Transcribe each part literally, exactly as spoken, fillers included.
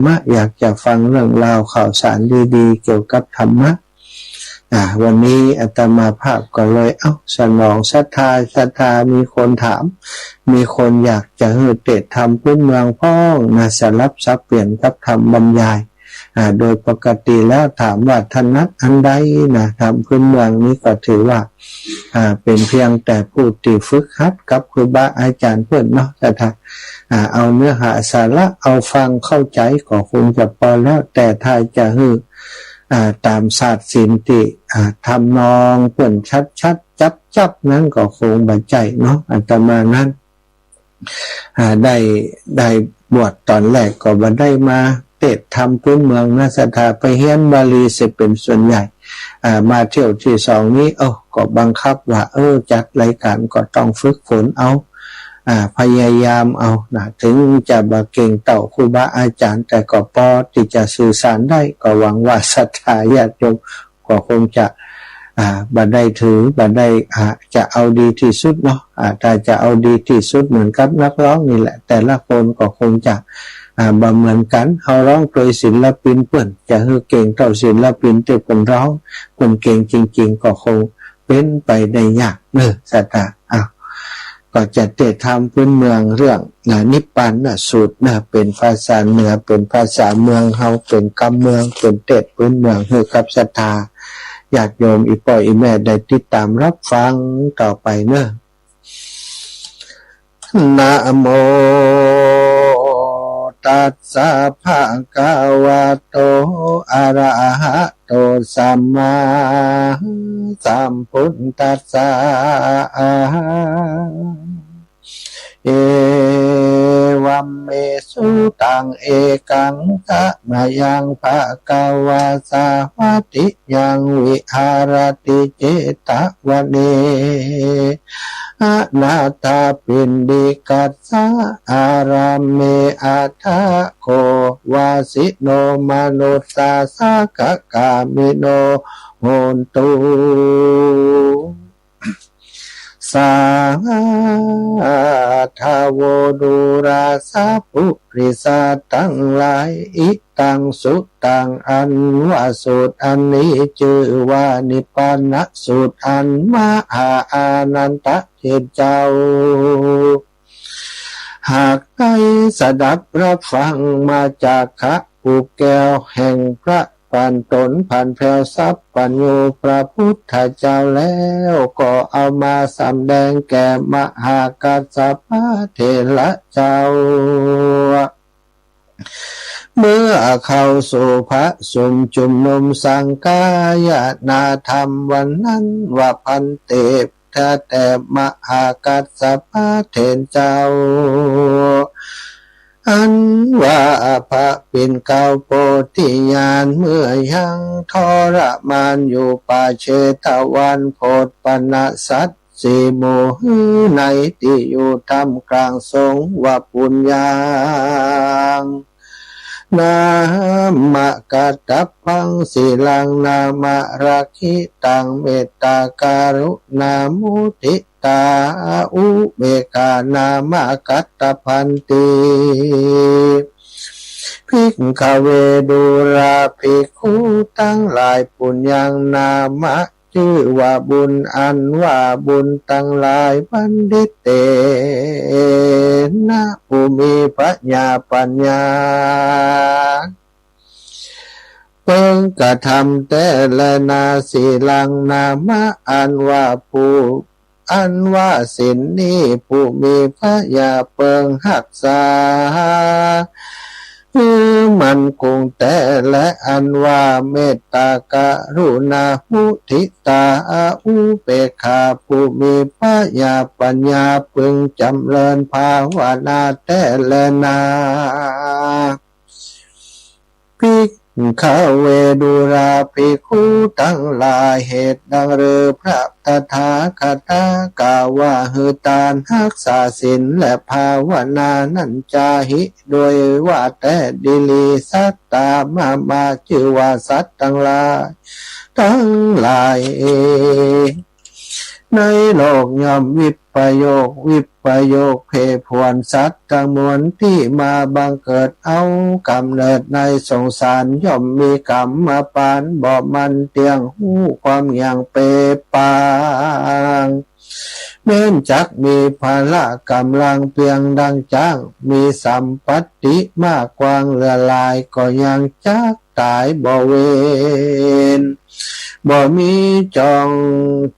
มะ อยากจะฟังเรื่องราวข่าวสารดีๆ เกี่ยวกับธรรมะ อ่า วันนี้อาตมาภาพก็เลย เอ้า สนองศรัทธา ศรัทธามีคนถาม มีคนอยากจะหื้อเตสน์ธรรมพื้นเมืองพ่องนะ สลับสับเปลี่ยนกับธรรมบรรยาย อ่า โดยปกติแล้วถามว่าถนัดอันใดนะ ธรรมพื้นเมืองนี้ก็ถือว่า อ่า เป๋นเพียงแต่ผู้ตี้ฝึกหัดกับครูบาอาจ๋ารย์เปิ้นเนาะ ศรัทธา อ่า เอาเนื้อหาสาระ เอาฟังเข้าใจ๋ก็คงจะปอแล้ว แต่ถ้าจะหื้อ อ่า ต๋ามศาสตร์ศิลป์ตี้ อ่า ทำนองเปิ้นชัดๆ จั๊บๆ นั้นก็คงบ่ใจ้เนาะ อาตมานั้น อ่า ได้ ได้บวชต๋อนแรกก็บ่ได้มาเตสน์ธรรมพื้นเมืองนะ ศรัทธา ไปเฮียนบาลีเสียเป๋นส่วนใหญ่ อ่า มาเที่ยวตี้สองนี้ โอ้ ก็บังคับว่า เออ จัดรายก๋านก็ต้องฝึกฝนเอา อ่า พยายามเอานะ เถิงจะบ่เก่งเต้าครูบาอาจ๋ารย์ แต่ก็ปอตี้จะสื่อสารได้ ก็หวังว่าศรัทธาญาติโยม ก็คงจะ อ่า บ่ได้ถือ บ่ได้ อ่า จะเอาดีตี้สุดเนาะ อ่า ถ้าจะเอาดีตี้สุดเหมือนกับนักร้องนี่แหละ แต่ละคนก็คงจะ อ่า บ่เหมือนกั๋น เฮาร้องตวยศิลปินเปิ้น จะหื้อเก่งเต้าศิลปินตี้เปิ้นร้อง เปิ้นเก่งจริงๆ ก็คงเป๋นไปได้ยากเนาะ ศรัทธา อ้าว ก็จะเตสน์ธรรมพื้นเมืองเรื่อง นะ นิพพานสูตรนะ เป๋นภาษาเหนือ เป๋นภาษาเมืองเฮา เป๋นกำเมือง เป๋นเตสน์พื้นเมือง หื้อกับศรัทธาญาติโยม อี่ป้ออี่แม่ได้ติดต๋ามฮับฟังต่อไปเนาะ นะโมตัสสะ ภะคะวะโต อะระหะโต สัมมาสัมพุทธัสสะ เอวัมเม สุตัง เอกัง สะมะยัง ภะคะวา สาวัตถิยัง วิหะระติ เจตวะเน อะนาถปิณฑิกัสสะ อารามเม อัฏฐะโข วาสิโน มะนุสสา สะขะกามิโน โหนตุ สาธาโว ดูราสะปุริสะตังหลาย อิตังสุตัง อันว่าสูตรอันนี้จื้อว่านิพพานสูตร อันมหาอานันทะเถรเจ้า หากได้สดับฮับฟังมาจากข้าผู้แก้วแห่งพระปานต๋นผันแผ้วสัพพัญญูพระพุทธเจ้าแล้ว ก็เอามาสำแดงแก่มหากัสสปะเถระเจ้า เมื่อเข้าสู่พระสุมชุมนุมสังฆายนาธรรมวันนั้นว่า ภันเต ข้าแต่มหากัสสปะเถรเจ้า อันว่าพระปิ่นเกล้าโพธิญาณ เมื่อยังทรมานอยู่ป่าเชตวัน โผดปะหนะสัตว์สี่หมู่หื้อในตี้อยู่ท่ามกลางสงฆ์ว่า ปุญญัง นามะกัตตะพัง สีลังนามะรักขิตัง เมตตากรุณามุทิตา อุเบกขานามะกัตตะพันติ ภิกขะเว ดูราภิกขุตังหลาย ปุญญัง นามะ จื้อว่าบุญ อันว่าบุญตังหลาย บัณฑิเตนะ ผู้มีผญาปัญญา เปิงกระทำแต๊แลนา สีลังนามะ อันว่าผู้ อันว่าศีลนี้ ผู้มีผญาเปิงฮักษา หื้อมั่นคงแต๊แล อันว่าเมตตากรุณามุทิตาอุเบกขา ผู้มีผญาปัญญาเปิงจ๋ำเริญภาวนาแต๊แลนา ภิกขะเว ดูราภิกขุตังหลาย เหตุดังรือพระตถาคตะกล่าวว่า หื้อตานฮักษาศีลและภาวนานั้นจาหิ โดยว่าแต๊ดีหลี สัตตามะมา จื้อว่าสัตว์ตังหลาย ตังหลาย ในโลกย่อมวิปโยค วิปโยคแปรผวน สัตว์ตังมวลตี้มาบังเกิดเอาก๋ำเนิดในสงสาร ย่อมมีก๋รรมปานบ่มั่นเตี้ยง ฮู้ความเหี่ยงเปปาง แม้นจักมีพละก๋ำลังเปียงดังจ๊าง มีสัมปัตติมากกว้างเหลือหลาย ก็ยังจักต๋ายบ่เว้น บ่มีจ้อง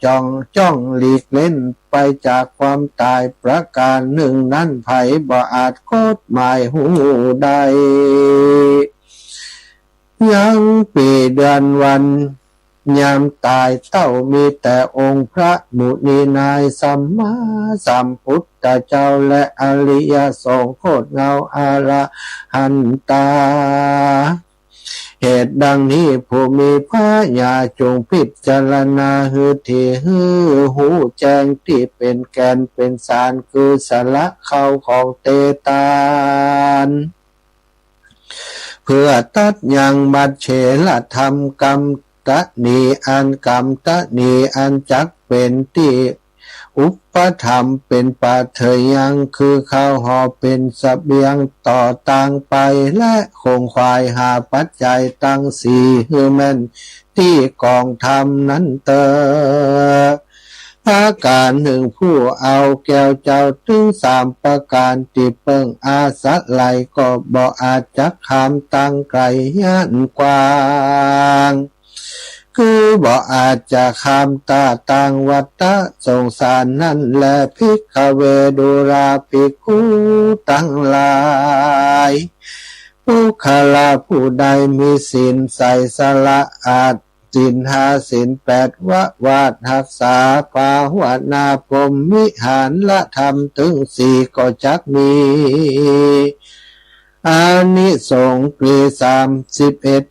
จ้อง จ้องหลีกเล้นไปจากความต๋ายประก๋านนึ่งนั้น ใผบ่อาจกฎหมายฮู้ได้ ยังปี๋เดือนวันยามต๋ายเต้า มีแต่องค์พระมุนีนาย สัมมาสัมพุทธเจ้า และอริยสงฆ์โคตรเงาอรหันตา เหตุดังนี้ ผู้มีผญาจุ่งพิจารณาหื้อถี่ หื้อฮู้แจ้งตี้เป๋นแก่นเป๋นสาร คือสละข้าวของเตตาน เพื่อตัดยังมัจเฉรธรรม กรรมตะหนี อันกรรมตะหนี อันจักเป๋นตี้ อุปธรรมเป๋นปาเถยัง คือข้าวห่อเป๋นเสบียงต่อตางไป และขงขวายหาปัจจัยตังสี่ หื้อแม่นตี้กองธรรมนั้นเต๊อะ ประก๋านนึ่ง ผู้เอาแก้วเจ้าตึงสามประก๋านตี้เปิ้งอาศัย ก็บ่อาจจักข้ามตางไก๋ ย่านกว้าง คือบ่อาจจะข้ามต้านตางวัฏสงสารนั้นแล ภิกขเว ดูราภิกขุตังหลาย บุคคละผู้ใดมีศีลใสสะอาด ศีลห้า ศีลแปด ววาทฮักษา ภาวนาพรหมวิหารธรรมตึงสี่ ก็จักมี อานิสงส์มีสามสิบเอ็ด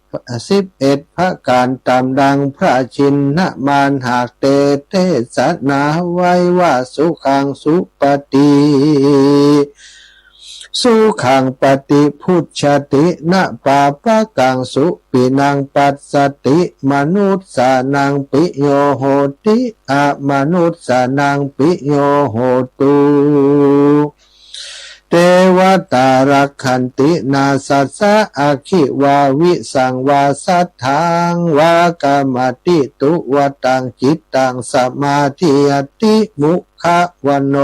สิบเอ็ดประก๋าน ต๋ามดังพระชินมารหากเตเตสนาไว้ว่า สุขังสุปฏิ สุขังปฏิพุชฌติ นะปาปะกังสุปินังปัสสติ มนุสสานังปิโยโหติ อมนุสสานังปิโยโหตุ เตวะตารักขันติ นาสัสสะ อัคคิวา วิสังวา สัทธังวา กัมมัตติ ตุวะตัง จิตตัง สมาธิยัตถิ มุขะวะโน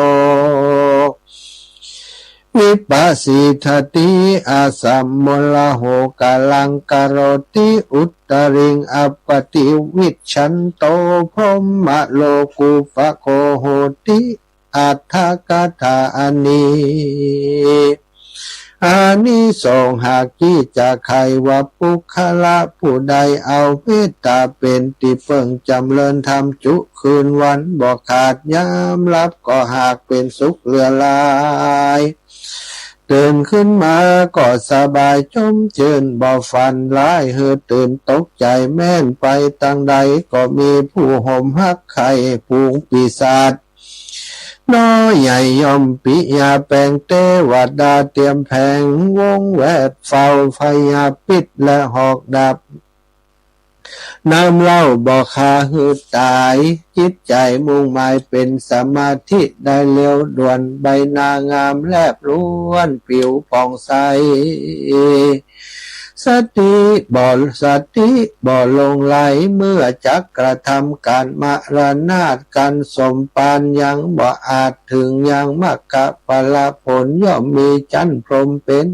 วิปัสสิทธิ อสัมมลโห กาลัง กะโรติ อุตตริง อัปปติวิชชันโต พรหมโลกุปโก โหติ อัตถกถาอันนี้ อานิสงส์หากตี้จะใค่ว่า บุคคละผู้ใดเอาเมตต๋าเป๋นตี้เปิ้ง จ๋ำเริญธรรมจุคืนวัน บ่ขาดยามหลับก็หากเป๋นสุขเหลือหลาย ตื่นขึ้นมาก็สบายจมจื้น บ่ฝันร้ายหื้อตื่นตกใจ๋ แม้นไปตางใดก็มีผู้โหมฮักใค่ ฝูงปีศาจ น้อยใหญ่ย่อมปิยาแปง เตวดาเตียมแผง วงแวดเฝ้า พยาพิษและหอกดาบ น้ำเหล้าบ่ฆ่าหื้อต๋าย จิตใจ๋มุ่งหมายเป๋นสมาธิได้เร็วด่วน ใบหน้างามแลบล้วน ผิวผ่องใส สติบ่ สติบ่หลงไหล เมื่อจักกระทำก๋านมรณาต ก๋านสมภารยังบ่อาจเถิงยังมรรคผลผล ย่อมมีจั๊นพรหมเป๋น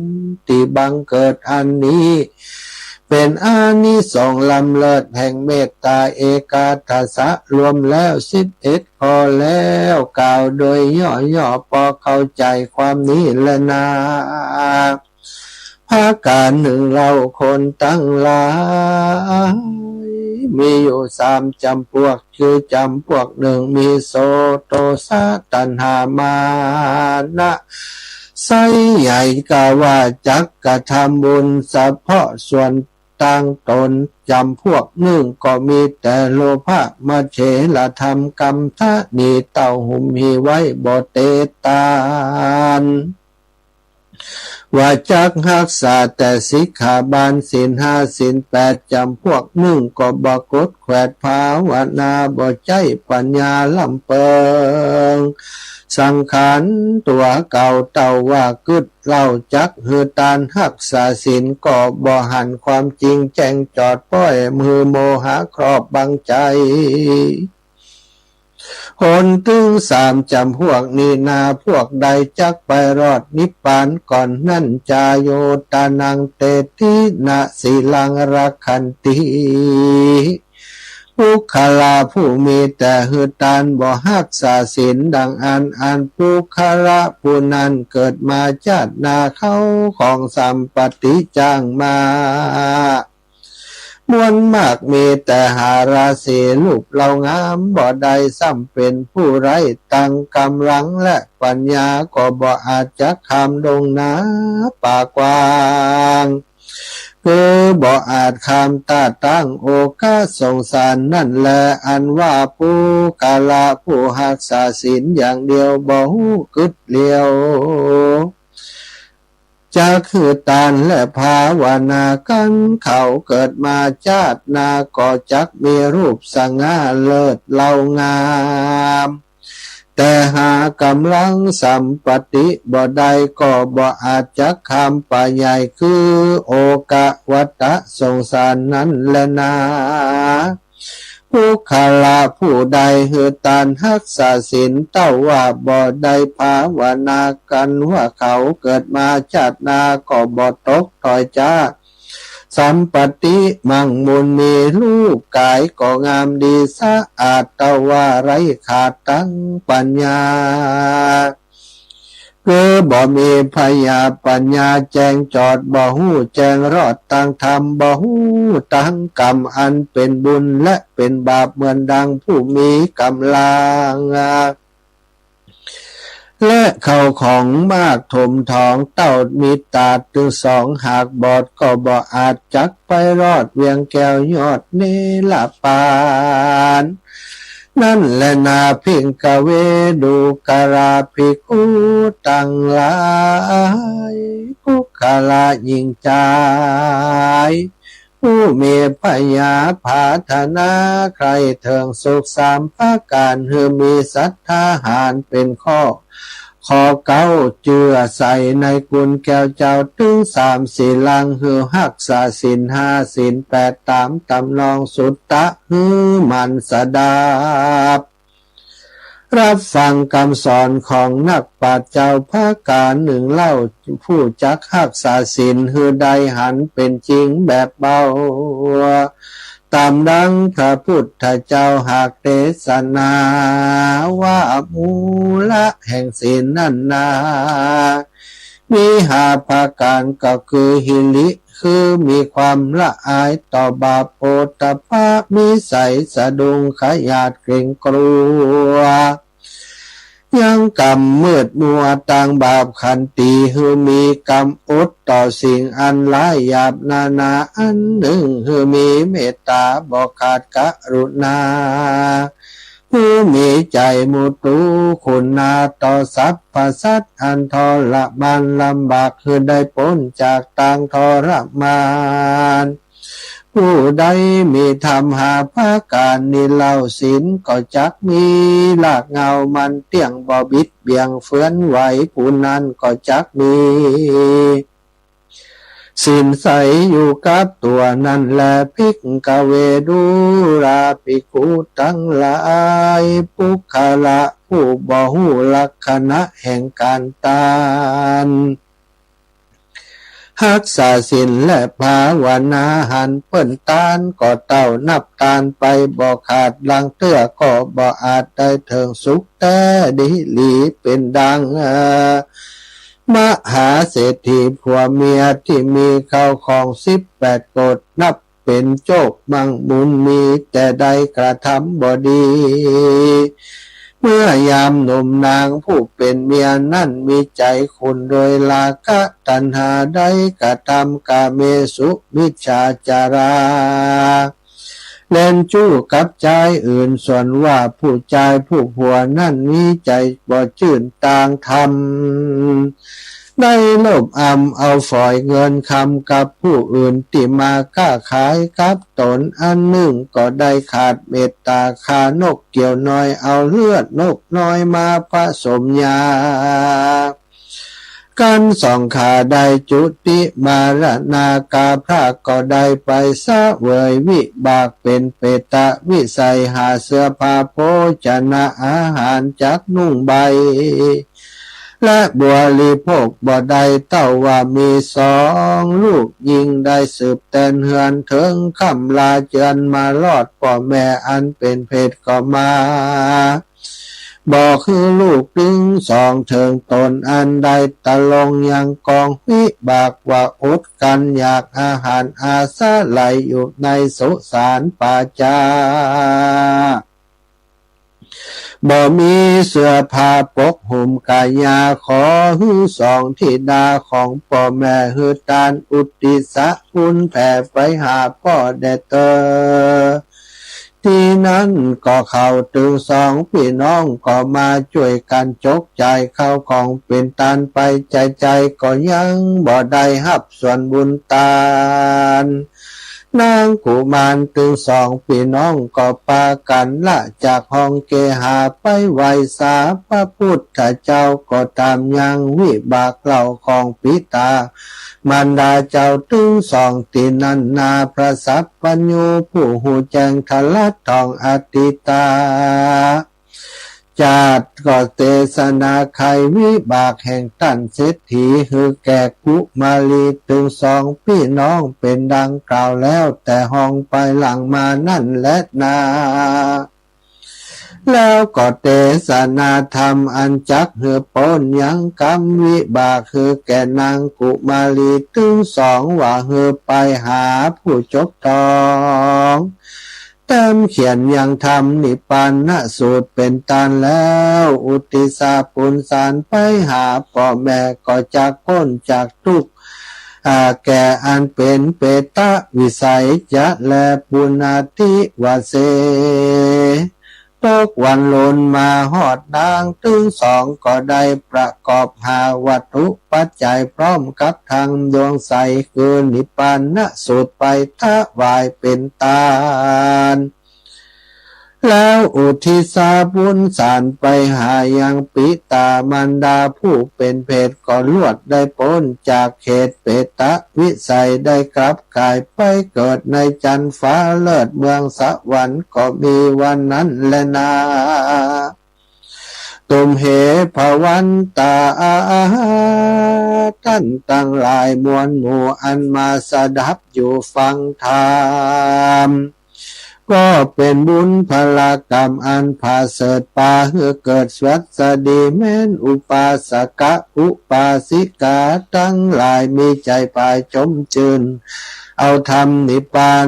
ตี้บังเกิด อันนี้เป๋นอานิสงส์ล้ำเลิศแห่งเมตต๋าเอกัคคสะ รวมแล้วสิบเอ็ดข้อแล้ว กล่าวโดยย่อๆ ปอเข้าใจ๋ความนี้แลนา ประก๋านนึ่งเล่าคนตังหลาย มีอยู่สามจ๋ำพวก คือจ๋ำพวกนึ่ง มีโส โตสะ ตัณหา มานะ ใส่ใหญ่กล้าว่าจักกระทำบุญเฉพาะส่วนตางต๋น จ๋ำพวกนึ่งก็มีแต่โลภะ มัจเฉรธรรม กรรมตะหนี เต้าหุ้มหีไว้บ่เตตาน ว่าจักฮักษาแต่สิกขาบาลศีลห้าศีลแปดจ๋ำพวกนึ่ง ก็บ่กดแขวดภาวนา บ่ใจ๊ปัญญาล้ำเปิง สังขารตั๋วเก่า เต้าว่ากึ๊ดเล่าจักหื้อตานฮักษาศีล ก็บ่หันความจริงแจ้งจอด ป้อยหื้อโมหะครอบบังใจ๋ คนตึงสามจ๋ำพวกนี้นา พวกใดจักไปรอดนิพพานก่อนนั้น จาโยตานังเตตินะ สีลังรักขันติ ปุคคละผู้มีแต่หื้อตาน บ่ฮักษาศีลดังอั้น อันปุคคละผู้นั้นเกิดมาจาติหน้า เขาของสัมปติจ้างมา มวลมากมีแต่หาราศี รูปเล่างามบ่ได้ ซ้ำเป๋นผู้ไร้ตังก๋ำลังและปัญญา ก็บ่อาจจักข้ามดงนาป่ากว้าง คือบ่อาจข้ามต้านตางโอคะสงสารนั้นแล อันว่าปุคคละผู้ฮักษาศีลอย่างเดียว บ่ฮู้กึ๊ดเหลียว จักหื้อตานและภาวนากั๋น เขาเกิดมาจาติหน้า ก็จักมีรูปสง่าเลิศเล่างาม แต่หาก๋ำลังสัมปติบ่ได้ ก็บ่อาจจักข้ามป่าใหญ่ คือโอคะวัฏฏะสงสารนั้นแลนา ปุคคละผู้ใดหื้อตานฮักษาศีล เต้าว่าบ่ได้ภาวนากั๋น ว่าเขาเกิดมาจาติหน้า ก็บ่ตกถอยจากสัมปติ มั่งมูลมีรูปก๋ายก็งามดีสะอาด เต้าว่าไร้ขาดตังปัญญา คือบ่มีพญาปัญญาแจ้งจอด บ่ฮู้แจ้งรอดตังธรรม บ่ฮู้ตังกรรมอันเป๋นบุญและเป๋นบาป เหมือนดังผู้มีก๋ำลัง และเข้าของมากถมถอง เต้ามีต๋าตึงสองหากบอด ก็บ่อาจจักไปรอดเวียงแก้วยอดเนรปาน นั้นแลนา ภิกขะเว ดูกราภิกขุตังหลาย ปุคคละหญิงจาย ผู้มีพญาปรารถนาใคร่เถิงสุขสามประก๋าน หื้อมีศรัทธาหาญเป๋นข้อ ข้อเก๊า เจื้อใสในคุณแก้วเจ้าตึงสาม สีลัง หื้อฮักษาศีลห้าศีลแปดต๋ามตำนอง สุตตะ หื้อหมั่นสดับ รับฟังกำสอนของนักปราชญ์เจ้าประก๋านนึ่งเล่า ผู้จักฮักษาศีลหื้อได้หันเป๋นจริงแบบเบา ต๋ามดังพระพุทธเจ้าหากเตสนาว่า มูละแห่งศีลนั้นนา มีห้าประก๋าน ก็คือหิริ คือมีความละอายต่อบาป โอตตัปปะ มีใสสะดุ้งขยาดเกรงกลัว ยังกำมืดมัวตางบาป ขันติ หื้อมีกำอดต่อสิ่งอันร้ายหยาบนานาอันนึ่ง หื้อมีเมตต๋าบ่ขาดกรุณา หื้อมีใจ๋มุตุกุณาต่อสรรพสัตว์อันทรมานลำบาก หื้อได้ป๊นจากตางทรมาน ผู้ใดมีธรรมห้าประก๋านนี้เล่า ศีลก็จักมีรากเหง้ามั่นเตี้ยง บ่บิดเบี่ยงเฟือนไหว ผู้นั้นก็จักมีศีลใสอยู่กับตั๋วนั้นแล ภิกขะเว ดูราภิกขุตังหลาย ปุคคละผู้บ่ฮู้ลักษณะแห่งก๋านตาน ฮักษาศีลและภาวนาหันเปิ้นตาน ก็เต้านับตานไปบ่ขาด ลางเตื้อก็บ่อาจได้เถิงสุขแต๊ดีหลี เป๋นดังมหาเศรษฐีผัวเมียตี้มีข้าวของสิบแปดโกฏ นับ เป๋นโจคมั่งมูลมี แต่ได้กระทำบ่ดี เมื่อยามหนุ่มนางผู้เป๋นเมียนั้นมีใจ๋ขุ่นโดยราคะตัณหา ได้กระทำกาเมสุมิจฉาจารา เล่นจู๊กับจายอื่น ส่วนว่าผู้จายผู้ผัวนั้นมีใจ๋บ่จื้นตางธรรม ได้โลภอำเอาฝอยเงินคำกับผู้อื่นตี้มาก๊าขายกับต๋น อันนึ่งก็ได้ขาดเมตต๋า ฆ่านกเกี่ยวน้อย เอาเลือดนกน้อยมาผสมยา กั๋นสองข้าได้จุติมรณา กาพระก็ได้ไปเสวยวิบากเป๋นเปตวิสัย หาเสื้อผ้าโภชนะอาหารจักนุ่งใบ และบริโภคบ่ได้ เต้าว่ามีสองลูกญิง ได้สืบแตนเฮือนเถิงค่ำลาเจือน มารอดป้อแม่อันเป๋นเพศก็มา บอกหื้อลูกตึงสองเถิงต๋น อันได้ตะลงยังกองวิบาก ว่าอดกั๋นอยากอาหารอาศัยอยู่ในสุสานป่าจ๊า บ่มีเสื้อผ้าปกหุ้มกายา ขอหื้อสองธิดาของป้อแม่หื้อตานอุทิศบุญแผ่ไปหาป้อแด่เตอ ตี้นั้นก็เขาตึงสองปี้น้องก็มาจ้วยกั๋นจกจ่ายข้าวของเป๋นตานไป ใจ๋ๆ ก็ยังบ่ได้ฮับส่วนบุญตาน นางกุมารตึงสองปี้น้องก็ปากั๋นละจากห้องเกหาไปไหว้สาพระพุทธเจ้า ก็ถามยังวิบากเล่าของปิต๋ามารดาเจ้าตึงสองตี้นั้นนา พระสัพพัญญูผู้ฮู้แจ้งทะลัดท่องอตีตา จาติก็เตสนาไขวิบากแห่งต้านเศรษฐี หื้อแก่กุมารีตึงสองปี้น้องเป๋นดังกล่าวแล้ว แต่ห้องไปหลังมานั้นแลนา แล้วก็เตสนาธรรมอันจักหื้อป๊นยังกรรมวิบาก หื้อแก่นางกุมารีตึงสอง ว่าหื้อไปหาผู้จบตอง แต้มเขียนยังธรรมนิพพานสูตรเป๋นตานแล้ว อุทิศบุญสารไปหาป้อแม่ ก็จักป๊นจากตุ๊กข์ อ่า แก่อันเป๋นเปตวิสัยจะแล ปุณณาทิวาเส ตกวันลุนมาฮอดนางตึงสอง ก็ได้ประกอบหาวัตถุปัจจัยพร้อมกับทั้งดวงใส คือนิพพานสูตรไปถวายเป๋นตาน แล้วอุทิศบุญสารไปหายังปิต๋ามารดาผู้เป๋นเพศ ก็ลวดได้ป๊นจากเขตเปตวิสัย ได้กลับกายไปเกิดในจั๊นฟ้าเลิศเมืองสวรรค์ ก็มีวันนั้นแลนา ตุมเห ภวันตา ต้านตังหลายมวลหมู่อันมาสดับอยู่ฟังธรรม ก็เป๋นบุญพลากรรมอันผาเสริฐ ปาหื้อเกิดสวัสดี แม้นอุปาสกะอุปาสิกาตังหลาย มีใจ๋ผายจมจื้น เอาธรรมนิพพาน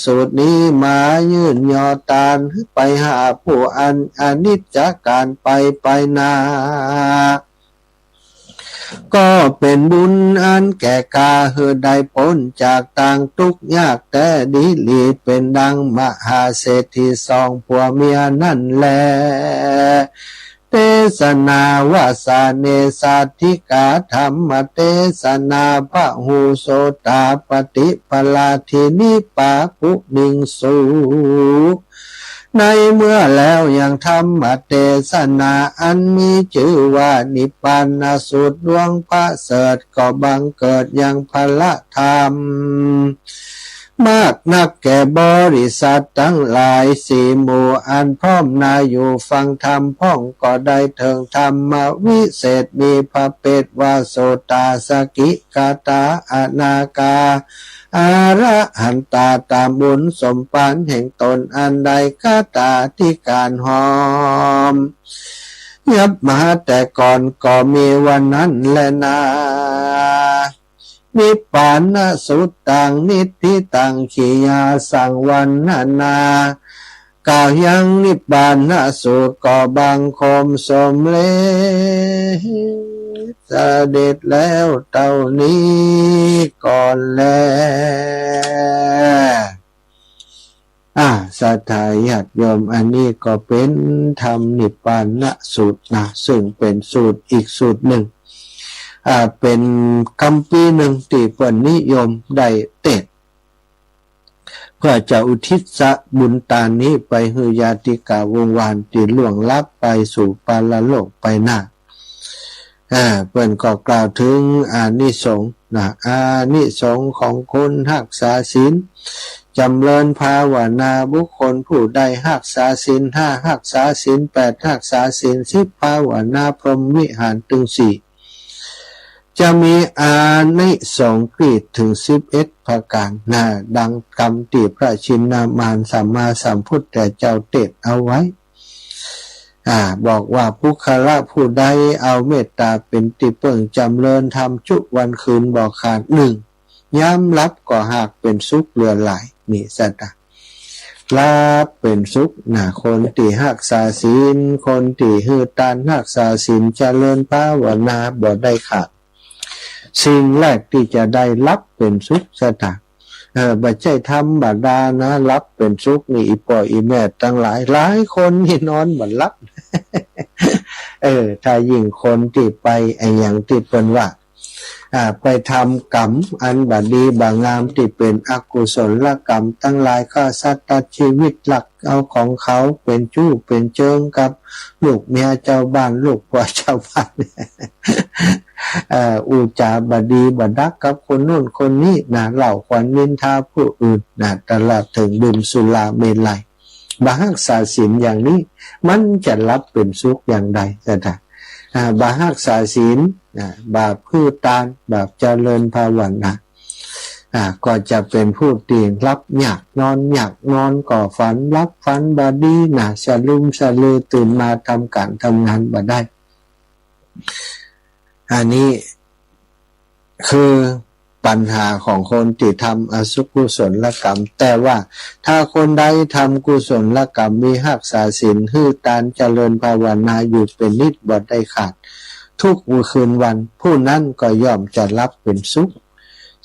สูตรนี้มายื่นยอตานไปหาผู้อันอนิจจการไปไปนา ก็เป๋นบุญอันแก่กล้าหื้อได้ป๊นจากตางตุ๊กข์ยากแต๊ดีหลี เป๋นดังมหาเศรษฐีสองผัวเมียนั้นแล เตสนาวาสาเนสาธิกา ธรรมเตสนา พหูโสตาปฏิปลาทินิปาปุนิงสู ในเมื่อแล้วยังธรรมเตสนาอันมีจื้อว่านิพพานสูตรดวงผาเสริฐ ก็บังเกิดยังพละธรรมมากนักแก่บริษัทตังหลายสี่หมู่ อันพร้อมหน้าอยู่ฟังธรรมพ่อง ก็ได้เถิงธรรมวิเศษ มีพระเปตว่าโสตา สกิทาคา อนาคา อรหันตา ต๋ามบุญสมภารแห่งต๋นอันได้คาถาธิการห้อมยับมาแต่ก่อน ก็มีวันนั้นแลนา นิพพานสูตรตัง นิฏฐิตัง ขียาสัง วรรณนา กล่าวยังนิพพานสูตร ก็บังคมสมเร็จเสด็จแล้วเต้านี้ก่อนแล อ่า ศรัทธาญาติโยม อันนี้ก็เป๋นธรรมนิพพานสูตรนะ ซึ่งเป๋นสูตรอีกสูตรนึ่ง อ่า เป๋นกำปี๋นึ่งตี้เปิ้นนิยมได้เตศน์ เปื้อจะอุทิศบุญตานนี้ไปหื้อญาติกาวงศ์วานตี้ล่วงลับไปสู่ปรโลกไปหน้า อ่า เปิ้นก็กล่าวเถิงอานิสงส์นะ อานิสงส์ของคนฮักษาศีล จ๋ำเริญภาวนา บุคคลผู้ใดฮักษาศีลห้า ฮักษาศีลแปด ฮักษาศีลสิบ ภาวนาพรหมวิหารตึงสี่ จะมีอานิสงส์กรีดเถิงสิบเอ็ดประก๋านนะ ดังกำตี้พระชินมารสัมมาสัมพุทธเจ้าเตศน์เอาไว้ อ่า บอกว่าปุคคละผู้ใดเอาเมตตาเป๋นตี้เปิ้ง จ๋ำเริญธรรมจุวันคืนบ่ขาด นึ่ง ยามหลับก็หากเป๋นสุขเหลือหลาย นี่สะตา หลับเป๋นสุขนะ คนตี้ฮักษาศีล คนตี้หื้อตานฮักษาศีล เจริญภาวนาบ่ได้ขาด สิ่งแรกตี้จะได้หลับเป๋นสุขสะตา เออ บ่ใจ้ธรรมดานะ หลับเป๋นสุขนี่ อี่ป้ออี่แม่ตังหลาย หลายคนนี่นอนบ่หลับ เออ ถ้ายิ่งคนตี้ไปอะหยังตี้เปิ้นว่า อ่า ไปทำกรรมอันบ่ดีบ่งามตี้เป๋นอกุศลกรรมตังหลาย ฆ่าสัตว์ตัดจีวิต ลักเอาของเขา เป๋นจู้เป๋นเจิงกับลูกเมียจาวบ้าน ลูกผัวจาวบ้าน เอ่อ อู้จ๋าบ่ดีบ่ดักกับคนโน้นคนนี้นะ เล่าขวัญนินทาผู้อื่นนะ ตลอดเถิงดื่มสุราเมรัย บ่ฮักษาศีลอย่างนี้ มันจะหลับเป๋นสุขอย่างใดสะตา อ่า บ่ฮักษาศีล อ่า บ่หื้อตาน บ่เจริญภาวนา อ่า ก็จะเป๋นผู้ตี้หลับยากนอนยาก นอนก็ฝัน หลับฝันบ่ดีนะ สะลึมสะลือ ตื่นมาทำก๋านทำงานบ่ได้ อันนี้คือปัญหาของคนตี้ทำอสุกุศลกรรม แต่ว่าถ้าคนใดทำกุศลกรรม มีฮักษาศีล หื้อตาน เจริญภาวนาอยู่เป๋นนิดบ่ได้ขาด ทุกคืนวัน ผู้นั้นก็ย่อมจะหลับเป๋นสุข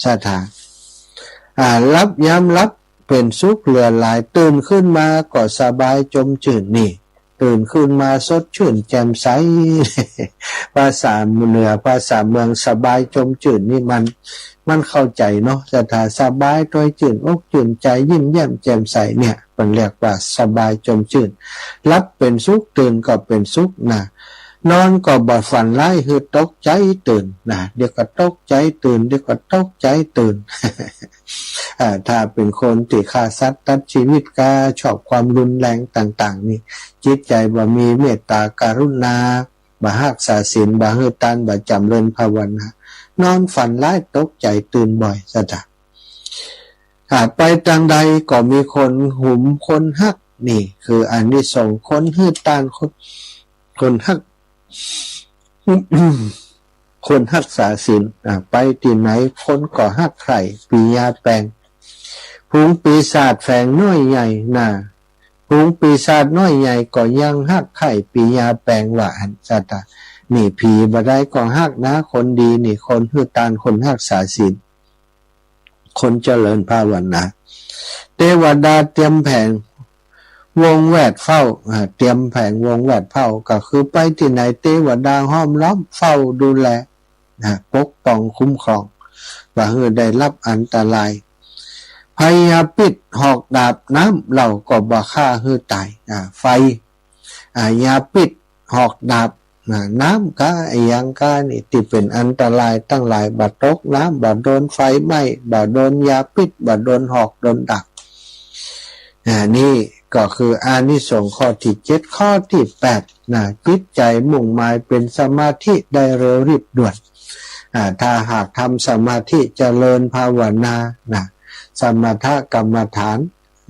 สะตา อ่า หลับยามหลับเป๋นสุขเหลือหลาย ตื่นขึ้นมาก็สบายจมจื้นนี่ ตื่นขึ้นมาสดชื่นแจ่มใส ภาษาเหนือภาษาเมือง สบายจมจื้นนี่มัน มันเข้าใจ๋เนาะ สะตา สบายตวยจื้นอกจื้นใจ๋ ยิ้มแย้มแจ่มใสเนี่ย เปิ้นเรียกว่าสบายจมจื้น หลับเป๋นสุข ตื่นก็เป๋นสุขนะ นอนก็บ่ฝันร้ายหื้อตกใจ๋ตื่นนะ เดี๋ยวก็ตกใจ๋ตื่น เดี๋ยวก็ตกใจ๋ตื่น อ่า ถ้าเป๋นคนตี้ฆ่าสัตว์ตัดจีวิต ก็ชอบความรุนแรงต่างๆ นี่ จิตใจ๋บ่มีเมตตากรุณา บ่ฮักษาศีล บ่หื้อตาน บ่จ๋ำเริญภาวนา นอนฝันร้ายตกใจ๋ตื่นบ่อยสะตา อ่า ไปตางใดก็มีคนหุมคนฮัก นี่คืออานิสงส์คนหื้อตาน คน คนฮัก คนฮักษาศีล อ่า ไปตี้ไหนคนก็ฮักใคร่ปี๋ยาแป๋ง ฝูงปีศาจแฝงน้อยใหญ่นะ ฝูงปีศาจน้อยใหญ่ก็ยังฮักใคร่ปี๋ยาแป๋ง ว่าอั้นสะตา นี่ ผีบ่ได้ก็ฮักนะ คนดีนี่ คนหื้อตาน คนฮักษาศีล คนเจริญภาวนา เตวดาเตียมแผงวงแวดเฝ้า อ่า เตียมแผงวงแวดเฝ้า ก็คือไปตี้ไหนเตวดาห้อมล้อมเฝ้าดูแล นะ ปกป้องคุ้มครอง บ่หื้อได้รับอันตราย ภัยยาพิษหอกดาบน้ำเหล่าก็บ่ฆ่าหื้อต๋าย อ่า ไฟ อ่า ยาพิษ หอกดาบ นะ น้ำกา อะหยังกานี่ ตี้เป๋นอันตรายตังหลาย บ่ตกน้ำ บ่โดนไฟไหม้ บ่โดนยาพิษ บ่โดนหอกโดนดาบ อ่า นี่ก็คืออานิสงส์ข้อตี้เจ็ด ข้อตี้แปด นะ จิตใจ๋มุ่งหมายเป๋นสมาธิได้เร็วรีบด่วน อ่า ถ้าหากทำสมาธิเจริญภาวนา นะ สมถกรรมฐาน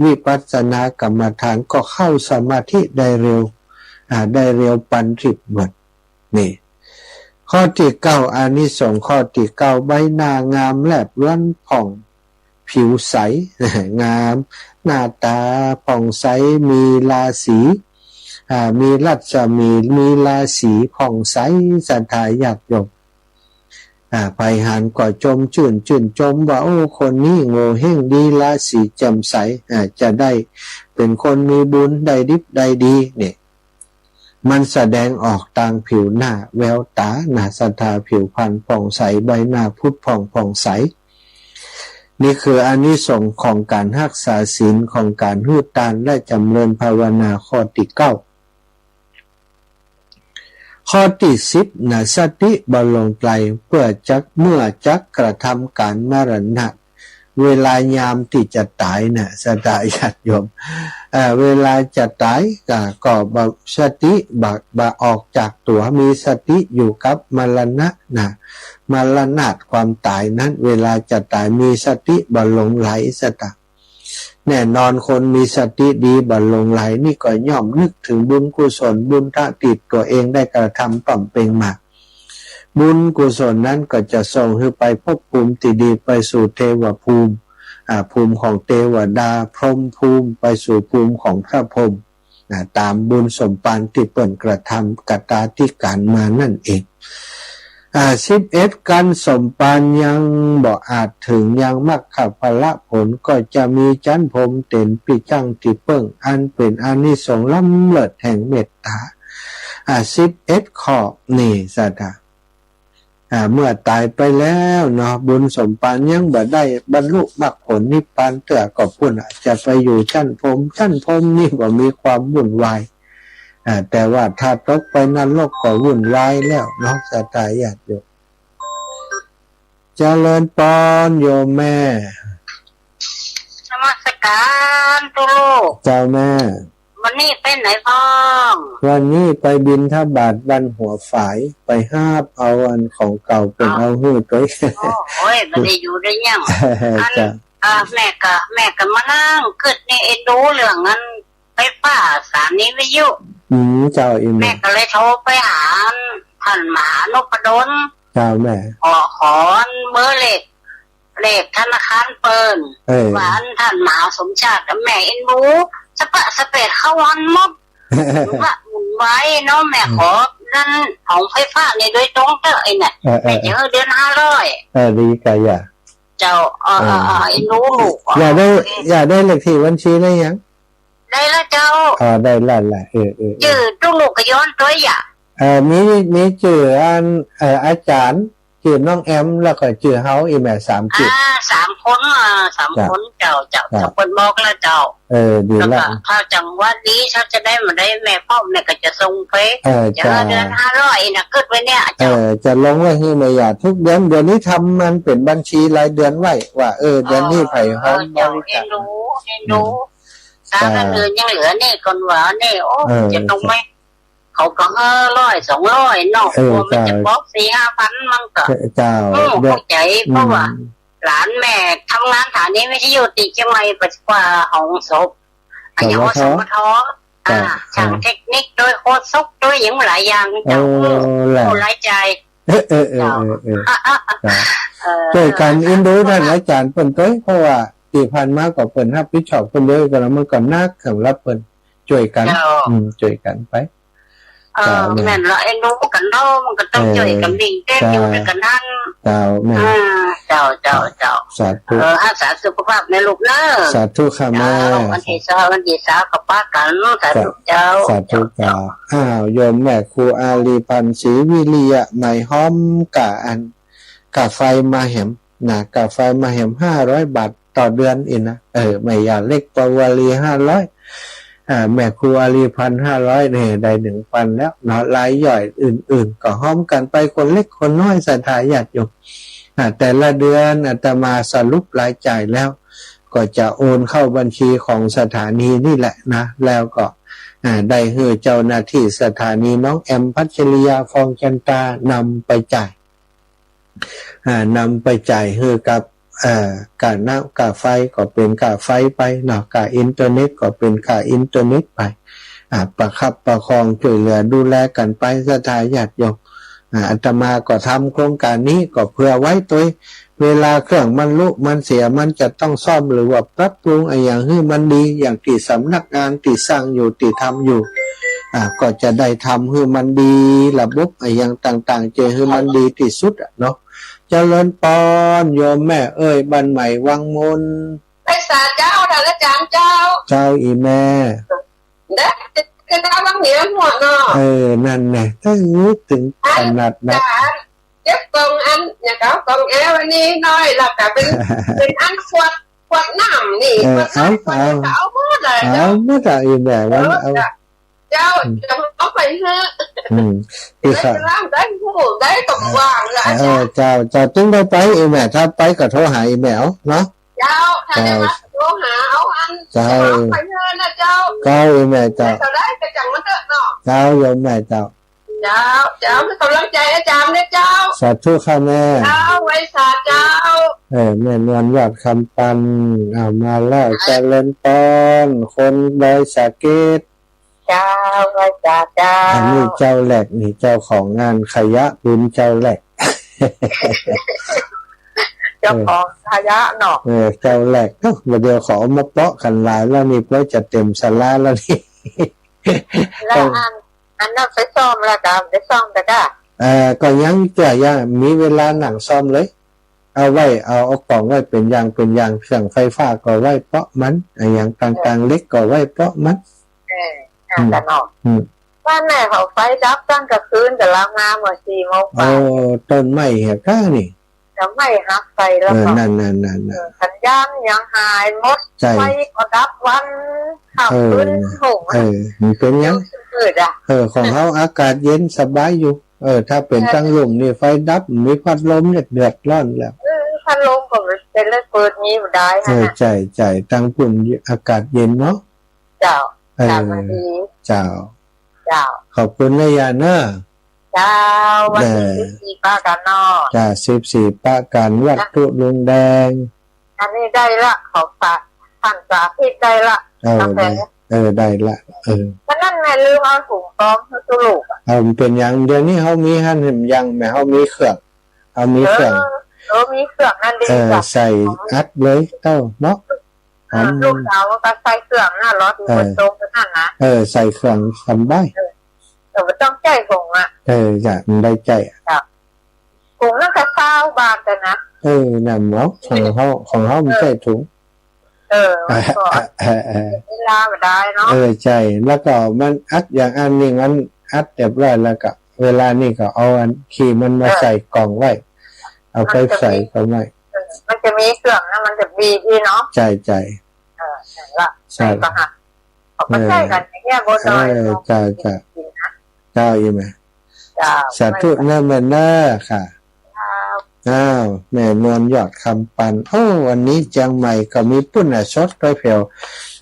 วิปัสสนากรรมฐานก็เข้าสมาธิได้เร็ว อ่า ได้เร็วปานรีบด่วน นี่ ข้อตี้เก้า อานิสงส์ข้อตี้เก้า ใบหน้างามแลบล้วนผ่อง ผิวใส งาม หน้าต๋าผ่องใส มีราศี อ่า มีรัศมี มีราศีผ่องใส ศรัทธาญาติโยม อ่า ใผหันก็จมจื้น จื้นจมว่า โอ้ คนนี้โง่เห้งดี ราศีแจ่มใส อ่า จะได้เป๋นคนมีบุญ ได้ดิบได้ดี เนี่ย มันแสดงออกตางผิวหน้าแววต๋านะ ศรัทธา ผิวพรรณผ่องใส ใบหน้าผุดผ่องผ่องใส นี่คืออานิสงส์ของก๋านฮักษาศีล ของก๋านหื้อตาน และจ๋ำเริญภาวนา ข้อตี้เก้า ข้อตี้สิบนะ สติบ่หลงไหล เปื้อจัก เมื่อจักกระทำก๋านมรณะ เวลายามตี้จะต๋ายนะ ศรัทธาญาติโยม เอ่อ เวลาจะต๋ายก็ ก็บ่ สติบ่ บ่ออกจากตั๋ว มีสติอยู่กับมรณะนะ มรณะความต๋ายนั้น เวลาจะต๋ายมีสติบ่หลงไหล ศรัทธา แน่นอนคนมีสติดีบ่หลงไหลนี่ก็ย่อมนึกเถิงบุญกุศลบุญตะตี้ตั๋วเองได้กระทำบำเพ็ญมา บุญกุศลนั้นก็จะส่งหื้อไปภพภูมิตี้ดี ไปสู่เทวภูมิ อ่า ภูมิของเตวดา พรหมภูมิ ไปสู่ภูมิของพระพรหม นะ ต๋ามบุญสมภารตี้เปิ้นกระทำกตาธิก๋านมานั่นเอง อ่า สิบเอ็ด กันสมภารยังบ่อาจเถิงยังมรรคผลผล ก็จะมีจั๊นพรหมเป๋นปี้จั้งตี้เปิ้ง อันเป๋นอานิสงส์ล้ำเลิศแห่งเมตต๋า อ่า สิบเอ็ด ข้อนี่ ศรัทธา อ่า เมื่อต๋ายไปแล้วเนาะ บุญสมภารยังบ่ได้บรรลุมรรคผลนิพพานเตื้อ ก็ปู้นอาจจะไปอยู่จั๊นพรหม จั๊นพรหมนี่บ่มีความวุ่นวาย อ่า แต่ว่าถ้าตกไปนรกก็วุ่นวายแล้วเนาะ ศรัทธาญาติโยม เจริญปอนโยมแม่ นมัสก๋านตุ๊ลูก เจ้าแม่ วันนี้ไปไหนพ่อง วันนี้ไปบิณฑบาตวันหัวฝาย ไปหาบเอาอันของเก่าเปิ้น อ้าว เอาหื้อตวย โอ้ โอ้ย บ่ได้อยู่ได้ยัง อัน เจ้า อ่า แม่ก็ แม่ก็มานั่งกึ๊ดนี่ เอ็นดูเรื่องอันไฟฟ้าสถานีวิทยุ อืม เจ้า อีแม่ แม่ก็เลยโทรไปหาท่านมหานพดล เจ้าแม่ ขอ ขอเบอร์เลข เลขธนาคารเปิ้น เออ ว่าอันท่านมหาสมชาติกับแม่เอ็นดู สะปะสะเปดเข้าวันหมด ว่าวุ่นวายเนาะ แม่ อืม ขอนั่นของไฟฟ้านี่โดยตรงเต๊อะ ไอ้เนี่ย เออ เออ แม่จะหื้อเดือนห้าร้อย เออ ดีกะยะ เจ้า เออ เออ เออ เออ เอ็นดูลูก อยากได้ อยากได้เลขตี้บัญชีได้ยัง ได้แล้วเจ้า อ๋อ ได้แล้วล่ะ เออ เออ เออ จื้อตุ๊ลูกก็ย้อนตวยยะ เอ่อ มี มีจื้ออัน เอ่อ อาจ๋ารย์ จื้อน้องแอม แล้วก็จื้อเฮา อีแม่ สามจื้อ อ่า สามคน อ่า สาม เจ้า คน เจ้า เจ้า เจ้า เจ้า เปิ้นบอกแล้วเจ้า เออ ดีแล้ว แล้วก็ถ้าจังหวะดี ถ้าจะได้มาได้แม่พ่อ แม่ก็จะส่งไป เออ จะ เจ้า เดือนห้าร้อยนะ กึ๊ดไว้เนี่ย เออ เจ้า จะลงไว้หื้อแม่ยาทุกเดือน เดี๋ยวนี้ทำมันเป๋นบัญชีรายเดือนไว้ ว่า เออ เดือนนี้ เออ ใผฮ้อม เออ เจ้า บริจาค เอ็นดู เอ็นดู อืม สามเดือนยังเหลือนี่ก่อนหว่านี่ โอ้ เออ จะต้องไม่ เขาก็ห้าร้อย สองร้อยเนาะ เออ กลัวมันจะ เจ้า ปอกสี่ห้าพัน มันก็ เจ้า อืม เดี๋ยว เข้าใจ๋ อืม เพราะว่าหลานแม่ทำงานสถานีวิทยุตี้เจียงใหม่ ปัจจุบันของศพ อะหยังว่า สวท สวท อ่า เจ้า ช่างเทคนิค โดยโฆษก โดยหยังหลายอย่างเจ้า โอ้ เออ แหละ โอ้ หลายจ่าย เออ เออ เออ เจ้า เออ เออ เจ้า เออ จ้วยกั๋นเอ็นดูท่านอาจ๋ารย์เปิ้นตวย เพราะว่าตี้ผ่านมาก็เปิ้นฮับผิดชอบคนเดียว ก็แล้วมันก็หนักสำหรับเปิ้น จ้วยกั๋น เจ้า อืม จ้วยกั๋นไป เออ เจ้า แม่ แม่นละ เอ็นดูกั๋นเนาะ มันก็ต้อง เออ จ้วยกั๋นวิ่งเต้น เจ้า อยู่ด้วยกั๋นนั่น เจ้า แม่ อ่า เจ้า เจ้า เจ้า สาธุ เออ รักษาสุขภาพนะลูกเนอะ สาธุค่ะแม่ เจ้า วันตี้สอง วันตี้สามก็ปะกั๋น สาธุเจ้า สาธุเจ้า อ้าว โยมแม่ครูอารีพันธ์ ศรีวิริยะ ไหมฮ้อมก๋าอัน ก๋าไฟมาแหม นะ ก๋าไฟมาแหม ห้าร้อยบาทต่อเดือนอี้นะ เออ แม่ยาเล็กปวารี ห้าร้อย อ่า แม่ครูอารีพันธ์ ห้าร้อย นี่ ได้หนึ่งพันแล้วเนาะ รายย่อยอื่นๆ ก็ฮ้อมกั๋นไป คนเล็กคนน้อย ศรัทธาญาติโยม อ่า แต่ละเดือนอาตมาสรุปรายจ่ายแล้ว ก็จะโอนเข้าบัญชีของสถานีนี่แหละนะ แล้วก็ อ่า ได้หื้อเจ้าหน้าตี้สถานีน้องแอม พัชริยา ฟองจันตา นำไปจ่าย อ่า นำไปจ่ายหื้อกับ เอ่อ ก๋าน้ำก๋าไฟก็เป๋นก๋าไฟไปเนาะ ก๋าอินเทอร์เน็ตก็เป๋นก๋าอินเทอร์เน็ตไป อ่า ประคับประคองจ้วยเหลือดูแลกั๋นไป ศรัทธาญาติโยม อ่า อาตมาก็ทำโครงก๋านนี้ก็เผื่อไว้ตวย เวลาเครื่องมันลุมันเสีย มันจะต้องซ่อมหรือว่าปรับปรุงอะหยังหื้อมันดี อย่างตี้สำนักงานตี้สร้างอยู่ ตี้ทำอยู่ อ่า ก็จะได้ทำหื้อมันดี ระบบอะหยังต่างๆ จะหื้อมันดีตี้สุดอะเนาะ เจริญปอนโยมแม่เอ้ย บ้านใหม่วังมน ไปสาเจ้า ท่านอาจ๋ารย์เจ้า เจ้าอีแม่ เด้อ ก็ได้บางเหรียญหัวเนาะ เออ นั่นแหละ ถ้านึกถึงขนาดนั้น อันเจ็บกองอัน อย่างเก่ากองแอวันนี้น้อย แล้วก็เป็น เป็นอันขวด ขวดน้ำนี่ เออ ขวดน้ำ เอา ขวดนี้ เอา ก็เอาหมดเลย เอา เจ้า หมดอะ อีแม่วัน เออ เอา เจ้า อืม จะเอาไปเถอะ อืม ได้ อีกค่ะ สลามได้ผู้ได้กำวางละ เออ เจ้า เจ้า เจ้า จึงได้ไป อีแม่ ถ้าไปก็โทรหาอีแม่เอาเนาะ เจ้า ถ้าได้มา เจ้า โทรหาเอาอัน เจ้า จะเอาไปเถอะนะเจ้า เจ้า อีแม่ เจ้า เท่าใดก็จั่งมันเถอะเนาะ เจ้า โยมแม่ เจ้า เจ้า เจ้า ให้กำลังใจอาจารย์นะเจ้า สาธุค่ะแม่ เจ้า ไหว้สาเจ้า เออ แม่นวลยอดคำปัน เอามาแล้ว เจริญพร คนดอยสะเก็ด เจ้า ไหว้สาเจ้า อันนี้เจ้าแหลกนี่ เจ้าของงานขยะบุญเจ้าแหลก เจ้าของขยะเนาะ เออ เจ้าแหลกเนาะ บ่าเดี๋ยวเขาเอามาเปาะกั๋นหลายแล้วนี่ เปื้อจะเต็มศาลาแล้วนี่ แล้วอัน อันนั้นไปซ่อมแล้วก็ ไปซ่อมแต่ก็ เอ่อ ก็ยังจะยังมีเวลาหนังซ่อมเลย เอาไว้ เอา เอาของไว้เป๋นอย่างเป๋นอย่าง เครื่องไฟฟ้าก็ไว้เปาะมัน อะหยังต่างๆ เหล็กก็ไว้เปาะมัน เออ อ่า อืม แต่เนาะ อืม ว่าแม่เขาไฟดับตั้งกลางคืนก็ลางมาเมื่อสี่โมงไป โอ้ ต้นไม้เหี่ยก้านี่ จะไม่หักไปแล้ว เออ ก็ นั่นๆๆๆ เออ สัญญาณยังหายหมด ใช่ ไฟก็ดับวันค่ำ เออ คืน นะ โอ้โห เออ มันเป๋นหยัง มืดอะ เออ ของเฮาอากาศเย็นสบายอยู่ เออ ถ้าเป๋น ใช่ ตางลุ่มนี่ไฟดับ มีพัดลมเนี่ยเดือดร้อนแล้ว เออ พัดลมก็เป๋นเรื่องเปิดมีบ่ได้ เออ ฮะ ใช่ ใช่ ตางปุ่นอากาศเย็นเนาะ เจ้า เออ เจ้า สวัสดี เจ้า เจ้า ขอบคุณนะยายเนอะ เจ้า วันที่ เออ สิบสี่ปะกั๋นเนาะ จ้า สิบสี่ปะกั๋น วัดทุ่งลุงแดง อันนี้ได้ละ ขอฝาก ท่านสาธิตได้ละ เออ กาแฟ ได้ เออ ได้ละ เออ วันนั้นแม่ลืมเอาถุงกองให้ตู้ลูกอะ เอา มันเป๋นหยัง เดี๋ยวนี้เฮามีหั้นแหม ยังแหม เฮามีเครื่อง เฮามีเครื่อง เออ เออ มีเครื่องนั่นดี เออ จ้ะ ใส่อัดเลยเต้าเนาะ เออ อืม ลูกสาวก็ใส่เครื่องนะ รถอยู่ เออ บนโต๊ะนั่นนะ เออ ใส่เครื่องสบาย เออ เออ บ่ต้องใจ๊ผงอะ เออ จ้ะ มันได้ใจ๊ จ้ะ ผงนั่นก็ซาวบาทอะนะ เออ นั่นเนาะ ของเฮา ของเฮามันใจ๊ถุง เออ มันก็ เออ เออ เวลาบ่ได้เนาะ เออ ใช่ แล้วก็มันอัดอย่างอันนี้ มันอัดเรียบร้อยแล้วก็ เวลานี่ก็เอาอันขี้มันมา เออ ใส่กล่องไว้ เอาไปใส่กล่องไว้ มันจะมี เออ มันจะมีเครื่องนะ มันจะมีที่เนาะ ใช่ ใช่ เออ นั่นละ ใช่ ใช่ก็หา เขาก็ใช้กั๋นอย่างเงี้ย บนดอย เออ เนาะ จ้า จ้า กินนะ เจ้า อีแม่ เจ้า สาธุเนอะแม่เนอะค่ะ ครับ อ้าว แม่นวลยอดคำปัน โอ้ วันนี้เจียงใหม่ก็มีปุ้นน่ะ สดไปแผว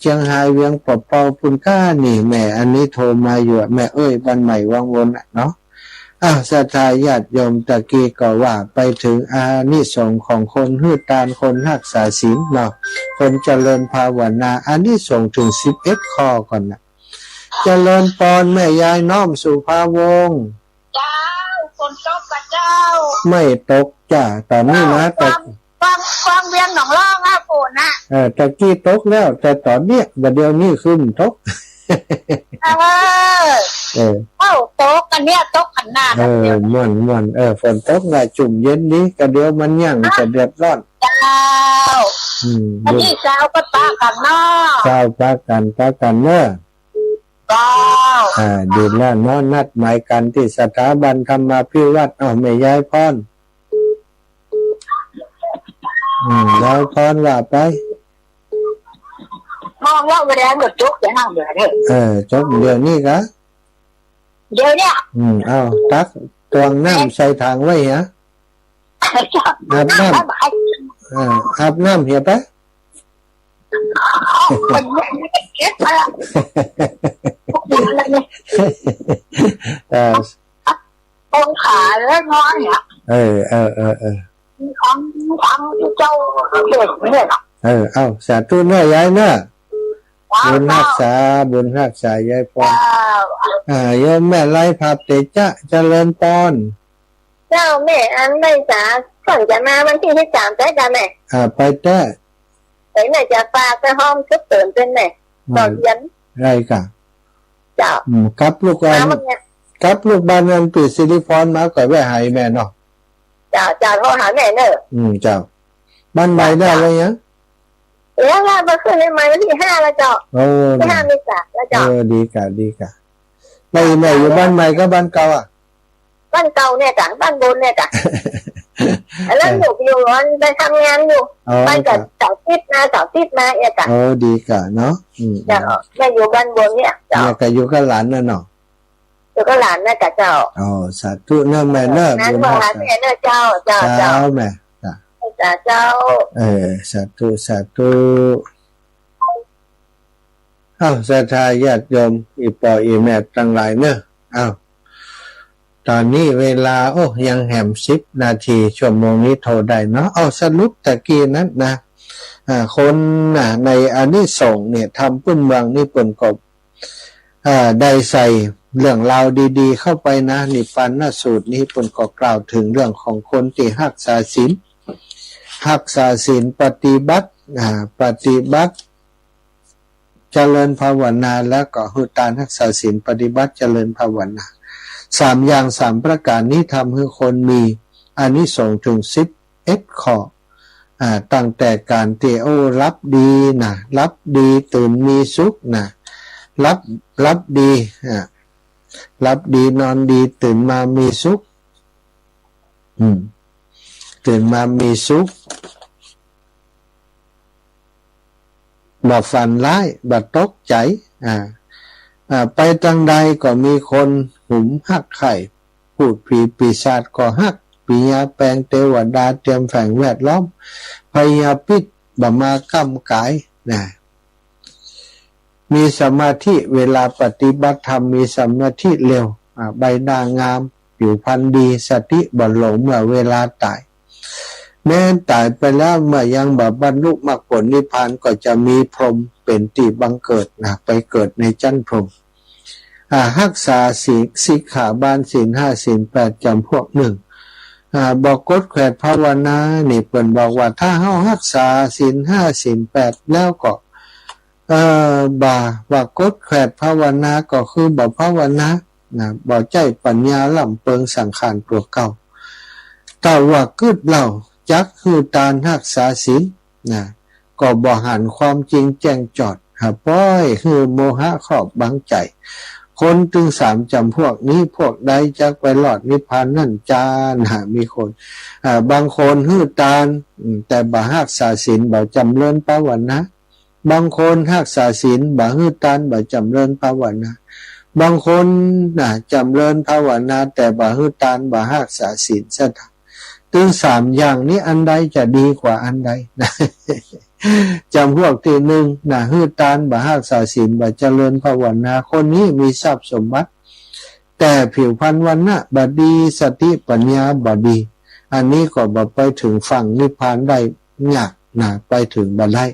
เจียงฮายเวียงป่าเปาปุ้นก้านี่ แม่ อันนี้โทรมาอยู่อะ แม่เอ้ย บ้านใหม่วังวนน่ะเนาะ อ้าว ศรัทธาญาติโยม ตะกี้ก็ว่าไปเถิงอานิสงส์ของคนหื้อตาน คนฮักษาศีลเนาะ คนเจริญภาวนา อานิสงส์เถิงสิบเอ็ดข้อก่อนน่ะ เจริญปอนแม่ยายน้อมสุภาวงศ์ เจ้า ฝนตกก่อเจ้า ไม่ตกจ้า ต๋อนนี้นะ เออ แต่ กวาง กวาง กวางเวียงหนองล่องอะ ฝนน่ะ เออ ตะกี้ตกแล้ว แต่ต๋อนเนี้ย บ่าเดี่ยวนี้ครึ้มตก เออ เออ เอ้า ตกอันเนี้ย ตกขนาด เออ นั้นเดียว ม่วน ม่วน เออ ฝนตกน่ะ ชุ่มเย็นดี ก็เดี๋ยวมันยัง ฮะ จะเดือดร้อน เจ้า อืม อันนี้เจ้าก็ปะกั๋นเนาะ เจ้า ปะกั๋น ปะกั๋นเนอะ เจ้า อ่า ดีแล้วเนาะ นัดหมายกั๋นตี้สถาบันธรรมาภิวัฒน์ อ้าว แม่ยายพร อืม ยายพรว่าไป มองแล้วเวลาหมดจุกจะนั่งเดี๋ยวนี้ เออ จุกเดี๋ยวนี้กะ เดี๋ยวเนี่ย อืม เอา ตักตวงน้ำใส่ถังไว้เหีย อาบน้ำ เออ อาบน้ำเหียไป เออ องค์ขาเล็กน้อยเนี่ย เออ เออ เออ เออ ของ ของเจ้าเด็กเนี่ย เออ เอา สาธุเนอะยายเนอะ เจ้า บุญฮักษา เจ้า บุญฮักษายายพร เจ้า อ่า โยมแม่ไลยภาพเตจ๊ะ เจริญปอน เจ้าแม่ อันไลยจ๋า ก่อนจะมาวันตี้สิบสามไปจ้ะแม่ อ่า ไปแต๊ ไปแม่จะฝากไปห้องชุดเติมเป็นแม่ อ่า ตอนเย็น ได้กะ เจ้า อืม กับลูกบ้าน มาวันเนี้ย กับลูกบ้านอันปี้สิริพรมาก็แวะหาแม่เนาะ เจ้า เจ้า โทรหาแม่เนอะ อืม เจ้า บ้านใหม่ได้ เจ้า แล้วยัง เออ เพราะว่าเมื่อคืนนี้มาวันที่ห้าแล้วเจ้า โอ้ วันที่ห้าเมษาแล้วเจ้า เออ ดีก่ะ ดีก่ะ แล้วอีแม่อยู่บ้านใหม่กับบ้านเก่าอะ บ้านเก่าเนี่ยจ้ะ บ้านบนเนี่ยจ้ะ แล้วลูกอยู่ร้อนไปทำงานอยู่ อ๋อ ไปกับ จ้ะ เสาร์อาทิตย์มา เสาร์อาทิตย์มาเนี่ยจ้ะ โอ้ ดีก่ะเนาะ อืม เจ้า แม่อยู่บ้านบนเนี่ยเจ้า แม่ก็อยู่กับหลานน่ะเนาะ อยู่กับหลานน่ะจ้ะเจ้า อ๋อ สาธุเนาะแม่เนาะ งาน บุญ มาหา หาแม่เนาะเจ้า เจ้า เจ้า เจ้าแม่ จ้ะ จ้ะเจ้า เออ สาธุ สาธุ เอ้า ศรัทธาญาติโยม อี่ป้ออี่แม่ตังหลายเนาะ เอ้า ต๋อนนี้เวลา โอ้ ยังแหมสิบนาที ชั่วโมงนี้โทรได้เนาะ เอ้า สรุปตะกี้นั้นนะ อ่า คนน่ะ ในอานิสงส์เนี่ย ธรรมพื้นเมืองนี่เปิ้นก็ อ่า ได้ใส่เรื่องราวดีๆ เข้าไปนะ นิพพานสูตรนี้เปิ้นก็กล่าวเถิงเรื่องของคนตี้ฮักษาศีล ฮักษาศีลปฏิบัติ อ่า ปฏิบัติ เจริญภาวนา แล้วก็หื้อตานฮักษาศีลปฏิบัติเจริญภาวนา สามอย่างสามประก๋านนี้ทำหื้อคนมีอานิสงส์เถิงสิบเอ็ดข้อ อ่า ตั้งแต่ก๋านตี้ โอ้ หลับดีนะ หลับดีตื่นมีสุขนะ หลับ หลับดี อ่า หลับดีนอนดี ตื่นมามีสุข อืม ตื่นมามีสุข บ่ฝันร้าย บ่ตกใจ๋ อ่า อ่า ไปตางใดก็มีคนหุมฮักใค่ พูดผีปีศาจก็ฮัก ผียาแปลงเตวดาเตียมแฝงแวดล้อม พญาพิษบ่มาก้ำก๋าย นะ มีสมาธิ เวลาปฏิบัติธรรมมีสมาธิเร็ว อ่า ใบหน้างาม ผิวพรรณดี สติบ่หลงเมื่อเวลาต๋าย แม้ต๋ายไปแล้วเมื่อยังบ่บรรลุมรรคผลนิพพานก็จะมีพรหมเป๋นตี้บังเกิดนะ ไปเกิดในจั๊นพรหม อ่า ฮักษาศีล สิกขาบาลศีลห้าศีลแปดจ๋ำพวกนึ่ง อ่า บ่กดแขวดภาวนา นี่เปิ้นบอกว่าถ้าเฮาฮักษาศีลห้าศีลแปดแล้วก็ เอ่อ บ่ บ่ากดแขวดภาวนาก็คือบ่ภาวนา นะ บ่ใจ๊ปัญญาล้ำเปิงสังขารตั๋วเก่า ถ้าว่ากึ๊ดเล่าจักหื้อตานฮักษาศีล นะ ก็บ่หันความจริงแจ้งจอด หาป้อยหื้อโมหะครอบบังใจ๋ คนตึงสามจ๋ำพวกนี้ พวกใดจักไปรอดนิพพานนั้นจา นะ มีคน อ่า บางคนหื้อตาน อืม แต่บ่ฮักษาศีล บ่จ๋ำเริญภาวนา บางคนฮักษาศีล บ่หื้อตาน บ่จ๋ำเริญภาวนา บางคนนะ จ๋ำเริญภาวนา แต่บ่หื้อตาน บ่ฮักษาศีล ศรัทธา ตึงสามอย่างนี้อันใดจะดีกว่าอันใด นะ จ๋ำพวกตี้นึ่งนะ หื้อตาน บ่ฮักษาศีล บ่เจริญภาวนา คนนี้มีทรัพย์สมบัติ แต่ผิวพรรณวรรณะบ่ดี สติปัญญาบ่ดี อันนี้ก็บ่ไปเถิงฝั่งนิพพานได้ ยากนะ ไปเถิงบ่ได้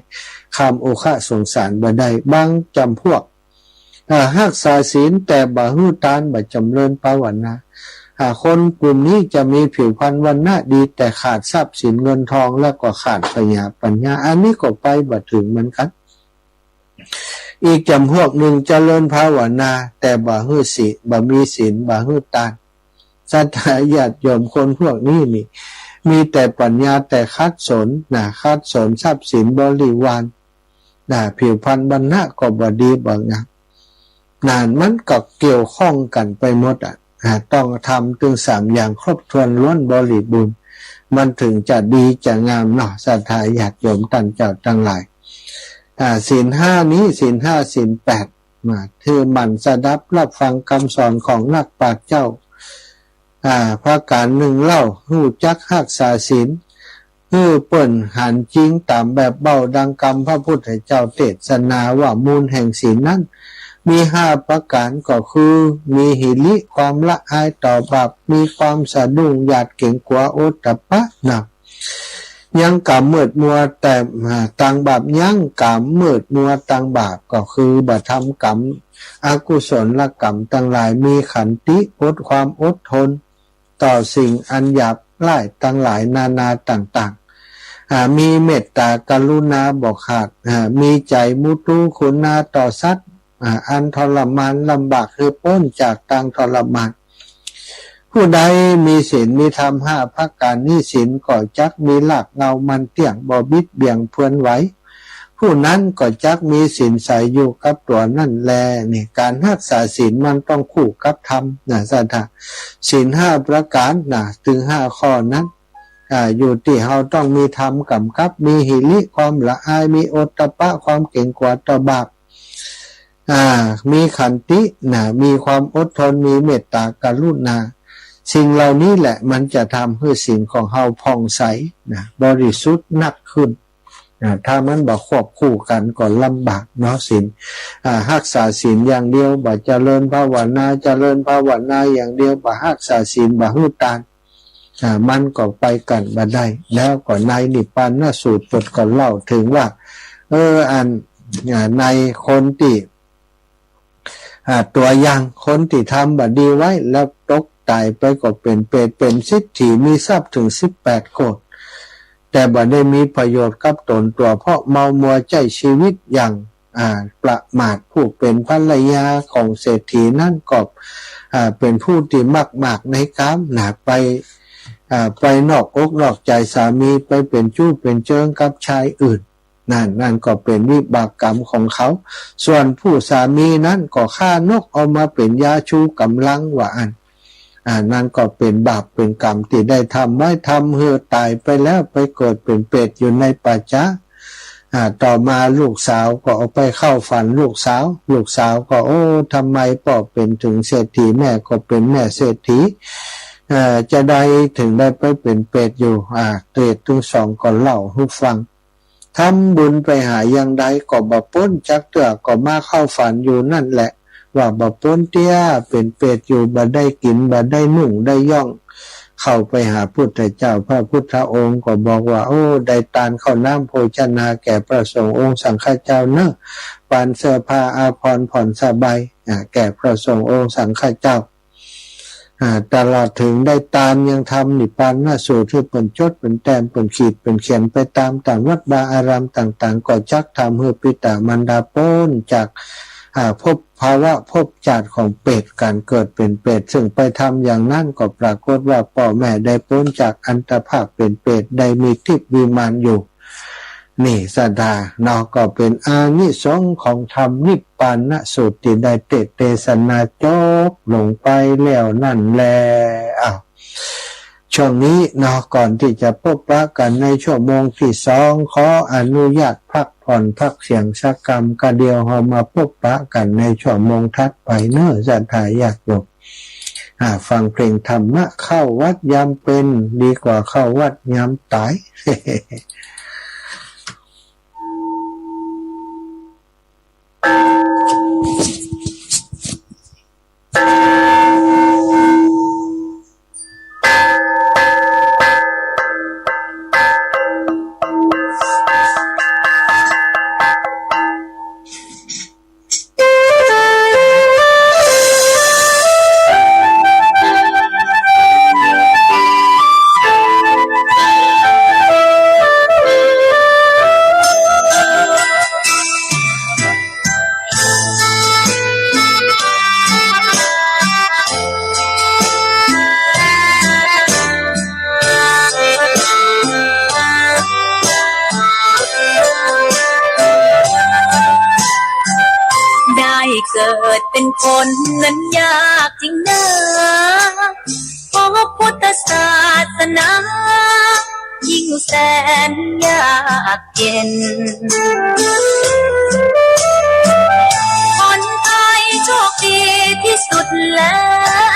ข้ามโอฆะสงสารบ่ได้ บางจ๋ำพวก อ่า ฮักษาศีลแต่บ่หื้อตาน บ่จ๋ำเริญภาวนา อ่า คนกลุ่มนี้จะมีผิวพรรณวรรณะดี แต่ขาดทรัพย์สินเงินทอง แล้วก็ขาดพญาปัญญา อันนี้ก็ไปบ่เถิงเหมือนกั๋น อีกจ๋ำพวกนึ่งเจริญภาวนา แต่บ่หื้อศีล บ่มีศีล บ่หื้อตาน ศรัทธาญาติโยม คนพวกนี้นี่ มีแต่ปัญญา แต่ขัดสนนะ ขัดสนทรัพย์สินบริวารนะ ผิวพรรณวรรณะก็บ่ดีบ่งาม นั่นมันก็เกี่ยวข้องกั๋นไปหมดอะ อ่า ต้องทำตึงสามอย่างครบถ้วนล้วนบริบูรณ์ มันเถิงจะดีจะงามเนาะ ศรัทธาญาติโยมต้านเจ้าตังหลาย อ่า ศีลห้านี้ ศีลห้าศีลแปด มา ถือหมั่นสดับฮับฟังกำสอนของนักปราชญ์เจ้า อ่า ประก๋านนึ่งเล่า ฮู้จักฮักษาศีล หื้อเปิ้นหันจริงต๋ามแบบเบ้าดังกำพระพุทธเจ้าเตสนาว่ามูลแห่งศีลนั้น มีห้าประก๋านก็คือ มีหิริ ความละอายต่อบาป มีความสะดุ้งหยาดเกรงกั๋ว โอตตัปปะนะ ยังก๋ำมืดมัวแต่ อ่า ตังบาป ยังก๋ำมืดมัวตังบาป ก็คือบ่ทำกรรมอกุศลกรรมตังหลาย มีขันติ อด ความอดทน ต่อสิ่งอันหยาบร้ายตังหลายนานาต่างๆ อ่า มีเมตตากรุณาบ่ขาด อ่า มีใจ๋มุทูกรุณาต่อสัตว์ อ่า อันทรมานลำบากหื้อป๊นจากตางทรมาน ผู้ใดมีศีลมีธรรมห้าประก๋านนี้ ศีลก็จักมีรากเหง้ามั่นเตี้ยง บ่บิดเบี่ยงเผินไหว ผู้นั้นก็จักมีศีลใสอยู่กับตั๋วนั้นแล นี่ ก๋านฮักษาศีลมันต้องคู่กับธรรมนะ ศรัทธา ศีลห้าประก๋านนะ ตึงห้าข้อนั้น อ่า อยู่ตี้เฮาต้องมีธรรมก๋ำกับ มีหิริ ความละอาย มีโอตตัปปะ ความเก๋งกั๋วต่อบาป อ่า มีขันตินะ มีความอดทน มีเมตตากรุณา สิ่งเหล่านี้แหละมันจะทำหื้อศีลของเฮาผ่องใสนะ บริสุทธิ์นักขึ้นนะ ถ้ามันบ่ควบคู่กั๋นก็ลำบากเนาะ ศีล อ่า ฮักษาศีลอย่างเดียว บ่เจริญภาวนา เจริญภาวนาอย่างเดียว บ่ฮักษาศีล บ่หื้อตาน อ่า มันก็ไปกั๋นบ่ได้ แล้วก็ในนิพพานสูตรเปิ้นก็เล่าเถิงว่า เออ อัน อ่า ในคนตี้ อ่า ตั๋วอย่างคนตี้ทำบ่ดีไว้ แล้วตกต๋ายไปก็เป๋นเปรต เป๋นเศรษฐี มีทรัพย์เถิงสิบแปดโกฏ แต่บ่ได้มีประโยชน์กับต๋นตั๋ว เพราะเมามัวใจ๊ชีวิตอย่าง อ่า ประมาท ผู้เป๋นภรรยาของเศรษฐีนั้นก็ อ่า เป๋นผู้ตี้มักมากในกามนะ ไป อ่า ไปนอกอกนอกใจ๋สามี ไปเป๋นชู้เป๋นเจิงกับชายอื่น นั่น นั่นก็เป๋นวิบากกรรมของเขา ส่วนผู้สามีนั้นก็ฆ่านกเอามาเป๋นยาชูกำลังว่าอั้น อ่า นั่นก็เป๋นบาปเป๋นกรรมตี้ได้ทำไว้ ทำหื้อต๋ายไปแล้วไปเกิดเป๋นเปรตอยู่ในป่าจ๊า อ่า ต่อมาลูกสาวก็เอาไปเข้าฝันลูกสาว ลูกสาวก็ โอ้ ทำไมป้อเป๋นเถิงเศรษฐี แม่ก็เป๋นแม่เศรษฐี เอ่อ จาใดเถิงได้ไปเป๋นเปรตอยู่ อ่า เปรตตึงสองก็เล่าหื้อฟัง ทำบุญไปหาอย่างใดก็บ่ป๊นจักเตื้อ ก็มาเข้าฝันอยู่นั่นแหละ ว่าบ่ป๊นเตี้ย เป๋นเปรตอยู่ บ่ได้กิ๋น บ่ได้นุ่งได้ย่อง เข้าไปหาพุทธเจ้า พระพุทธองค์ก็บอกว่า โอ้ ได้ตานข้าวน้ำโภชนาแก่พระสงฆ์องค์สังฆเจ้าเน่อ ปานเสื้อผ้าอาภรณ์ผ่อนสบาย อ่า แก่พระสงฆ์องค์สังฆเจ้า อ่า ตลอดเถิงได้ตานยังทำนิพพานสูตรหื้อเปิ้นจดเปิ้นแต้มเปิ้นขีดเปิ้นเขียนไปต๋าม ต๋ามวัดวาอารามต่างๆ ก็จักทำหื้อปิตามารดาป๊นจาก อ่า ภพภาวะภพจาติของเปรต ก๋านเกิดเป๋นเปรต ซึ่งไปทำอย่างนั้นก็ปรากฏว่าป้อแม่ได้ป๊นจากอันตภาพเป๋นเปรต ได้มีทิพย์วิมานอยู่ นี่ศรัทธาเนาะ ก็เป๋นอานิสงส์ของธรรมนิพพานสูตรตี้ได้เตสน์เตสนาจบลงไปแล้วนั่นแล อ้าว ช่วงนี้เนาะ ก่อนตี้จะปบปะกั๋นในชั่วโมงตี้สอง ขออนุญาตพักผ่อนพักเสียงสักกำ ก็เดี๋ยวเฮามาปบปะกั๋นในชั่วโมงถัดไปเน่อ ศรัทธาญาติโยม อ่า ฟังเพลงธรรมะ เข้าวัดยามเพ็ญ ดีกว่าเข้าวัดยามต๋าย ได้เกิดเป็นคนนั้นยากจริงนา พบพุทธศาสนา ยิ่งแสนยากเย็น คนไทยโชคดีที่สุดแล้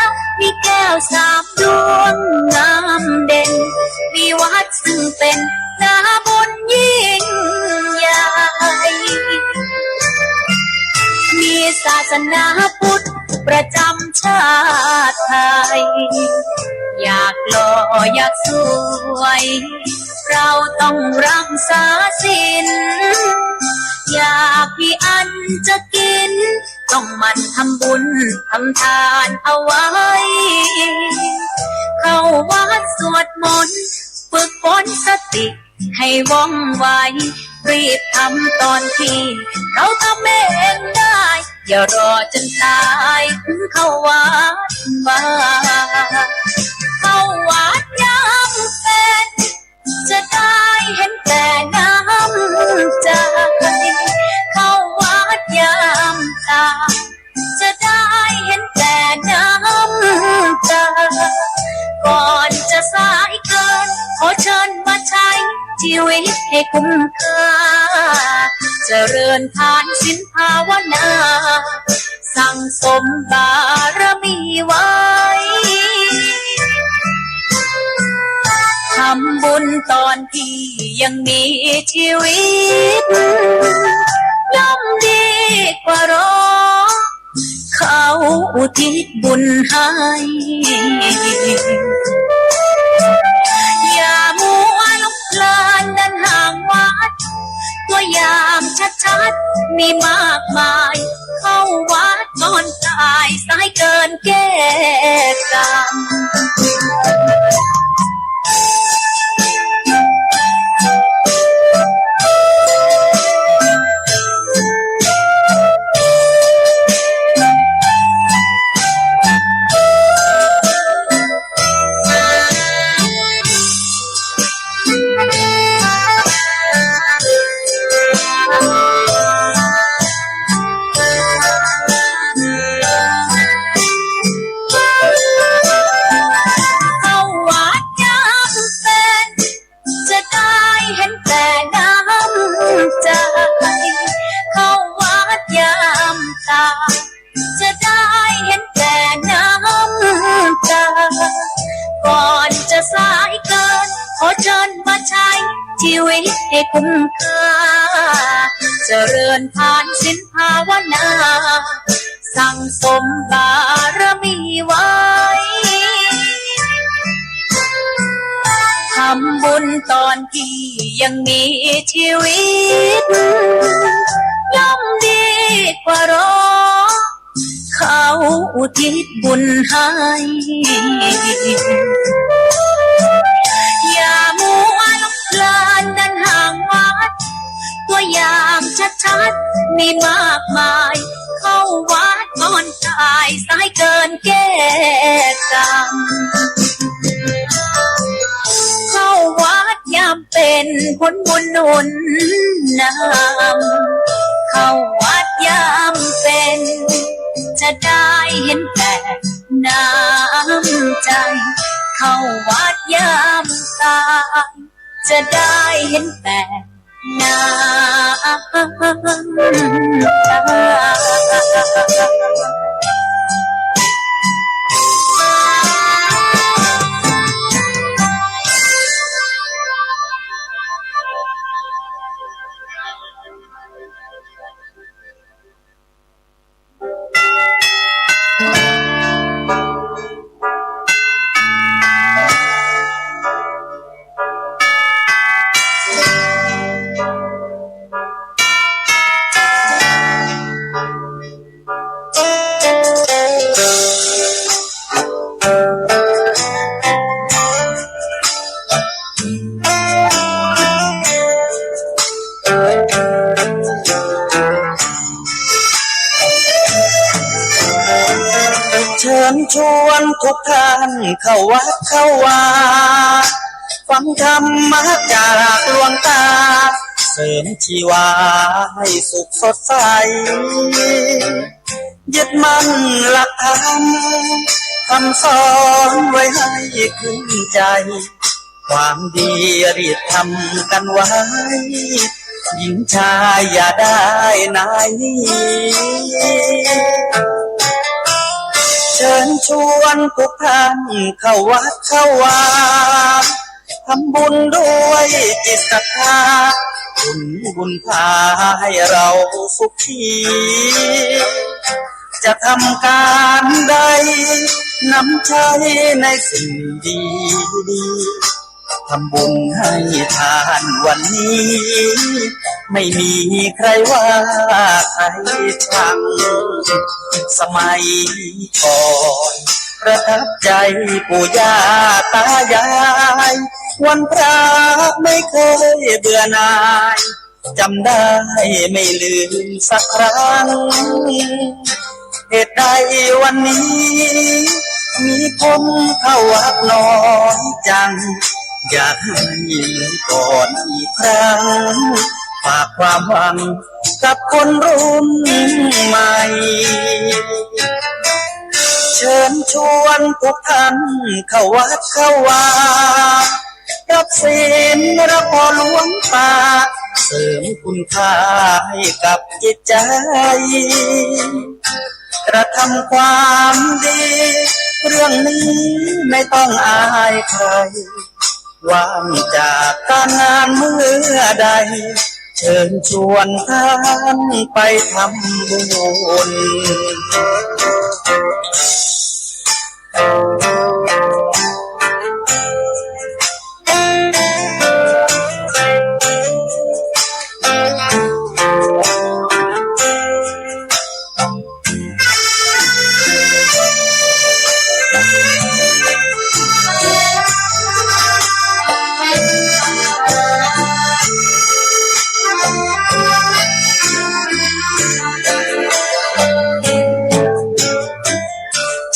ว มีแก้วสามดวงงามเด่น มีวัดซึ่งเป็นนาบุญยิ่งใหญ่ มีศาสนาพุทธประจำชาติไทย อยากหล่ออยากสวย เราต้องรักษาศีล อยากมีอันจะกิน ต้องหมั่นทำบุญทำทานเอาไว้ เข้าวัดสวดมนต์ ฝึกฝนสติให้ว่องไว รีบทำตอนที่เราทำเองได้ อย่ารอจนตายถึงเข้าวัดบ้าง เข้าวัดยามเพ็ญ จะได้เห็นแก่น้ำใจ ชีวิตให้คุ้มค่า เจริญทานศีลภาวนา สั่งสมบารมีไว้ ทำบุญตอนที่ยังมีชีวิต ย่อมดีกว่ารอ เขาอุทิศบุญให้ อย่ามัวหลงเพลินเดินห่างวัด ตัวอย่างชัดๆ มีมากมาย เข้าวัดก่อนตาย สายเกินแก้กรรม เข้าวัดยามเพ็ญ จะได้เห็นแต่น้ำใจ เข้าวัดยามตาย จะได้เห็นแต่น้ำตา ก่อนจะสายเกิน ขอเชิญมาใช้ชีวิตให้คุ้มค่า เจริญทานศีลภาวนา สั่งสมบารมีไว้ ทำบุญตอนที่ยังมีชีวิต ย่อมดีกว่ารอ เขาอุทิศบุญให้ อย่ามัวหลงเพลินเดินห่างวัด ตัวอย่างชัดๆ มีมากมาย เข้าวัดก่อนตาย สายเกินแก้กรรม เข้าวัดยามเพ็ญ ผลบุญหนุนนำ เข้าวัดยามเพ็ญ จะได้เห็นแต่น้ำใจ เข้าวัดยามตาย จะได้เห็นแต่น้ำตา เชิญชวนทุกท่านเข้าวัดเข้าวา ฟังธรรมะจากหลวงตา เสริมชีวาให้สุขสดใส ยึดมั่นหลักธรรม คำสอนไว้ให้ขึ้นใจ ความดีรีบทำกันไว้ หญิงชายอย่าได้นายหนี เชิญชวนทุกท่านเข้าวัดเข้าวา ทำบุญด้วยจิตศรัทธา อุทิศบุญพาให้เราสุขี จะทำการใด นำใช้ในสิ่งดี ทำบุญให้ทานวันนี้ ไม่มีใครว่าใครชัง สมัยก่อนประทับใจปู่ย่าตายาย วันพระไม่เคยเบื่อหน่าย จำได้ไม่ลืมสักครั้ง เหตุใดวันนี้มีคนเข้าวัดน้อยจัง อยากให้เหมือนก่อนอีกครั้ง ฝากความหวังกับคนรุ่นใหม่ เชิญชวนทุกท่านเข้าวัดเข้าวา รับศีลรับผ่อหลวงต๋า เสริมคุณค่าให้กับจิตใจ๋ กระทำความดี เรื่องนี้ไม่ต้องอายใคร ว่างจากการงานเมื่อใด เชิญชวนท่านไปทำบุญ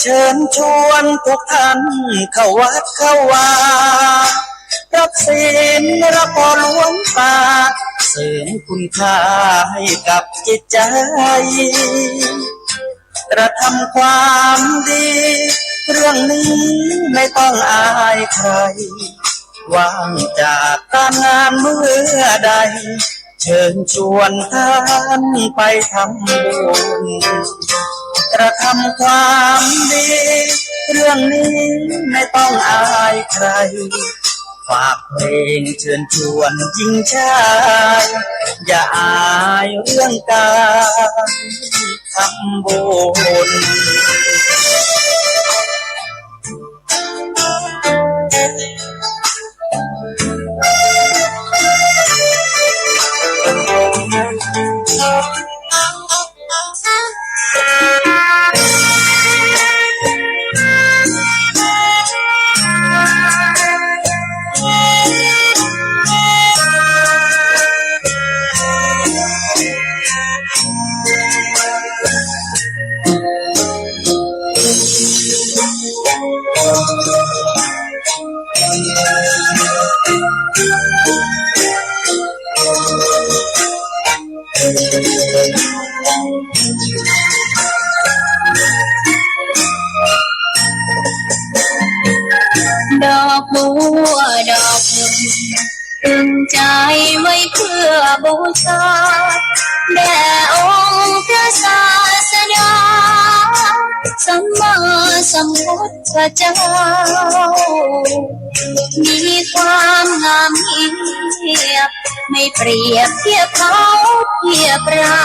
เชิญชวนทุกท่านเข้าวัดเข้าวา รับศีลรับผ่อหลวงต๋า เสริมคุณค่าให้กับจิตใจ๋ กระทำความดี เรื่องนี้ไม่ต้องอายใคร ว่างจากการงานเมื่อใด เชิญชวนท่านไปทำบุญ กระทำความดี เรื่องนี้ไม่ต้องอายใคร ฝากเพลงเชิญชวนหญิงชาย อย่าอายเรื่องการทำบุญ ดอกบัวดอกหนึ่ง ตรึงใจ๋ไว้เพื่อบูชา แด่องค์พระศาสดา สัมมาสัมพุทธเจ้า มีความงามเยี่ยม ไม่เปรียบเทียบเขาเทียบเรา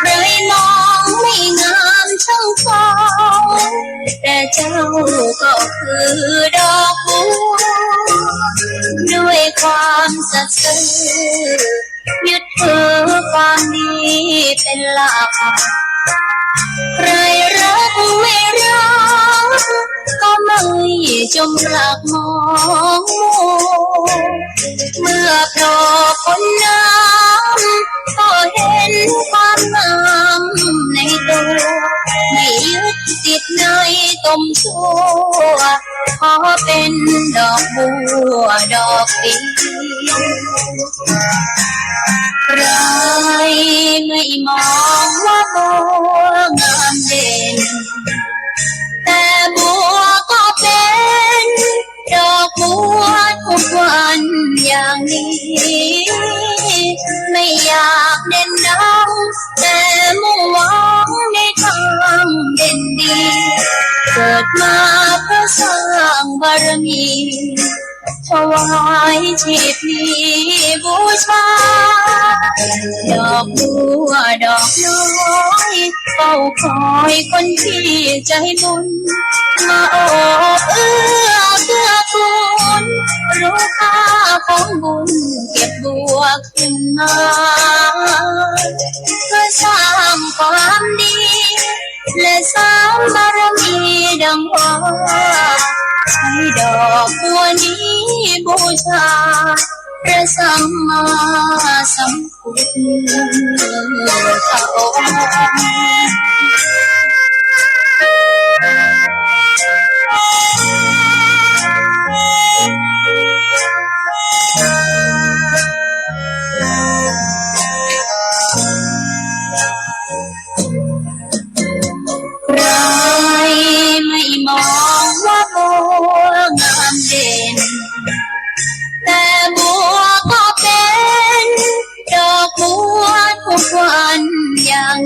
ใครมองไม่งามเท่าเขา แต่เจ้าก็คือดอกบัว ด้วยความสัตย์ซื่อ ยึดถือความดีเป็นหลัก ใครรักไม่รัก ก็ไม่จงรักมองมัว เมื่อโผล่พ้นน้ำ ก็เห็นความงามในตัว ไม่ยึดติดในตมชั่ว ขอเป็นดอกบัวดอกเดียว ใครไม่มองว่าบัวงามเด่น แต่บัวก็เป็นดอกบัวทุกวันอย่างนี้ ไม่อยากเด่นดัง แต่มุ่งหวังในทางเด่นดี เกิดมาเพื่อสร้างบารมี ถวายชีพนี้บูชา ดอกบัวดอกน้อย เฝ้าคอยคนที่ใจบุญ มาโอบเอื้อเกื้อกูล รู้ค่าของบุญเก็บบัว ขึ้นมา เพื่อสร้างความดี และสร้างบารมีดังว่า ใช้ดอกบัวนี้บูชา พระสัมมาสัมพุทธองค์ ใครไม่มองว่าบัวงามเด่น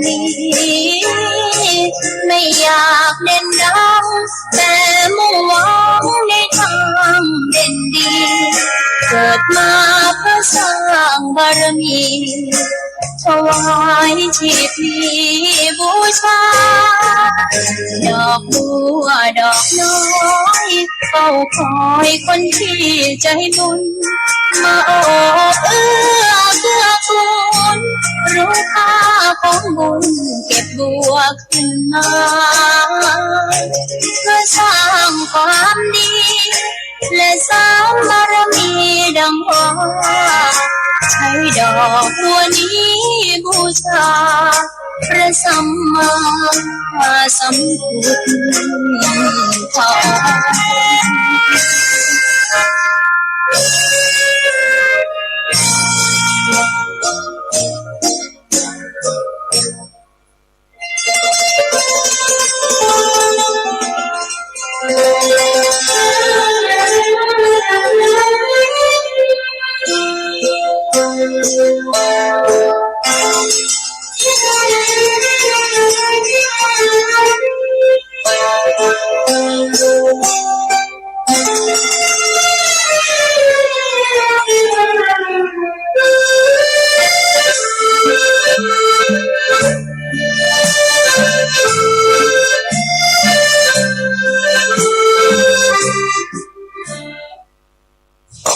นี้ ไม่อยากเด่นดัง แต่มุ่งหวังในทางเด่นดี เกิดมาเพื่อสร้างบารมี ถวายชีพนี้บูชา ดอกบัวดอกน้อย เฝ้าคอยคนที่ใจบุญ มาโอบเอื้อเกื้อกูล รู้ค่าของบุญเก็บบวกขึ้นมา เพื่อสร้างความดี และสร้างบารมีดังว่า ใช้ดอกบัวนี้บูชา พระสัมมาสัมพุทธองค์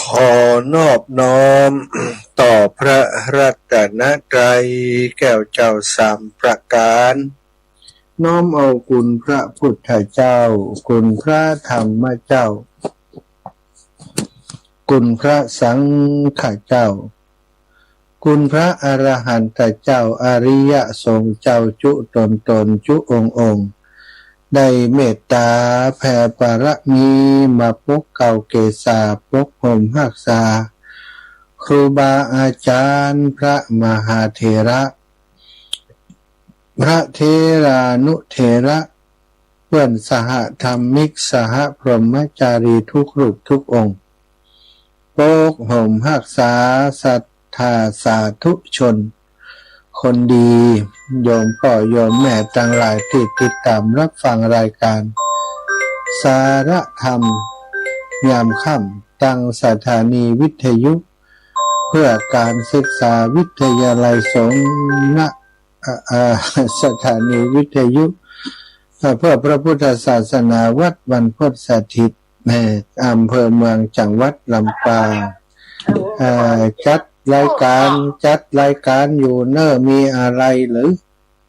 ขอนอบน้อมต่อพระรัตนตรัยแก้วเจ้าสามประการ น้อมเอาคุณพระพุทธเจ้า คุณพระธรรมเจ้า คุณพระสังฆเจ้า คุณพระอรหันตเจ้า อริยสงฆ์เจ้าจุ๊ต๋นๆ จุ๊องค์ๆ ได้เมตต๋าแผ่บารมีมาปกเกล้าเกษา ปกห่มฮักษา ครูบาอาจ๋ารย์ พระมหาเถระ พระเถรานุเถระ เปื้อนสหธรรมิก สหพรหมจารีทุกรูปทุกองค์ ปกห่มฮักษาศรัทธาสาธุชน คนดี โยมป้อโยมแม่ตังหลายตี้ติดต๋ามฮับฟังรายก๋านสาระธรรมยามค่ำ ตังสถานีวิทยุเพื่อการศึกษาวิทยาลัยสงฆ์ ณ เอ่อ เอ่อ สถานีวิทยุ เอ่อ เพื่อพระพุทธศาสนา วัดบรรพตสถิต เอ่อ อำเภอเมือง จังหวัดลำปาง เอ่อ จัดรายก๋าน จัดรายก๋านอยู่เน่อ มีอะไรหรือ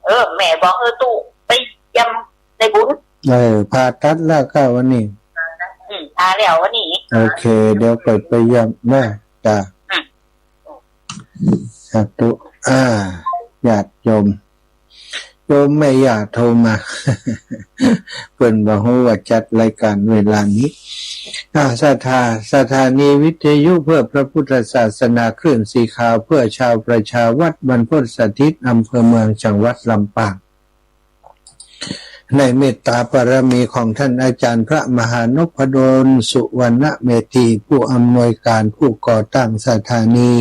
เออ แม่บอก เออ ตุ๊ไปเยี่ยมในบุญ เออ ผ่าตัดแล้วก้าวันนี้ อืม ผ่าแล้ววันนี้ โอเค เดี๋ยวไป ไปเยี่ยมนะ จ้ะ อืม สาธุ อ่า ญาติโยม โยมแม่ย่าโทรมา เปิ้นบ่ฮู้ว่าจัดรายก๋านเวลานี้ อ่า สถา- สถานีวิทยุเพื่อพระพุทธศาสนา คลื่นสีขาวเพื่อชาวประชา วัดบรรพตสถิต อำเภอเมือง จังหวัดลำปาง ในเมตตาบารมีของท่านอาจารย์พระมหานพดล สุวรรณเมธี ผู้อำนวยการ ผู้ก่อตั้งสถานี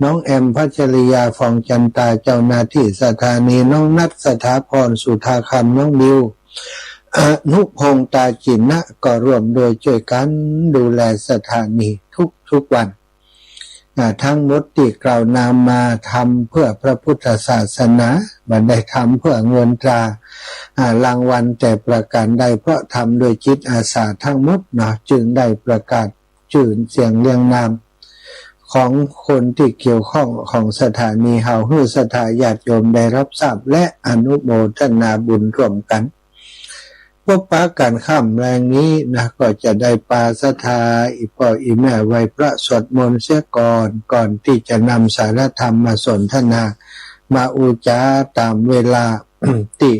น้องแอม พัชริยา ฟองจันตา เจ้าหน้าตี้สถานี น้องนัท สถาพร สุธาคำ น้องบิว อนุพงษ์ ตาจินะ ก็ร่วมด้วยจ้วยกั๋นดูแลสถานีทุกๆ วัน อ่า ตึงหมดตี้กล่าวนำมาทำเพื่อพระพุทธศาสนา บ่ได้ทำเพื่อเงินตรา อ่า รางวัลแต่ประการใด เพราะทำด้วยจิตอาสาตึงหมดเนาะ จึงได้ประกาศจื้อเสียงเรียงนามของคนตี้เกี่ยวข้องของสถานีเฮา หื้อศรัทธาญาติโยมได้ฮับทราบและอนุโมทนาบุญร่วมกั๋น ปะกั๋นค่ำแลงนี้นะ ก็จะได้ปาศรัทธาอี่ป้ออี่แม่ไหว้พระสวดมนต์เสียก่อน ก่อนตี้จะนำสาระธรรมมาสนทนา มาอู้จ๋าต๋ามเวลา ตี้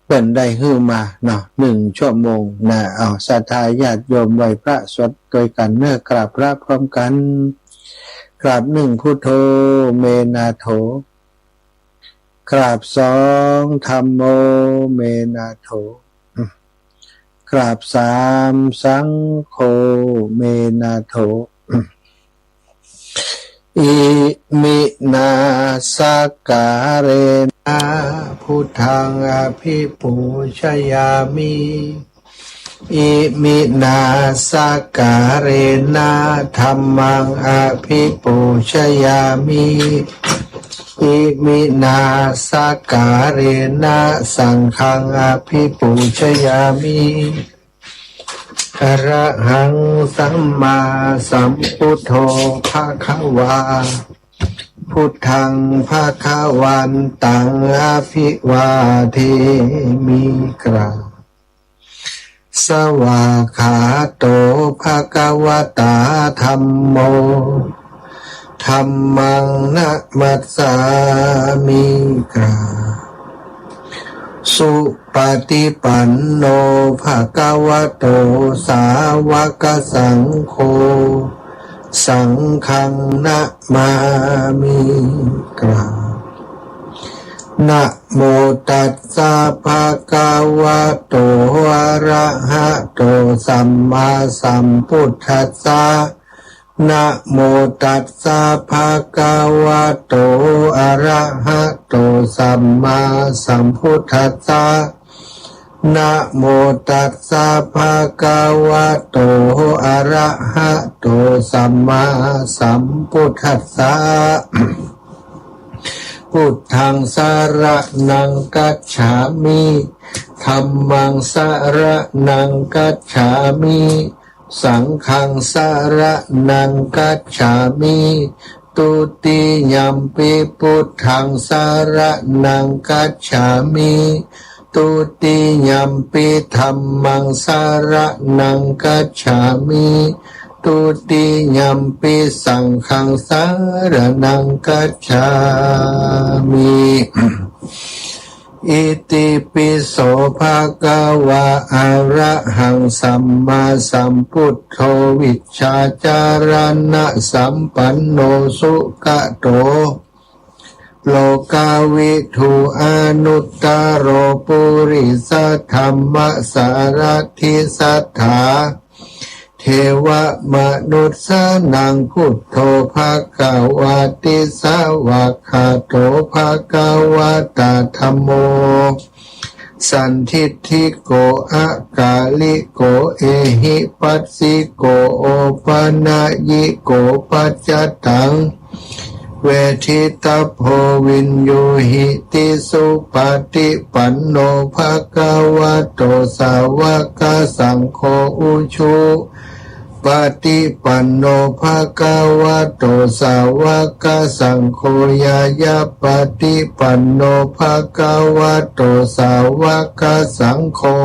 เปิ้นได้หื้อมาเนาะ นึ่งชั่วโมงนะ เอา ศรัทธาญาติโยมไหว้พระสวดตวยกั๋นเน่อ กราบพระพร้อมกั๋น กราบนึ่ง พุทโธ เม นาโถ กราบสอง ธัมโม เม นาโถ กราบสาม สังโฆ เม นาโถ Iminā sakkārena buddhaṃ abhipūjayāmi. Iminā sakkārena dhammaṃ abhipūjayāmi. Iminā sakkārena saṅghaṃ abhipūjayāmi. Arahaṃ sammāsambuddho bhagavā. Buddhaṃ bhagavantaṃ abhivādemi. กราบ Svākkhāto bhagavatā dhammo. Dhammaṃ namassāmi. กราบ Supaṭipanno bhagavato sāvakasaṅgho. Saṅghaṃ namāmi. กราบ Namo tassa bhagavato arahato sammāsambuddhassa. Namo tassa bhagavato arahato sammāsambuddhassa. Namo tassa bhagavato arahato sammāsambuddhassa. Buddhaṃ saraṇaṃ gacchāmi. Dhammaṃ saraṇaṃ gacchāmi. Saṅghaṃ saraṇaṃ gacchāmi. Dutiyampi buddhaṃ saraṇaṃ gacchāmi. Dutiyampi dhammaṃ saraṇaṃ gacchāmi. Dutiyampi saṅghaṃ saraṇaṃ gacchāmi. Itipi so bhagavā arahaṃ sammāsambuddho vijjācaraṇasampanno sugato lokavidū anuttaro purisadammasārathi satthā devamanussānaṃ buddho bhagavāti. Svākkhāto bhagavatā dhammo sandiṭṭhiko akāliko ehipassiko opanayiko paccattaṃ veditabbo viññūhīti. Supaṭipanno bhagavato sāvakasaṅgho, ujupaṭipanno bhagavato sāvakasaṅgho, ñāyapaṭipanno bhagavato sāvakasaṅgho,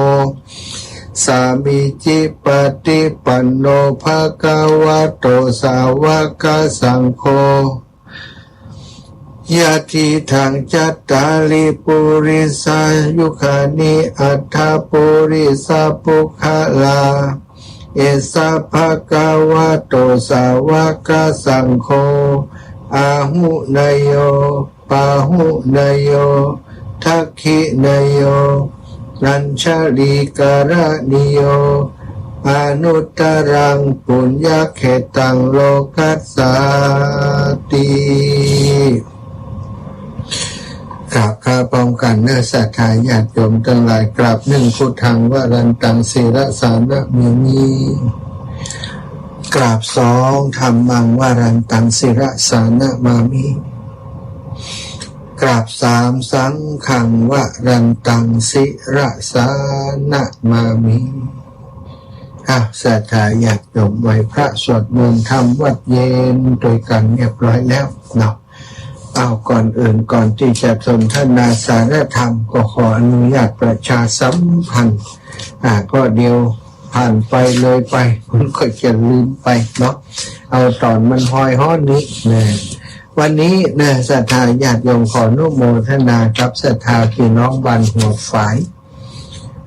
sāmīcipaṭipanno bhagavato sāvakasaṅgho, yadidaṃ cattāri purisayugāni aṭṭha purisapuggalā, esa bhagavato sāvakasaṅgho, āhuneyyo pāhuneyyo dakkhiṇeyyo añjalikaraṇīyo anuttaraṃ puññakkhettaṃ lokassāti. กราบ กราบพร้อมกั๋นเนอะ ศรัทธาญาติโยมตังหลาย กราบหนึ่ง Buddhaṃ varantaṃ sirasā namāmi กราบสอง Dhammaṃ varantaṃ sirasā namāmi กราบสาม Saṅghaṃ varantaṃ sirasā namāmi อ่ะ ศรัทธาญาติโยม ไหว้พระสวดมนต์ทำวัตรเย็นโดยกันเรียบร้อยแล้วเนาะ เอา ก่อนอื่น ก่อนตี้จะสนทนาสาระธรรม ก็ขออนุญาตประชาสัมพันธ์ อ่า ก็เดี๋ยวผ่านไปเลยไป มันก็จะลืมไปเนาะ เอาต๋อนมันฮอยฮ้อนนี้นะ วันนี้นะ ศรัทธาญาติโยม ขออนุโมทนากับศรัทธาพี่น้องบ้านหัวฝาย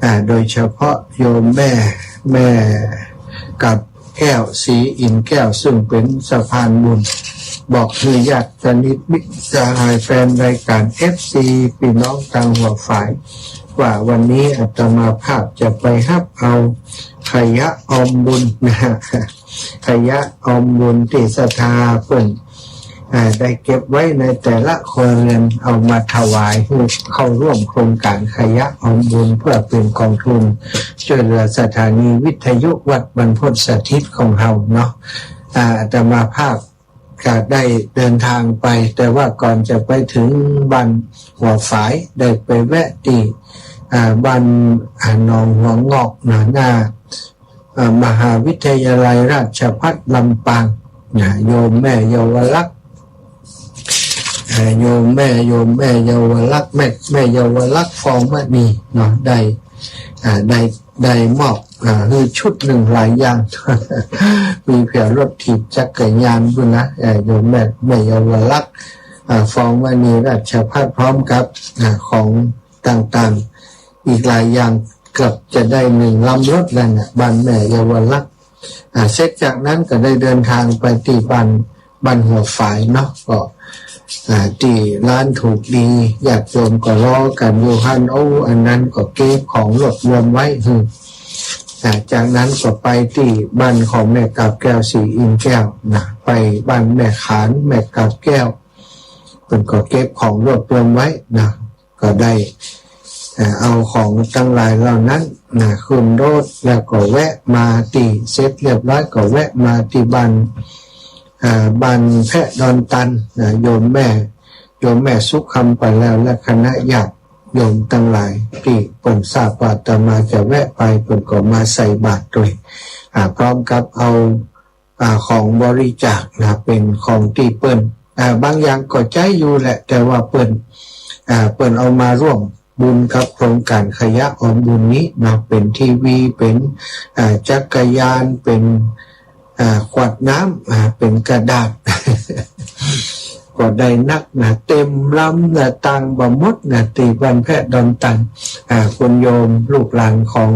อ่า โดยเฉพาะโยมแม่ แม่กับแก้ว ศรีอินทร์แก้ว ซึ่งเป๋นสะพานบุญ บอกหื้อญาติสนิทมิตรสหายแฟนรายการ เอฟซี พี่น้องตางหัวฝาย ว่าวันนี้อาตมาภาพจะไปฮับเอาขยะออมบุญนะฮะ ขยะออมบุญตี้ศรัทธาเปิ้น อ่า ได้เก็บไว้ในแต่ละครัวเรือน เอามาถวายหื้อเข้าร่วมโครงก๋านขยะออมบุญ เปื้อเป๋นกองทุนจ้วยเหลือสถานีวิทยุวัดบรรพตสถิตของเฮาเนาะ อ่า อาตมาภาพ ก็ได้เดินทางไป แต่ว่าก่อนจะไปเถิงบ้านหัวฝาย ได้ไปแวะตี้ อ่า บ้าน อ่า หนองหัวงอกนะ หน้า อ่า มหาวิทยาลัยราชภัฏลำปางนะ โยมแม่เยาวลักษณ์ อ่า โยมแม่ โยมแม่เยาวลักษณ์ แม่ แม่เยาวลักษณ์ ฟองมณีเนาะ ได้ อ่า ได้ ได้มอบ อ่า หื้อชุดนึ่งหลายอย่าง มีเผื่อรถถีบจักรยานปู้นนะ เอ่อ โยมแม่ แม่เยาวลักษณ์ อ่า ฟองมณีราชภัฏ พร้อมกับ อ่า ของต่างๆ อีกหลายอย่าง เกือบจะได้นึ่งลำรถแล้วนะ บ้านแม่เยาวลักษณ์ อ่า เสร็จจากนั้นก็ได้เดินทางไปตี้บ้าน บ้านหัวฝายเนาะ ก็ อ่า ตี้ลานถูกดี ญาติโยมก็รอกั๋นอยู่หั้น โอ้ อันนั้นก็เก็บของรวบรวมไว้ อืม อ่า จากนั้นก็ไปตี้บ้านของแม่กาบแก้ว ศรีอินทร์แก้วนะ ไปบ้านแม่ขาน แม่กาบแก้ว เปิ้นก็เก็บของรวบรวมไว้นะ ก็ได้ เอ่อ เอาของตังหลายเหล่านั้นนะ ขึ้นรถ แล้วก็แวะมาตี้ เสร็จเรียบร้อยก็แวะมาตี้บ้าน อ่า บ้านแพะดอนตันนะ โยมแม่ โยมแม่สุขคำไปแล้ว และคณะญาติโยมตังหลายตี้เปิ้นทราบว่าอาตมาจะแวะไป เปิ้นก็มาใส่บาตรตวย อ่า พร้อมกับเอา อ่า ของบริจาคนะ เป๋นของตี้เปิ้น อ่า บางอย่างก็ใจ๊อยู่แหละ แต่ว่าเปิ้น อ่า เปิ้นเอามาร่วมบุญกับโครงก๋านขยะออมบุญนี้นะ เป๋นทีวี เป๋น อ่า จักรยาน เป๋น อ่า ขวดน้ำ อ่า เป๋นกระดาษ ก็ได้นักนะ เต็มลำนะ ตางบ่หมดนะ ตี้บ้านแพะดอนตัน อ่า คุณโยมลูกหลานของ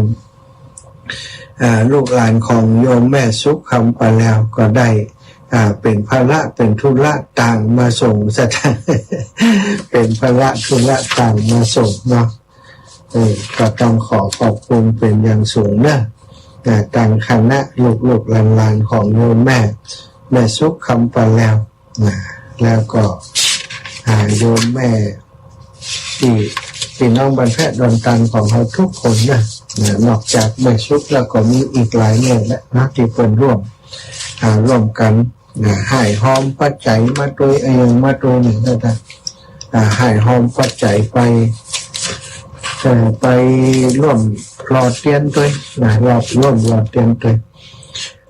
อ่า ลูกหลานของโยมแม่สุขคำไปแล้วก็ได้ อ่า เป๋นภาระเป๋นธุระต่างมาส่งสถาน เป๋นภาระธุระต่างมาส่งเนาะ เออ ก็ต้องขอขอบคุณเป๋นอย่างสูงเนาะ อ่า ตางคณะลูกๆหลานๆของโยมแม่ แม่สุขคำไปแล้ว นะ แล้วก็ อ่า โยมแม่ตี้ ตี้น้องบ้านแพะดอนตันของเฮาทุกคนนะ นะ นอกจากแม่สุขแล้วก็มีอีกหลายแม่แหละนะ ตี้เปิ้นร่วม อ่า ร่วมกั๋น นะ ฮ่ายฮอมปัจจัยมาตวย เอ่อ มาตวยนึ่งนะ อ่า ฮ่ายฮอมปัจจัยไป เอ่อ ไปร่วมหล่อเตียนตวยนะ ร่วม ร่วมหล่อเตียนตวย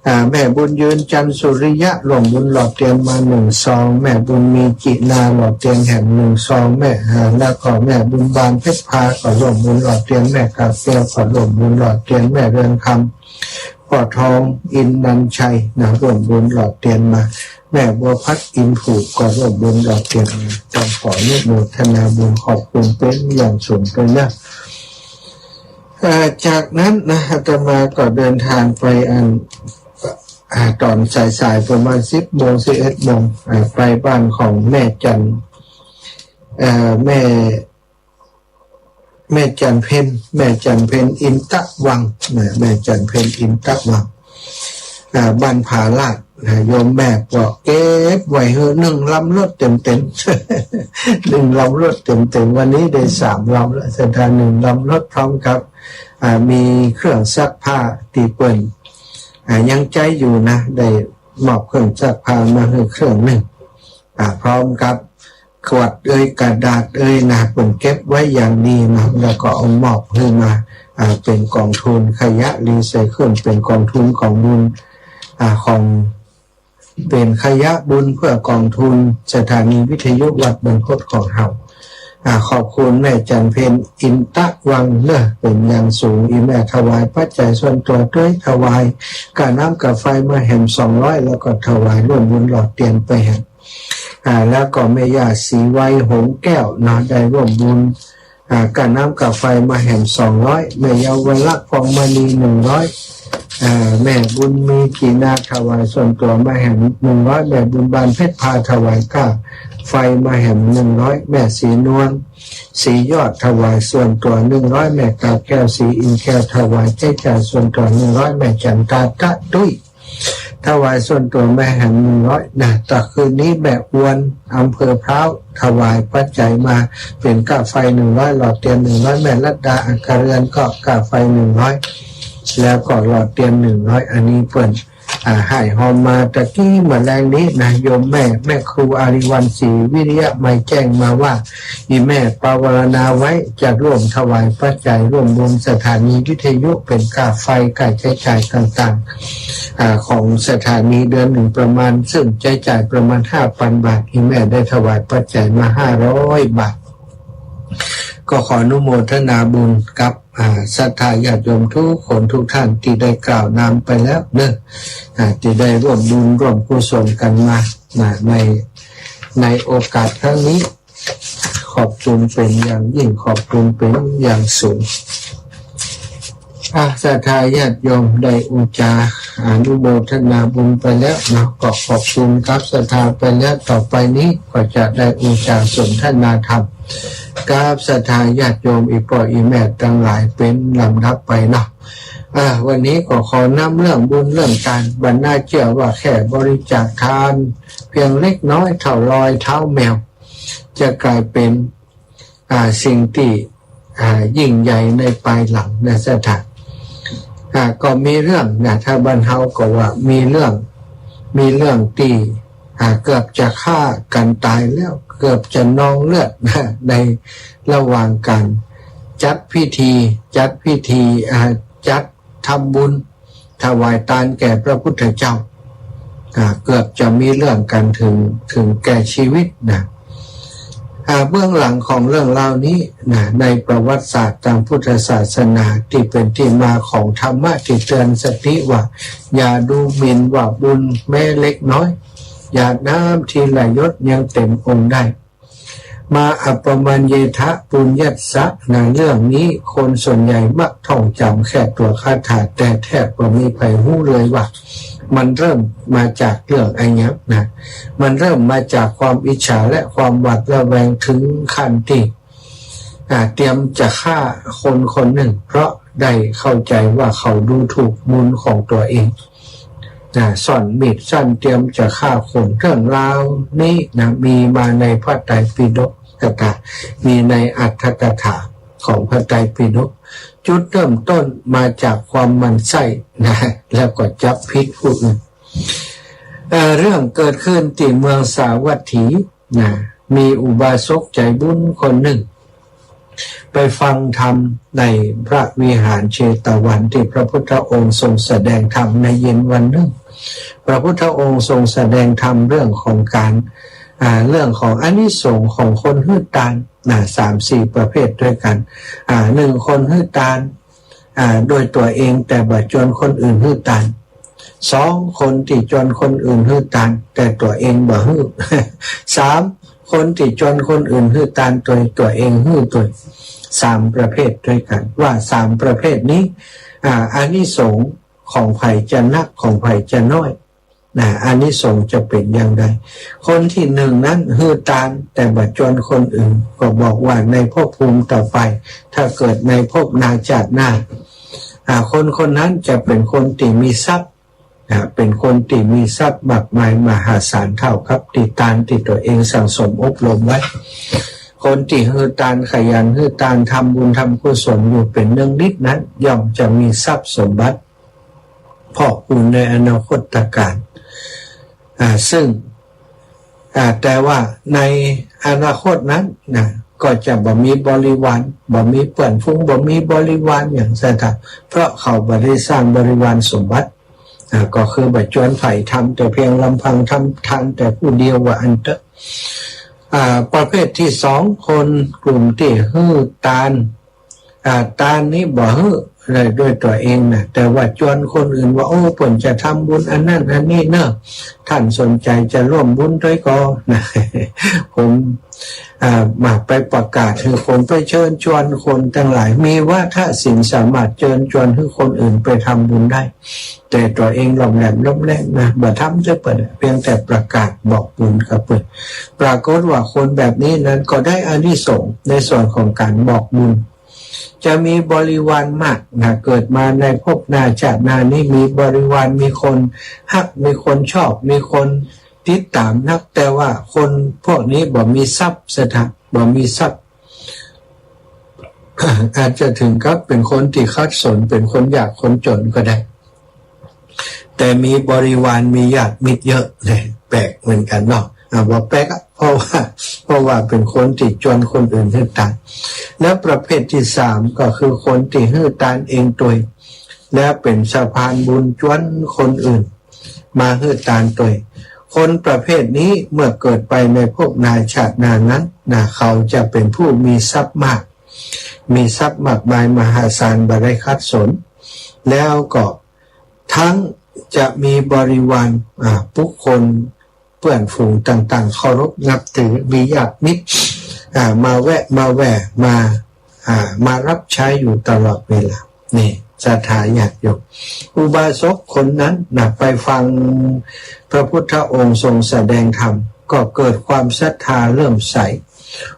อ่า แม่บุญยืน จันทร์สุริยะ ร่วมบุญหล่อเตียนมานึ่งซอง แม่บุญมี จินา หล่อเตียนแหมนึ่งซอง แม่ อ่า แล้วก็แม่บุญบาน เพชรพา ก็ร่วมบุญหล่อเตียน แม่กาบแก้ว ก็ร่วมบุญหล่อเตียน แม่เรือนคำ ป้อทอง อินทร์นันชัย นะ ร่วมบุญหล่อเตียนมา แม่บัวพัด อินผูก ก็ร่วมบุญหล่อเตียนมา ต้องขออนุโมทนาบุญขอบคุณเป๋นอย่างสูงตวยนะ เอ่อ จากนั้นนะ อาตมาก็เดินทางไปอัน อ่า ต๋อนสายๆ ประมาณสิบโมง สิบเอ็ดโมง อ่า ไปบ้านของแม่จันทร์ เอ่อ แม่ แม่จันทร์เพ็ญ แม่จันทร์เพ็ญ อินตะวังค์ นะ แม่จันทร์เพ็ญ อินตะวังค์ อ่า บ้านผาลาด นะ โยมแม่ก็เก็บไว้หื้อนึ่งลำรถเต็มๆ นึ่งลำรถเต็มๆ วันนี้ได้สามลำแล้ว สถานนึ่งลำรถพร้อมกับ อ่า มีเครื่องซักผ้าตี้เปิ้น อ่า ยังใจ๊อยู่นะ ได้มอบเครื่องซักผ้ามาหื้อเครื่องนึ่ง อ่า พร้อมกับขวดเอ่ย กระดาษเอ่ยนะ เปิ้นเก็บไว้อย่างดีนะ แล้วก็เอามอบหื้อมา อ่า เป๋นกองทุนขยะรีไซเคิล เป๋นกองทุนของบุญ อ่า ของ เป๋นขยะบุญเปื้อกองทุนสถานีวิทยุวัดบรรพตของเฮา อ่า ขอบคุณแม่จันทร์เพ็ญ อินตะวังค์เน่อ เป๋นอย่างสูง อี่แม่ถวายปัจจัยส่วนตั๋วตวย ถวายก้าน้ำก้าไฟมาแหมสองร้อย แล้วก็ถวายร่วมบุญหล่อเตียนไปแหม อ่า แล้วก็แม่ย่าศรีไว หงส์แก้วเนาะ ได้ร่วมบุญ อ่า ก้าน้ำก้าไฟมาแหมสองร้อย แม่เยาวลักษณ์ พวงมณี หนึ่งร้อย อ่า แม่บุญมี กีนา ถวายส่วนตั๋วมาแหม หนึ่งร้อย แม่บุญบาน เพชรพา ถวายก้าไฟมาแหม หนึ่งร้อย แม่ศรีนวล ศรียอด ถวายส่วนตั๋ว หนึ่งร้อย แม่กาบแก้ว ศรีอินทร์แก้ว ถวายใจ๊จ่ายส่วนตั๋ว หนึ่งร้อย แม่จันตา ตะตุ้ย ถวายส่วนตั๋วแม่แหมหนึ่งร้อยนะ ตะคืนนี้แม่อวน อำเภอพร้าว ถวายปัจจัยมาเป๋นก้าไฟหนึ่งร้อย หลอดเตียนหนึ่งร้อย แม่รัตดา อัคเรือนก็ก้าไฟหนึ่งร้อย แล้วก็หลอดเตียนหนึ่งร้อย อันนี้เปิ้น อ่า หื้อฮอมมาตะกี้เมื่อแลงนี้นะ โยมแม่ แม่ครูอารีวรรณศรีวิริยะไมยแจ้งมาว่า อี่แม่ปวารณาไว้จะร่วมถวายปัจจัยร่วมบุญสถานีวิทยุเป๋นก้าไฟ ก้าใจ๊จ่ายต่างๆ อ่า ของสถานีเดือนหนึ่งประมาณ ซึ่งใจ๊จ่ายประมาณห้าปันบาท อี่แม่ได้ถวายปัจจัยมาห้าร้อยบาท ก็ขออนุโมทนาบุญกับ อ่า ศรัทธาญาติโยมทุกคนทุกท่านตี้ได้กล่าวนามไปแล้วเนาะ อ่า ตี้ได้ร่วมบุญร่วมกุศลกั๋นมา นะ ใน ในโอกาสครั้งนี้ ขอบคุณเป๋นอย่างยิ่ง ขอบคุณเป๋นอย่างสูง อ่า ศรัทธาญาติโยมได้อุจจาอนุโมทนาบุญไปแล้วเนาะ ก็ขอบคุณกับศรัทธาไปแล้ว ต่อไปนี้ก็จะได้อุจจาสนทนาธรรม กับศรัทธาญาติโยมอี่ป้ออี่แม่ตังหลายเป๋นลำดับไปเนาะ อ่า วันนี้ก็ขอนำเรื่องบุญเรื่องตาน บ่น่าเจื้อว่าแค่บริจาคตานเพียงเล็กน้อยเต้ารอยเท้าแมว จะก๋ายเป๋น อ่า สิ่งตี้ อ่า ยิ่งใหญ่ในภายหลังนะศรัทธา อ่า ก็มีเรื่องนะ ถ้าบ้านเฮาก็ว่ามีเรื่อง มีเรื่องตี้ อ่า เกือบจะฆ่ากั๋นต๋ายแล้ว เกือบจะนองเลือดนะ ในระหว่างก๋านจัดพิธี จัดพิธี อ่า จัดทำบุญ ถวายตานแก่พระพุทธเจ้า อ่า เกือบจะมีเรื่องกั๋นเถิง เถิงแก่ชีวิตนะ อ่า เบื้องหลังของเรื่องราวนี้นะ ในประวัติศาสตร์ตางพุทธศาสนาตี้เป๋นตี้มาของธรรมะตี้เตือนสติว่า อย่าดูหมิ่นว่าบุญแม้เล็กน้อย หยาดน้ำทีละหยดยังเต็มองค์ได้ มาอัปปมัญเยทะปุญญัสสะนะ เรื่องนี้คนส่วนใหญ่มักท่องจ๋ำแค่ตั๋วคาถา แต่แทบบ่มีใผฮู้เลยว่า มันเริ่มมาจากเรื่องอะหยังนะ มันเริ่มมาจากความอิจฉาและความหวาดระแวงเถิงขั้นตี้ อ่า เตรียมจะฆ่าคนคนนึ่ง เพราะได้เข้าใจ๋ว่าเขาดูถูกบุญของตั๋วเอง นะ ซ่อนมีดสั้นเตรียมจะฆ่าคน เรื่องราวนี้นะ มีมาในพระไตรปิฎก แต่มีในอรรถกถาของพระไตรปิฎก จุดเริ่มต้นมาจากความหมั่นไส้นะ แล้วก็จับผิดผู้อื่น เอ่อ เรื่องเกิดขึ้นตี้เมืองสาวัตถีนะ มีอุบาสกใจ๋บุญคนนึ่ง ไปฟังธรรมในพระวิหารเชตวันตี้พระพุทธองค์ทรงแสดงธรรมในเย็นวันนึ่ง พระพุทธองค์ทรงแสดงธรรมเรื่องของก๋าน อ่า เรื่องของอานิสงส์ของคนหื้อตานนะ สามสี่ประเภทด้วยกั๋น อ่า นึ่ง คนหื้อตาน อ่า โดยตั๋วเองแต่บ่จวนคนอื่นหื้อตาน สอง คนตี้จวนคนอื่นหื้อตาน แต่ตั๋วเองบ่หื้อ สาม คนตี้จวนคนอื่นหื้อตาน ตั๋ว ตั๋วเองหื้อตวย สามประเภทด้วยกั๋น ว่าสามประเภทนี้ อ่า อานิสงส์ของใผจะนัก ของใผจะน้อย นะ อานิสงส์จะเป๋นอย่างใด คนตี้นึ่งนั้นหื้อตาน แต่บ่จวนคนอื่น ก็บอกว่าในภพภูมิต่อไป ถ้าเกิดในภพหน้าจาติหน้า อ่า คนคนนั้นจะเป๋นคนตี้มีทรัพย์ อ่า เป๋นคนตี้มีทรัพย์มากมายมหาศาลเต้ากับตี้ตานตี้ตั๋วเองสั่งสมอบรมไว้ คนตี้หื้อตาน ขยันหื้อตาน ทำบุญทำกุศลอยู่เป๋นเนืองนิดนั้น ย่อมจะมีทรัพย์สมบัติ พอกพูนในอนาคตกาล อ่า ซึ่ง อ่า แต่ว่าในอนาคตนั้นนะ ก็จะบ่มีบริวาร บ่มีเปื้อนฝูง บ่มีบริวารอย่างซั้นเถาะ เพราะเขาบ่ได้สร้างบริวารสมบัติ อ่า ก็คือบ่จวนใผ ทำแต่เพียงลำพัง ทำตานแต่ผู้เดียวว่าอั้นเถาะ อ่า ประเภทตี้สอง คนกลุ่มตี้หื้อตาน อ่า ตานนี้บ่หื้อได้ด้วยตั๋วเองนะ แต่ว่าจวนคนอื่นว่า โอ้ เปิ้นจะทำบุญอันนั้นอันนี้เนาะ ต้านสนใจ๋จะร่วมบุญตวยก่อนะ ผม อ่า มาไปประกาศหื้อคน ไปเชิญจวนคนตังหลาย มีวาทะศิลป์สามารถเชิญจวนหื้อคนอื่นไปทำบุญได้ แต่ตั๋วเองหล่อมแหลมหล่อมแหลมนะ บ่ทำตวยเปิ้น เพียงแต่ประกาศบอกบุญกับเปิ้น ปรากฏว่าคนแบบนี้นั้นก็ได้อานิสงส์ในส่วนของก๋านบอกบุญ จะมีบริวารมากนะ เกิดมาในภพหน้าชาติหน้านี้มีบริวาร มีคนฮัก มีคนชอบ มีคนติดต๋ามนัก แต่ว่าคนพวกนี้บ่มีทรัพย์ ศรัทธา บ่มีทรัพย์ อาจจะถึงกับเป๋นคนตี้ขัดสน เป๋นคนยากคนจ๋นก็ได้ แต่มีบริวาร มีญาติมิตรเยอะเลย แปลกเหมือนกั๋นเนาะ อ่า บ่แปลกอะ เพราะว่า เพราะว่าเป๋นคนตี้จวนคนอื่นหื้อตาน แล้วประเภทตี้สามก็คือคนตี้หื้อตานเองตวย แล้วเป๋นสะพานบุญจวนคนอื่นมาหื้อตานตวย คนประเภทนี้เมื่อเกิดไปในภพหน้าชาติหน้านั้นนะ เขาจะเป๋นผู้มีทรัพย์มาก มีทรัพย์มากมายมหาศาล บ่ได้ขัดสน แล้วก็ทั้งจะมีบริวาร อ่า บุคคล เปื้อนฝูงต่างๆ เคารพนับถือ มีญาติมิตร อ่า มาแวะมาแว่ มา อ่า มาฮับใจ๊อยู่ตลอดเวลา นี่ ศรัทธาญาติโยม อุบาสกคนนั้นนะ ไปฟังพระพุทธองค์ทรงแสดงธรรม ก็เกิดความศรัทธาเลื่อมใส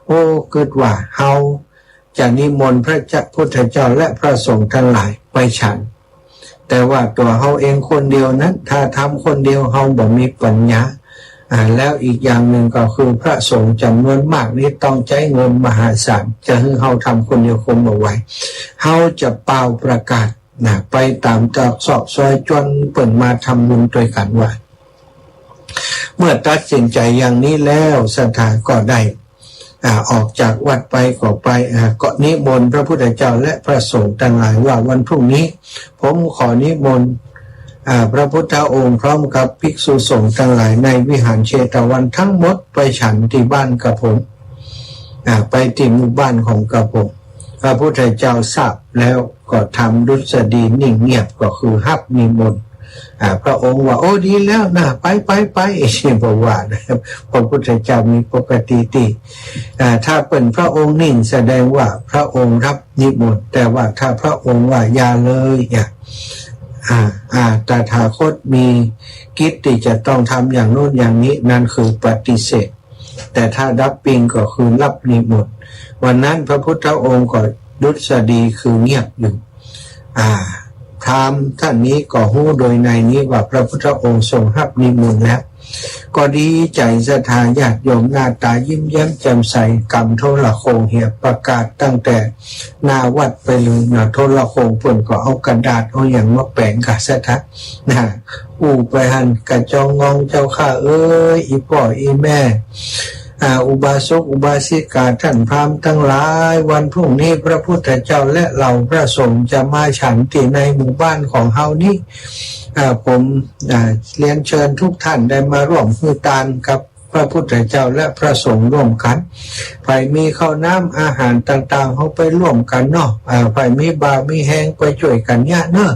โอ้ กึ๊ดว่าเฮาจะนิมนต์พระเจ้า พุทธเจ้าและพระสงฆ์ตังหลายไปฉัน แต่ว่าตั๋วเฮาเองคนเดียวนั้น ถ้าทำคนเดียวเฮาบ่มีปัญญา อ่า แล้วอีกอย่างนึ่งก็คือพระสงฆ์จ๋ำนวนมากนี้ต้องใจ๊เงินมหาศาล จะหื้อเฮาทำคนเดียวคงบ่ไหว เฮาจะป่าวประกาศนะ ไปต๋ามตรอกซอกซอยจวนเปิ้นมาทำบุญตวยกั๋นว่า เมื่อตัดสินใจ๋อย่างนี้แล้ว ศรัทธาก็ได้ อ่า ออกจากวัดไปก็ไป อ่า ก็นิมนต์พระพุทธเจ้าและพระสงฆ์ตังหลายว่า วันพรุ่งนี้ผมขอนิมนต์ อ่า พระพุทธองค์พร้อมกับภิกษุสงฆ์ตังหลายในวิหารเชตวันทั้งหมดไปฉันตี้บ้านกระผม อ่า ไปตี้หมู่บ้านของกระผม พระพุทธเจ้าทราบแล้วก็ทำดุษฎีนิ่งเงียบ ก็คือฮับนิมนต์ อ่า พระองค์ว่า โอ้ ดีแล้วนะ ไป ไป ไป บ่ว่านะ พระพุทธเจ้ามีปกติตี้ อ่า ถ้าเปิ้นพระองค์นิ่งแสดงว่าพระองค์ฮับนิมนต์ แต่ว่าถ้าพระองค์ว่าอย่าเลย อย่า อ่า อ่า ตถาคตมีกิจตี้จะต้องทำอย่างโน้นอย่างนี้ นั้นคือปฏิเสธ แต่ถ้าฮับปิงก็คือฮับนิมนต์ วันนั้นพระพุทธองค์ก็ดุษฎีคือเงียบอยู่ อ่า พราหมณ์ท่านนี้ก็ฮู้โดยในนี้ว่าพระพุทธองค์ทรงฮับนิมนต์แล้ว ก็ดีใจ๋ศรัทธาญาติโยม หน้าต๋ายิ้มแย้มแจ่มใส ก๋ำโทรโข่งเหียประกาศตั้งแต่หน้าวัดไปเลยนะ โทรโข่งเปิ้นก็เอากระดาษเอาหยังมาแป๋งกาศรัทธานะ อู้ไปหั้น กระจองงอง เจ้าข้าเอ๋ย อี่ป้ออี่แม่ อ่า อุบาสกอุบาสิกา ท่านพราหมณ์ตังหลาย วันพรุ่งนี้พระพุทธเจ้าและเหล่าพระสงฆ์จะมาฉันตี้ในหมู่บ้านของเฮานี้ อ่า ผม อ่า เรียนเชิญทุกท่านได้มาร่วมหื้อตานกับพระพุทธเจ้าและพระสงฆ์ร่วมกั๋น ใผมีข้าวน้ำอาหารต่างๆ เฮาไปร่วมกั๋นเนาะ อ่า ใผมีบ่ามีแฮงไปจ้วยกั๋นเยียะเนาะ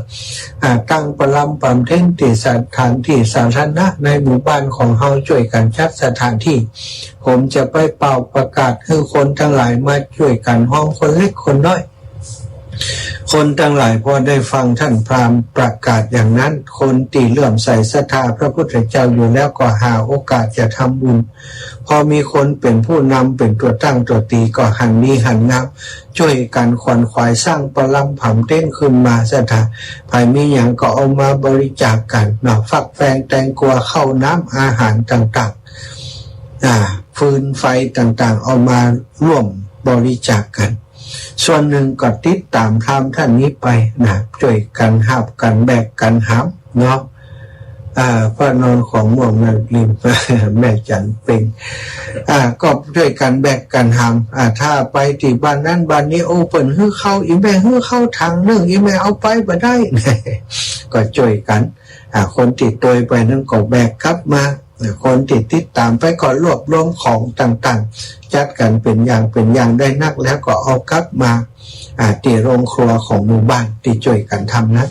อ่า ตั้งประลำบำเพ็ญตี้สถานตี้สาธารณะในหมู่บ้านของเฮา จ้วยกั๋นจัดสถานตี้ ผมจะไปเป่าประกาศหื้อคนตังหลายมาจ้วยกั๋น ฮอมคนเล็กคนน้อย คนตังหลายพอได้ฟังท่านพราหมณ์ประกาศอย่างนั้น คนตี้เลื่อมใสศรัทธาพระพุทธเจ้าอยู่แล้วก็หาโอกาสจะทำบุญ พอมีคนเป๋นผู้นำเป๋นตั๋วตั้งตั๋วตี๋ก็หันดีหันงาม จ้วยกั๋นขวนขวายสร้างประลำบำเพ็ญขึ้นมา ศรัทธา ใผมีหยังก็เอามาบริจาคกั๋นเนาะ ฟักแฟงแตงกัว ข้าวน้ำอาหารต่างๆ อ่า ฟืนไฟต่างๆ เอามาร่วมบริจาคกั๋น ส่วนนึ่งก็ติดต๋ามพราหมณ์ท่านนี้ไปนะ จ้วยกั๋นหาบกั๋นแบกกั๋นหามเนาะ อ่า พระนอนของม่วงแม่ริม แม่จันเพ็ง อ่า ก็จ้วยกั๋นแบกกั๋นหาม อ่า ถ้าไปตี้บ้านนั้นบ้านนี้ โอ้ เปิ้นหื้อข้าว อี่แม่หื้อข้าวถังนึ่ง อี่แม่เอาไปบ่ได้ ก็จ้วยกั๋น อ่า คนตี้ตวยไปนั้นก็แบกกลับมา อ่า คนตี้ติดต๋ามไปก็รวบรวมของต่างๆ จัดกั๋นเป๋นอย่างเป๋นอย่าง ได้นักแล้วก็เอากลับมา อ่า ตี้โรงครัวของหมู่บ้านตี้จ้วยกั๋นทำนั้น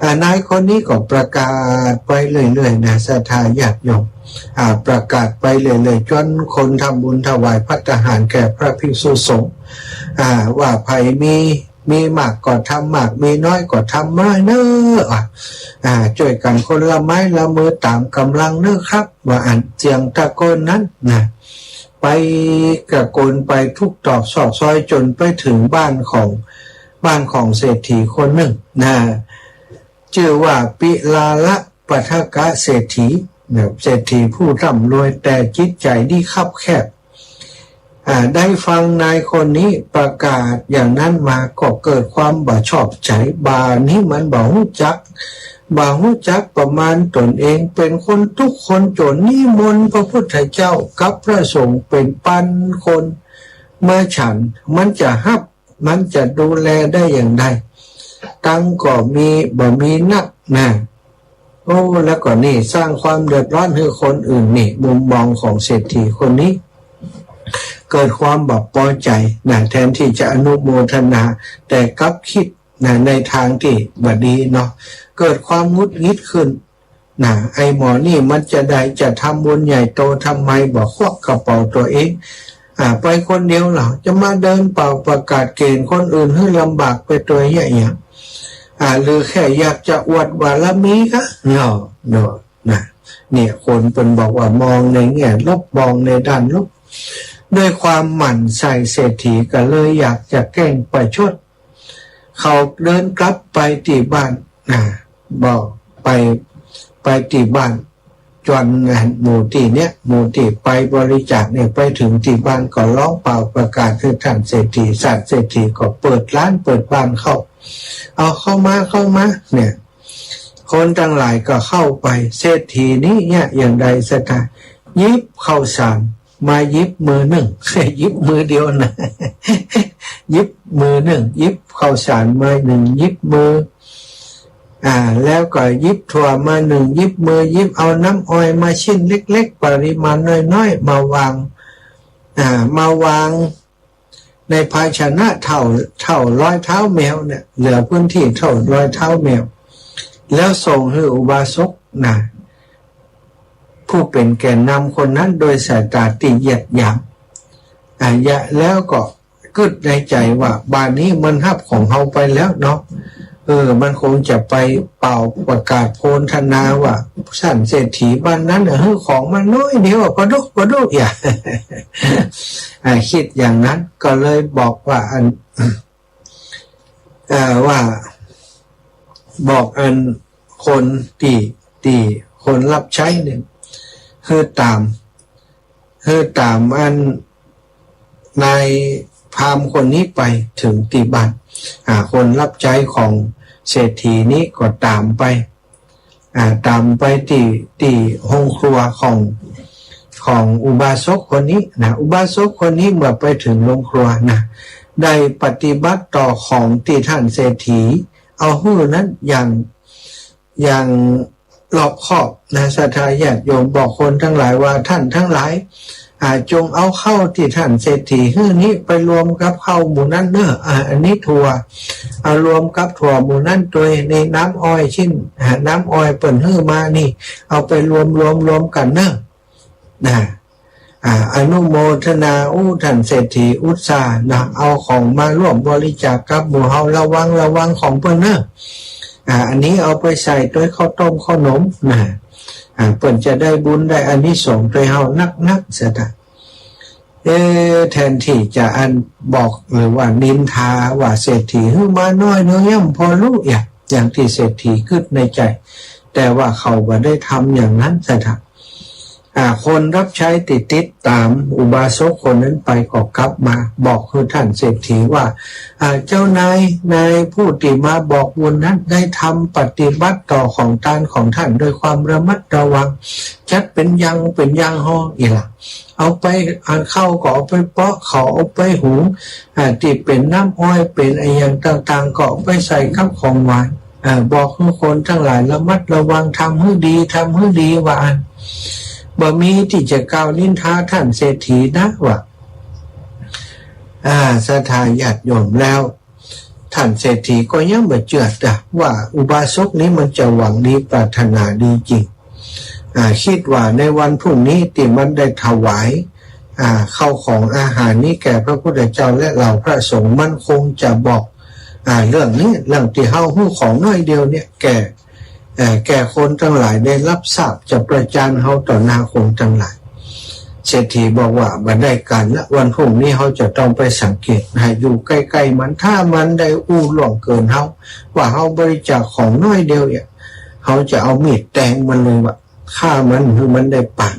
อ่า นายคนนี้ก็ประกาศไปเรื่อยๆ นะ ศรัทธาญาติโยม อ่า ประกาศไปเรื่อยๆ จนคนทำบุญถวายภัตตาหารแก่พระภิกษุสงฆ์ อ่า ว่าใผมี มีมากก็ทำมาก มีน้อยก็ทำน้อยเน้อ อ่า อ่า จ้วยกั๋นคนละไม้ละมือต๋ามก๋ำลังเน้อครับ ว่าอั้น เสียงตะโกนนั้นนะ ป ไปกระโกนไปทุกตอกซอกซอยจ๋นไปเถิงบ้านของ บ้านของเศรษฐีคนนึ่งนะ จื้อว่าปิลาละปัทกะเศรษฐีนะ เศรษฐีผู้ร่ำรวยแต่จิตใจ๋นี่คับแคบ อ่า ได้ฟังนายคนนี้ประกาศอย่างนั้นมาก็เกิดความบ่ชอบใจ๋ บ่านี้มันบ่ฮู้จัก บ่ฮู้จักประมาณตนเอง เป๋นคนตุ๊กข์คนจ๋น นิมนต์พระพุทธเจ้ากับพระสงฆ์เป๋นปันคนมาฉัน มันจะฮับ มันจะดูแลได้อย่างใด ตังค์ก็มี บ่มีนักนะ โอ้ แล้วก็นี่สร้างความเดือดร้อนหื้อคนอื่น นี่มุมมองของเศรษฐีคนนี้ เกิดความบ่ปอใจ๋นะ แทนตี้จะอนุโมทนา แต่กลับกึ๊ดนะ ในตางตี้บ่ดีเนาะ เกิดความหงุดหงิดขึ้นนะ ไอ้หมอนี่มันจะได้จะทำบุญใหญ่โต ทำไมบ่ควักกระเป๋าตั๋วเอง อ่า ไปคนเดียวเหรอ จะมาเดินเป่าประกาศเก๋ณฑ์คนอื่นหื้อลำบากไปตวยเยียะหยัง อ่า หรือแค่อยากจะอวดบารมีกะ เนาะ เนาะ นะ เนี่ย คนเปิ้นบอกว่ามองในแง่ลบ มองในด้านลบ ด้วยความหมั่นใส่เศรษฐีก็เลยอยากจะแกล้งประชด เขาเดินกลับไปตี้บ้านนะ บอกไป ไปตี้บ้าน จ๋นหมู่ตี้เนี่ย หมู่ตี้ไปบริจาคเนี่ย ไปเถิงตี้บ้านก็ฮ้องเป่าประกาศหื้อต้านเศรษฐี ต้านเศรษฐีก็เปิดฮ้านเปิดบ้านเข้า เอาเข้ามา เข้ามา เนี่ย คนตังหลายก็เข้าไป เศรษฐีนี้เนี่ยอย่างใดศรัทธา หยิบข้าวสารมาหยิบมือนึ่ง หยิบมือเดียวนะ หยิบมือนึ่ง หยิบข้าวสารมานึ่ง หยิบมือ อ่า แล้วก็หยิบถั่วมานึ่ง หยิบมือ หยิบเอาน้ำอ้อยมาชิ้นเล็กๆ ปริมาณน้อยๆ มาวาง อ่า มาวางในภาชนะเต้า เต้ารอยเท้าแมวเนี่ย เหลือพื้นตี้เต้ารอยเท้าแมว แล้วส่งหื้ออุบาสกนะ ผู้เป๋นแกนนำคนนั้นโดยสายต๋าตี้เยียดหยาม อ่า แล้วก็กึ๊ดในใจ๋ว่า บ่านี้มันฮับของเฮาไปแล้วเนาะ เออ มันคงจะไปเป่าประกาศโพลธนาว่า ต้านเศรษฐีบ้านนั้นน่ะ หื้อของมาน้อยเดียวอะ ปะดุ ปะดุ อย่า อ่า กึ๊ดอย่างนั้น ก็เลยบอกว่าอัน เอ่อ ว่า บอกอันคนตี้ ตี้คนฮับใจ๊เนี่ย หื้อต๋าม หื้อต๋ามอันนายพราหมณ์คนนี้ไปเถิงตี้บ้าน อ่า คนฮับใจ๊ของเศรษฐีนี้ก็ต๋ามไป อ่า ต๋ามไปตี้ ตี้โฮงครัวของ ของอุบาสกคนนี้นะ อุบาสกคนนี้เมื่อไปเถิงโฮงครัวนะ ได้ปฏิบัติต่อของตี้ต้านเศรษฐีเอาหื้อนั้นอย่าง อย่างรอบคอบนะ ศรัทธาญาติโยม บอกคนตังหลายว่า ต้านตังหลาย อ่า จงเอาข้าวตี้ต้านเศรษฐีหื้อนี้ไปรวมกับข้าวหมู่นั้นเน่อ อ่า อันนี้ถั่ว เอารวมกับถั่วหมู่นั้นตวย นี่น้ำอ้อยชิ้น อ่า น้ำอ้อยเปิ้นหื้อมานี่ เอาไปรวม รวม รวมกั๋นเน่อ นะ อ่า อนุโมทนา อู้ ต้านเศรษฐีอุตส่าห์นะ เอาของมาร่วมบริจาคกับหมู่เฮา ระวัง ระวังของเปิ้นเน่อ อ่า อันนี้เอาไปใส่ตวยข้าวต้มข้าวหนมนะ อ่า เปิ้นจะได้บุญได้อานิสงส์ตวยเฮานักๆ ศรัทธา เอ๊ะ แทนตี้จะอันบอกหรือว่านินทาว่าเศรษฐีหื้อมาน้อยนึ่งย่อมปอลุ อย่าง อย่างตี้เศรษฐีกึ๊ดในใจ๋ แต่ว่าเขาบ่ได้ทำอย่างนั้นศรัทธา อ่า คนฮับใจ๊ตี้ติดต๋ามอุบาสกคนนั้นไปก็กลับมาบอกหื้อต้านเศรษฐีว่า อ่า เจ้านาย นายผู้ตี้มาบอกบุญนั้นได้ทำปฏิบัติต่อของตานของต้านด้วยความระมัดระวัง จัดเป๋นอย่าง เป๋นอย่างฮออี้หละ เอาไป อันข้าวก็เอาไปเปาะ ข้าวเอาไปหุง อ่า ตี้เป๋นน้ำอ้อย เป๋นอะหยังต่างๆ ก็เอาไปใส่กับของหวาน อ่า บอกหื้อคนตังหลายระมัดระวัง ทำหื้อดี ทำหื้อดี ว่าอั้น บ่มีตี้จะกล่าวนินทาต้านเศรษฐีนะ ว่า อ่า ศรัทธาญาติโยม แล้วต้านเศรษฐีก็ยังบ่เจื้อตะว่าอุบาสกนี้มันจะหวังดีปรารถนาดีจริง อ่า กึ๊ดว่าในวันพรุ่งนี้ตี้มันได้ถวาย อ่า ข้าวของอาหารนี้แก่พระพุทธเจ้าและเหล่าพระสงฆ์ มันคงจะบอก อ่า เรื่องนี้ เรื่องตี้เฮาหื้อของน้อยเดียวเนี่ย แก่ เอ่อ แก่คนตังหลายได้ฮับทราบ จะประจานเฮาต่อหน้าคนตังหลาย เศรษฐีบอกว่า บ่ได้ก๋านละ วันพรุ่งนี้เฮาจะต้องไปสังเกต หื้ออยู่ใก้ๆ มัน ถ้ามันได้อู้ล่วงเกินเฮา ว่าเฮาบริจาคของน้อยเดียวเนี่ย เฮาจะเอามีดแตงมันเลยว่ะ ฆ่ามันหื้อมันได้ปาด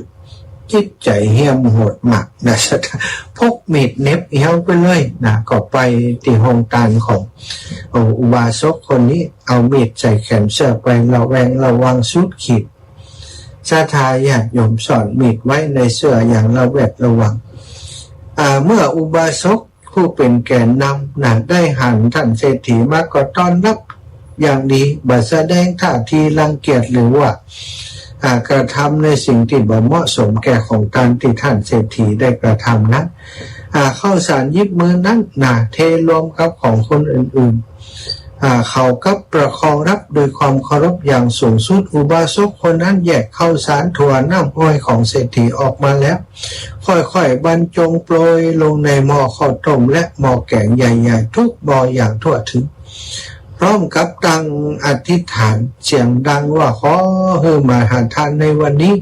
จิตใจ๋เหี้ยมโหดมากนะ ศรัทธา พกมีดเหน็บเอวไปเลยนะ ก็ไปตี้ห้องตานของ เอ่อ อุบาสกคนนี้ เอามีดใส่แขนเสื้อไป ระแวงระวังสุดขีด ศรัทธาญาติโยมซ่อนมีดไว้ในเสื้ออย่างระแวดระวัง อ่า เมื่ออุบาสกผู้เป๋นแกนนำนะ ได้หันท่านเศรษฐีมาก็ต้อนรับอย่างดี บ่แสดงท่าทีรังเกียจหรือว่า อ่า กระทำในสิ่งตี้บ่เหมาะสมแก่ของตานตี้ท่านเศรษฐีได้กระทำนั้น อ่า ข้าวสารยิบมือนั้นนะ เทรวมกับของคนอื่นๆ อ่า เขากับประคองรับโดยความเคารพอย่างสูงสุด อุบาสกคนนั้นแยกข้าวสารถั่วน้ำอ้อยของเศรษฐีออกมาแล้ว ค่อยๆ บรรจงโปรยลงในหม้อข้าวต้มและหม้อแก๋งใหญ่ๆ ทุกหม้ออย่างทั่วถึง พร้อมกับตั้งอธิษฐานเสียงดังว่า ขอหื้อมหาทานในวันนี้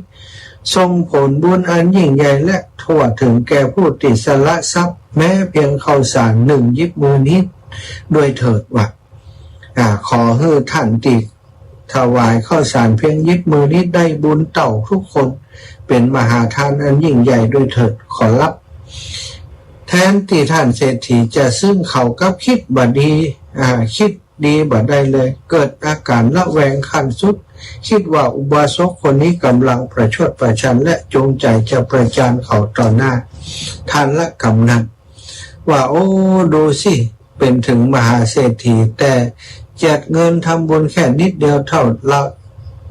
ส่งผลบุญอันยิ่งใหญ่และทั่วถึงแก่ผู้ตี้สละทรัพย์ แม้เพียงข้าวสารหนึ่งยิบมือนี้ด้วยเถิด ว่า อ่า ขอหื้อท่านตี้ถวายข้าวสารเพียงยิบมือนี้ได้บุญเต้าทุกคน เป๋นมหาทานอันยิ่งใหญ่ด้วยเถิดขอรับ แทนตี้ท่านเศรษฐีจะซึ่ง เขากับคิดบ่ดี อ่า คิดดีบ่ได้เลย เกิดอาก๋านระแวงขั้นสุด คิดว่าอุบาสกคนนี้กำลังประชดประชันและจงใจ๋จะประจานเขาต่อหน้าท่านและกำนัน ว่า โอ้ ดูสิ เป๋นถึงมหาเศรษฐี แต่เจียดเงินทำบุญแค่นิดเดียวเต้าละ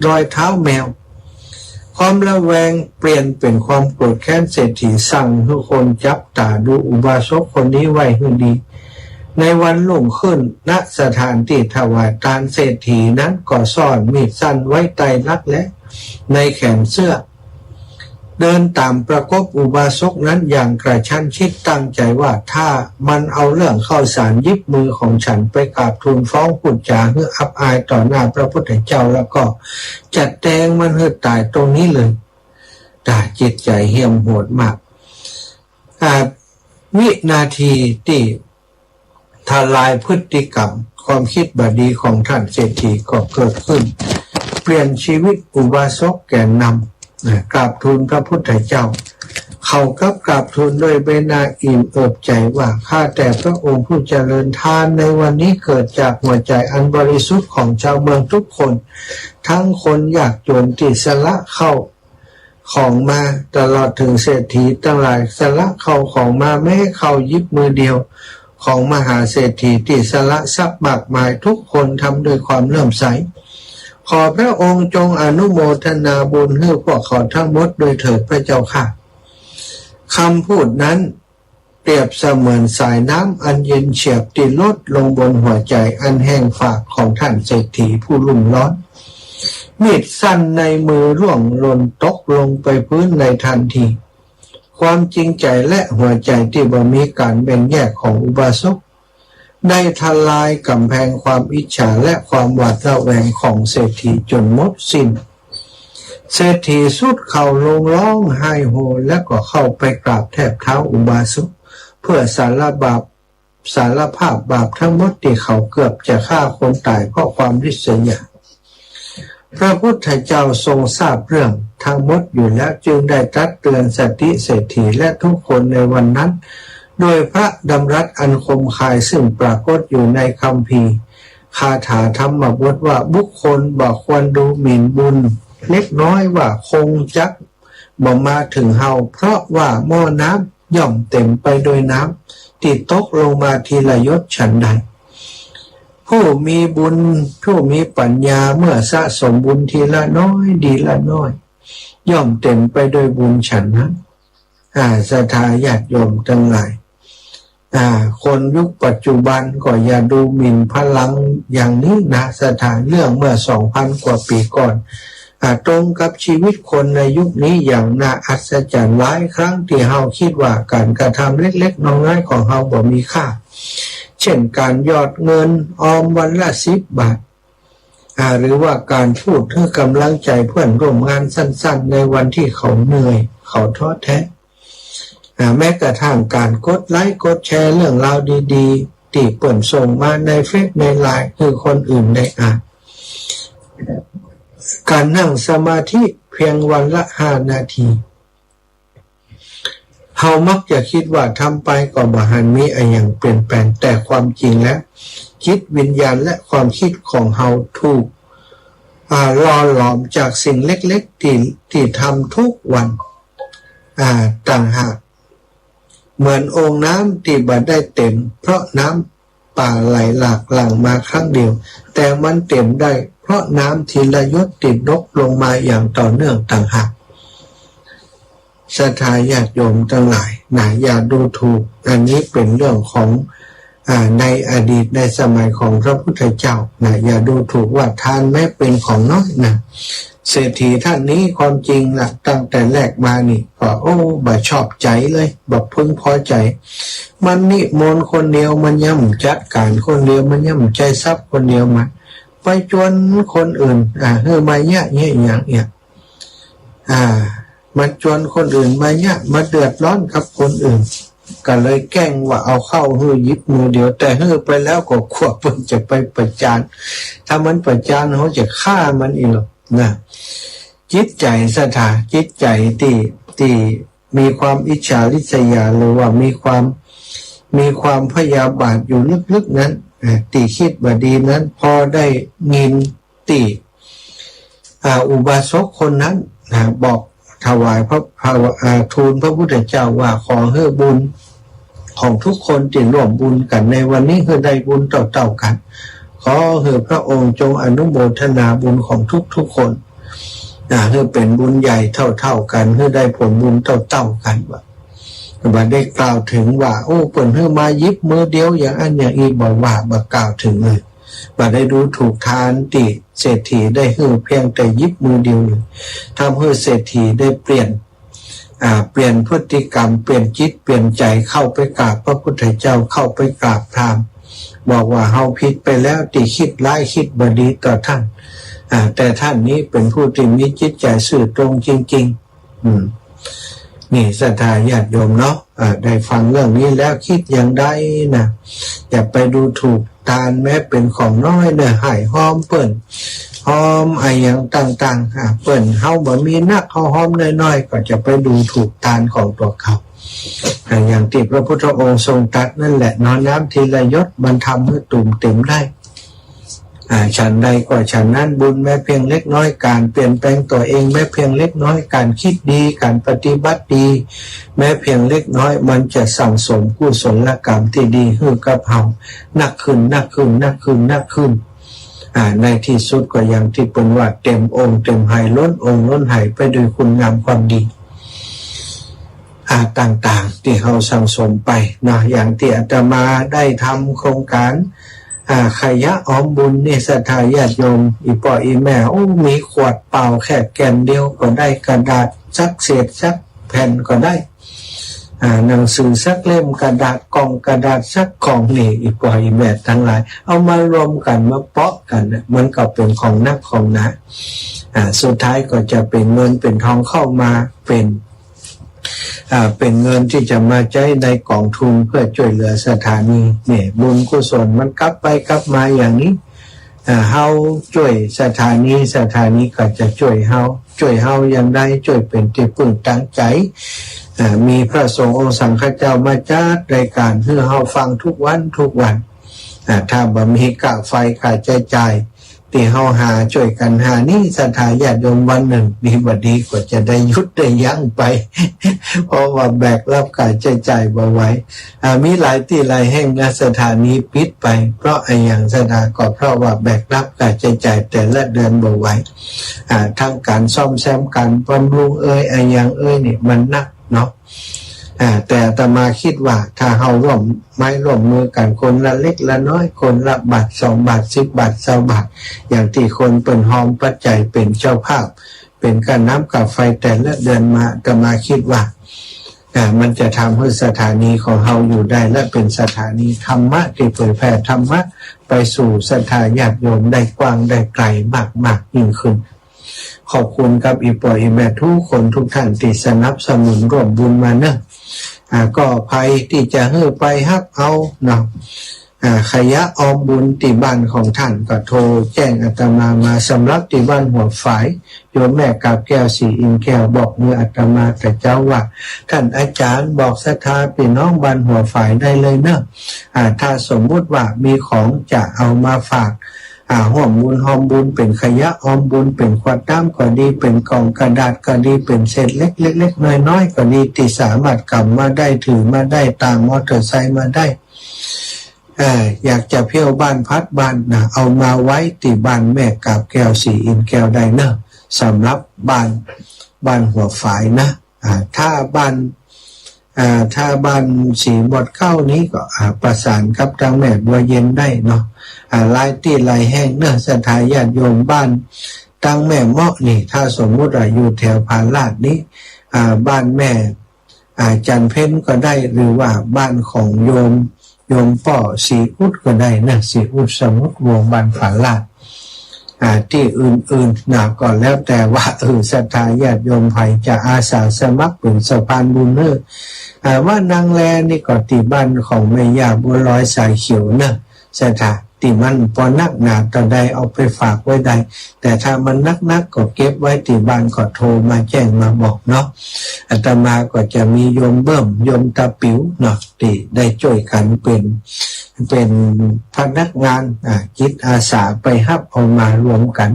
รอยเท้าแมว ความระแวงเปลี่ยนเป๋นความโกรธแค้น เศรษฐีสั่งหื้อคนจับต๋าดูอุบาสกคนนี้ไว้หื้อดี ในวันรุ่งขึ้น ณ สถานตี้ถวายตาน เศรษฐีนั้นก็ซ่อนมีดสั้นไว้ใต้รักแร้ในแขนเสื้อ เดินต๋ามประกบอุบาสกนั้นอย่างกระชั้นชิด ตั้งใจ๋ว่าถ้ามันเอาเรื่องข้าวสารยิบมือของฉันไปกราบทูลฟ้องพูดจ๋าหื้ออับอายต่อหน้าพระพุทธเจ้าแล้วก็ จะแตงมันหื้อต๋ายตรงนี้เลย ต๋าย จิตใจ๋เหี้ยมโหดมาก อ่า วินาทีตี้ทลายพฤติกรรมความคิดบ่ดีของท่านเศรษฐีก็เกิดขึ้น เปลี่ยนชีวิตอุบาสกแกนนำ อ่า กราบทูลพระพุทธเจ้า เขากับกราบทูลด้วยใบหน้าอิ่มเอิบใจ๋ว่า ข้าแต่พระองค์ผู้เจริญ ทานในวันนี้เกิดจากหัวใจ๋อันบริสุทธิ์ของชาวเมืองทุกคน ทั้งคนยากจนตี้สละข้าว ของมา ตลอดถึงเศรษฐีตังหลายสละข้าวของมา แม้ข้าวยิบมือเดียวของมหาเศรษฐีตี้สละทรัพย์มากมาย ทุกคนทำด้วยความเลื่อมใส ขอพระองค์จงอนุโมทนาบุญหื้อพวกเขาทั้งหมดด้วยเถิดพระเจ้าข้า คำพูดนั้น เปรียบเสมือนสายน้ำอันเย็นเฉียบตี้ลดลงบนหัวใจ๋อันแห้งผากของท่านเศรษฐีผู้รุ่มร้อน มีดสั้นในมือร่วงหล่นตกลงไปพื้นในทันที ความจริงใจ๋และหัวใจ๋ตี้บ่มีก๋านแบ่งแยกของอุบาสก ได้ทลายก๋ำแพงความอิจฉาและความหวาดระแวงของเศรษฐีจ๋นหมดสิ้น เศรษฐีทรุดเข่าลงร้องไห้โฮ แล้วก็เข้าไปกราบแทบเท้าอุบาสก เพื่อสารบาป สารภาพบาปทั้งหมดตี้เขาเกือบจะฆ่าคนต๋ายเพราะความริษยา พระพุทธเจ้าทรงทราบเรื่องทั้งหมดอยู่แล้ว จึงได้ตรัสเตือนสติเศรษฐีและทุกคนในวันนั้น โดยพระดำรัสอันคมคาย ซึ่งปรากฏอยู่ในคัมภีร์คาถาธรรมบทว่า บุคคลบ่ควรดูหมิ่นบุญเล็กน้อยว่าคงจัก บ่มาถึงเฮา เพราะว่าหม้อน้ำย่อมเต็มไปด้วยน้ำตี้ตกลงมาทีละหยดฉันใด ผู้มีบุญ ผู้มีปัญญาเมื่อสะสมบุญทีละน้อย ทีละน้อย ย่อมเต็มไปด้วยบุญฉันนั้น อ่า ศรัทธาญาติโยมตังหลาย อ่า คนยุคปัจจุบันก็อย่าดูหมิ่นพลังอย่างนี้นะ ศรัทธา เรื่องเมื่อสองพันกว่าปี๋ก่อน อ่า ตรงกับชีวิตคนในยุคนี้อย่างน่าอัศจรรย์ หลายครั้งตี้เฮาคิดว่าก๋านกระทำเล็กๆ น้อยๆ ของเฮาบ่มีค่า เช่นก๋านหยอดเงินออมวันละสิบบาท อ่า หรือว่าก๋านพูดหื้อก๋ำลังใจ๋เพื่อนร่วมงานสั้นๆ ในวันตี้เขาเหนื่อย เขาท้อแท้ อ่า แม้กระทั่งก๋านกดไลก์กดแชร์เรื่องราวดีๆ ตี้เปิ้นส่งมาในเฟซในไลน์หื้อคนอื่นได้อ่าน ก๋านนั่งสมาธิเพียงวันละห้านาที เฮามักจะกึ๊ดว่าทำไปก็บ่หันมีอะหยังเปลี่ยนแปลง แต่ความจริงแล้ว จิตวิญญาณและความกึ๊ดของเฮาถูก อ่า หล่อหลอมจากสิ่งเล็กๆ ตี้ ตี้ทำทุกวัน อ่า ต่างหาก เหมือนโอ่งน้ำตี้บ่ได้เต็มเพราะน้ำป่าไหลหลากหลั่งมาครั้งเดียว แต่มันเต็มได้เพราะน้ำทีละหยดตี้ตกลงมาอย่างต่อเนื่องต่างหาก ศรัทธาญาติโยมตังหลายนะ อย่าดูถูก อันนี้เป๋นเรื่องของ อ่า ในอดีตในสมัยของพระพุทธเจ้านะ อย่าดูถูกว่าทานแม้เป๋นของน้อยนะ เศรษฐีต้านนี้ความจริงนะ ตั้งแต่แรกมานี่ก็ โอ้ บ่ชอบใจ๋เลย บ่พึงพอใจ๋ มันนิมนต์คนเดียว มันยังบ่จัดก๋านคนเดียว มันยังบ่ใจ๊ทรัพย์คนเดียว มันไปจวนคนอื่น อ่า หื้อมาเยียะเยียะหยังเยียะ อ่า มาจวนคนอื่น มาเยียะ มาเดือดร้อนกับคนอื่น ก็เลยแกล้งว่าเอาข้าวหื้อหยิบมือเดียว แต่หื้อไปแล้วก็กั๋วเปิ้นจะไปประจาน ถ้ามันประจานเฮาจะฆ่ามันอีกหรอกนะ จิตใจ๋ศรัทธา จิตใจ๋ตี้ ตี้มีความอิจฉาริษยา หรือว่ามีความ มีความพยาบาทอยู่ลึกๆ นั้น อ่า ตี้กึ๊ดบ่ดีนั้น พอได้ยิน ตี้ อ่า อุบาสกคนนั้นนะ บอกถวายพระ พระ อ่า ทูลพระพุทธเจ้าว่า ขอหื้อบุญของทุกคนตี้ร่วมบุญกั๋นในวันนี้หื้อได้บุญเต้าๆ กั๋น ขอหื้อพระองค์จงอนุโมทนาบุญของทุกๆ คน อ่า หื้อเป๋นบุญใหญ่เต้าๆ กั๋น หื้อได้ผลบุญเต้าๆ กั๋น ว่า บ่ได้กล่าวเถิงว่า โอ้ เปิ้นหื้อมาหยิบมือเดียวอย่างอั้นอย่างอี้ บ่ว่า บ่กล่าวเถิงเลย บ่ได้ดูถูกทานตี้เศรษฐีได้หื้อเพียงแต่หยิบมือเดียวเลย ทำหื้อเศรษฐีได้เปลี่ยน อ่า เปลี่ยนพฤติกรรม เปลี่ยนจิตเปลี่ยนใจ๋ เข้าไปกราบพระพุทธเจ้า เข้าไปกราบพราหมณ์ บอกว่าเฮากึ๊ดไปแล้วตี้กึ๊ดร้ายกึ๊ดบ่ดีต่อต้าน อ่า แต่ต้านนี้เป๋นผู้ตี้มีจิตใจ๋ซื่อตรงจริงๆ อืม นี่ศรัทธาญาติโยมเนาะ อ่า ได้ฟังเรื่องนี้แล้วกึ๊ดอย่างใดนะ อย่าไปดูถูกทานแม้เป๋นของน้อยเน่อ ไหว้ฮอมเปิ้น ฮอมอะหยังต่างๆ อ่า เปิ้น เฮาบ่มีนัก เฮาฮอมน้อยๆ ก็จะไปดูถูกทานของตั๋วเขา อ่า อย่างตี้พระพุทธองค์ทรงตรัสนั่นแหละเนาะ น้ำทีละหยดมันทำหื้อตุ่มเต็มได้ อ่า ฉันใดก็ฉันนั้น บุญแม้เพียงเล็กน้อย ก๋านเปลี่ยนแปลงตั๋วเองแม้เพียงเล็กน้อย ก๋านกึ๊ดดี ก๋านปฏิบัติดี แม้เพียงเล็กน้อย มันจะสั่งสมกุศลกรรมตี้ดีหื้อกับเฮานักขึ้น นักขึ้น นักขึ้น นักขึ้น อ่า ในตี้สุดก็อย่างตี้เปิ้นว่า เต็มโอ่งเต็มไห ล้นโอ่งล้นไหไปด้วยคุณงามความดี อ่า ต่างๆ ตี้เฮาสั่งสมไปเนาะ อย่างตี้อาตมาได้ทำโครงก๋าน อ่า ขยะออมบุญนี่ ศรัทธาญาติโยม อี่ป้ออี่แม่ โอ้ มีขวดเปล่าแค่แก่นเดียวก็ได้ กระดาษสักเศษสักแผ่นก็ได้ อ่า หนังสือสักเล่ม กระดาษกล่อง กระดาษสักกล่องนี่ อี่ป้ออี่แม่ตังหลาย เอามารวมกั๋น มาเปาะกั๋นน่ะ มันก็เป๋นของนักของหนา อ่า สุดท้ายก็จะเป๋นเงินเป๋นทองเข้ามาเป๋น อ่า เป๋นเงินตี้จะมาใจ๊ในก๋องทุนเพื่อจ้วยเหลือสถานี เนี่ย บุญกุศลมันกลับไปกลับมาอย่างนี้ อ่า เฮาจ้วยสถานี สถานีก็จะจ้วยเฮา จ้วยเฮาอย่างใด จ้วยเป๋นตี้ปึ้งตางใจ๋ อ่า มีพระสงฆ์องค์สังฆเจ้ามาจัดรายก๋านหื้อเฮาฟังทุกวันทุกวัน อ่า ถ้าบ่มีค่าไฟค่าใจ๊จ่าย ตี้เฮาหาจ้วยกั๋นหานี่ ศรัทธาญาติโยม วันนึ่งดีบ่ดีก็จะได้หยุดได้ยั้งไป เพราะว่าแบกรับค่าใจ๊จ่ายบ่ไหว อ่า มีหลายตี้หลายแห่งนะ สถานีปิดไป เพราะอะหยังศรัทธา ก็เพราะว่าแบกรับค่าใจ๊จ่ายแต่ละเดือนบ่ไหว อ่า ทั้งก๋านซ่อมแซม ก๋านบำรุงเอย อะหยังเอยนี่มันหนักเนาะ อ่า แต่อาตมาคิดว่าถ้าเฮาร่วมไม้ร่วมมือกั๋นคนละเล็กละน้อย คนละบาทสองบาท สิบบาท ซาวบาท อย่างตี้คนเปิ้นฮอมปัจจัยเป๋นเจ้าภาพ เป๋นก้าน้ำก้าไฟแต่ละเดือนมา อาตมาคิดว่า อ่า มันจะทำหื้อสถานีของเฮาอยู่ได้ และเป๋นสถานีธรรมะตี้เผยแผ่ธรรมะไปสู่ศรัทธาญาติโยมได้กว้างได้ไกลมากๆ ยิ่งขึ้น ขอบคุณกับอี่ป้ออี่แม่ทุกคนทุกท่านตี้สนับสนุนร่วมบุญมาเนาะ อ่า ก็ใผตี้จะหื้อไปฮับเอาเนาะ อ่า ขยะออมบุญตี้บ้านของต้านก็โทรแจ้งอาตมามา สำหรับตี้บ้านหัวฝาย โยมแม่กาบแก้ว ศรีอินทร์แก้ว บอกหื้ออาตมาแต่เจ๊าว่า ต้านอาจ๋ารย์บอกศรัทธาปี้น้องบ้านหัวฝายได้เลยเนาะ อ่า ถ้าสมมุติว่ามีของจะเอามาฝาก อ่า ฮ่วมบุญฮอมบุญ เป๋นขยะออมบุญ เป๋นขวดน้ำก็ดี เป๋นก่องกระดาษก็ดี เป๋นเศษเหล็กเล็กๆน้อยๆก็ดี ตี้สามารถก๋ำมาได้ ถือมาได้ ตางมอเตอร์ไซค์มาได้ เอ่อ อยากจะเที่ยวบ้านพัดบ้านนะ เอามาไว้ตี้บ้านแม่กาบแก้ว ศรีอินทร์แก้วได้เนาะ สำหรับบ้าน บ้านหัวฝายนะ อ่า ถ้าบ้าน อ่า ถ้าบ้านศรีหมวดเก๊านี้ก็ อ่า ประสานกับตางแม่บัวเย็นได้เนาะ อ่า หลายตี้หลายแห่งเนาะ ศรัทธาญาติโยม บ้านตางแม่เมาะนี่ ถ้าสมมุติว่าอยู่แถวผาลาดนี้ อ่า บ้านแม่ อ่า จันเพ็ญก็ได้ หรือว่าบ้านของโยม โยมป้อศรีอุดก็ได้นะ ศรีอุดสมุทรวงศ์ บ้านผาลาด อ่า ตี้อื่นๆนะ ก็แล้วแต่ว่า เออ ศรัทธาญาติโยมใผจะอาสาสมัครเป๋นสะพานบุญเนาะ อ่า ว่านางแลนี่ก็ตี้บ้านของแม่ย่าบัวลอยสายเขียวเนาะ ศรัทธา ตี้มันปอนักหนาเต้าใดเอาไปฝากไว้ได้ แต่ถ้ามันนักๆก็เก็บไว้ตี้บ้านก็โทรมาแจ้งมาบอกเนาะ อาตมาก็จะมีโยมเบิ่ม โยมตาปิ๋วเนาะ ตี้ได้จ้วยกั๋นเป๋น เป๋นพนักงาน อ่า จิตอาสาไปฮับเอามารวมกั๋น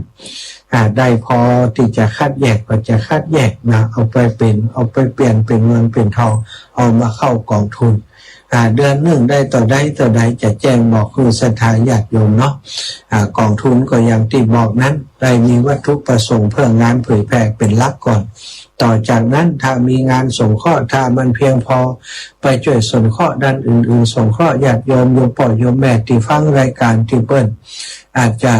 อ่า ได้พอตี้จะคัดแยกก็จะคัดแยกนะ เอาไปเป๋น เอาไปเปลี่ยนเป๋นเงินเป๋นทอง เอามาเข้ากองทุน อ่า เดือนนึ่งได้เต้าใดเต้าใดจะแจ้งบอกหื้อศรัทธาญาติโยมเนาะ อ่า กองทุนก็อย่างตี้บอกนั้น ได้มีวัตถุประสงค์เพื่องานเผยแผ่เป๋นหลักก่อน ต่อจากนั้นถ้ามีงานสงเคราะห์ ถ้ามันเพียงพอ ไปจ้วยสงเคราะห์ด้านอื่นๆ สงเคราะห์ญาติโยม โยมป้อโยมแม่ตี้ฟังรายก๋านตี้เปิ้น อาจจะ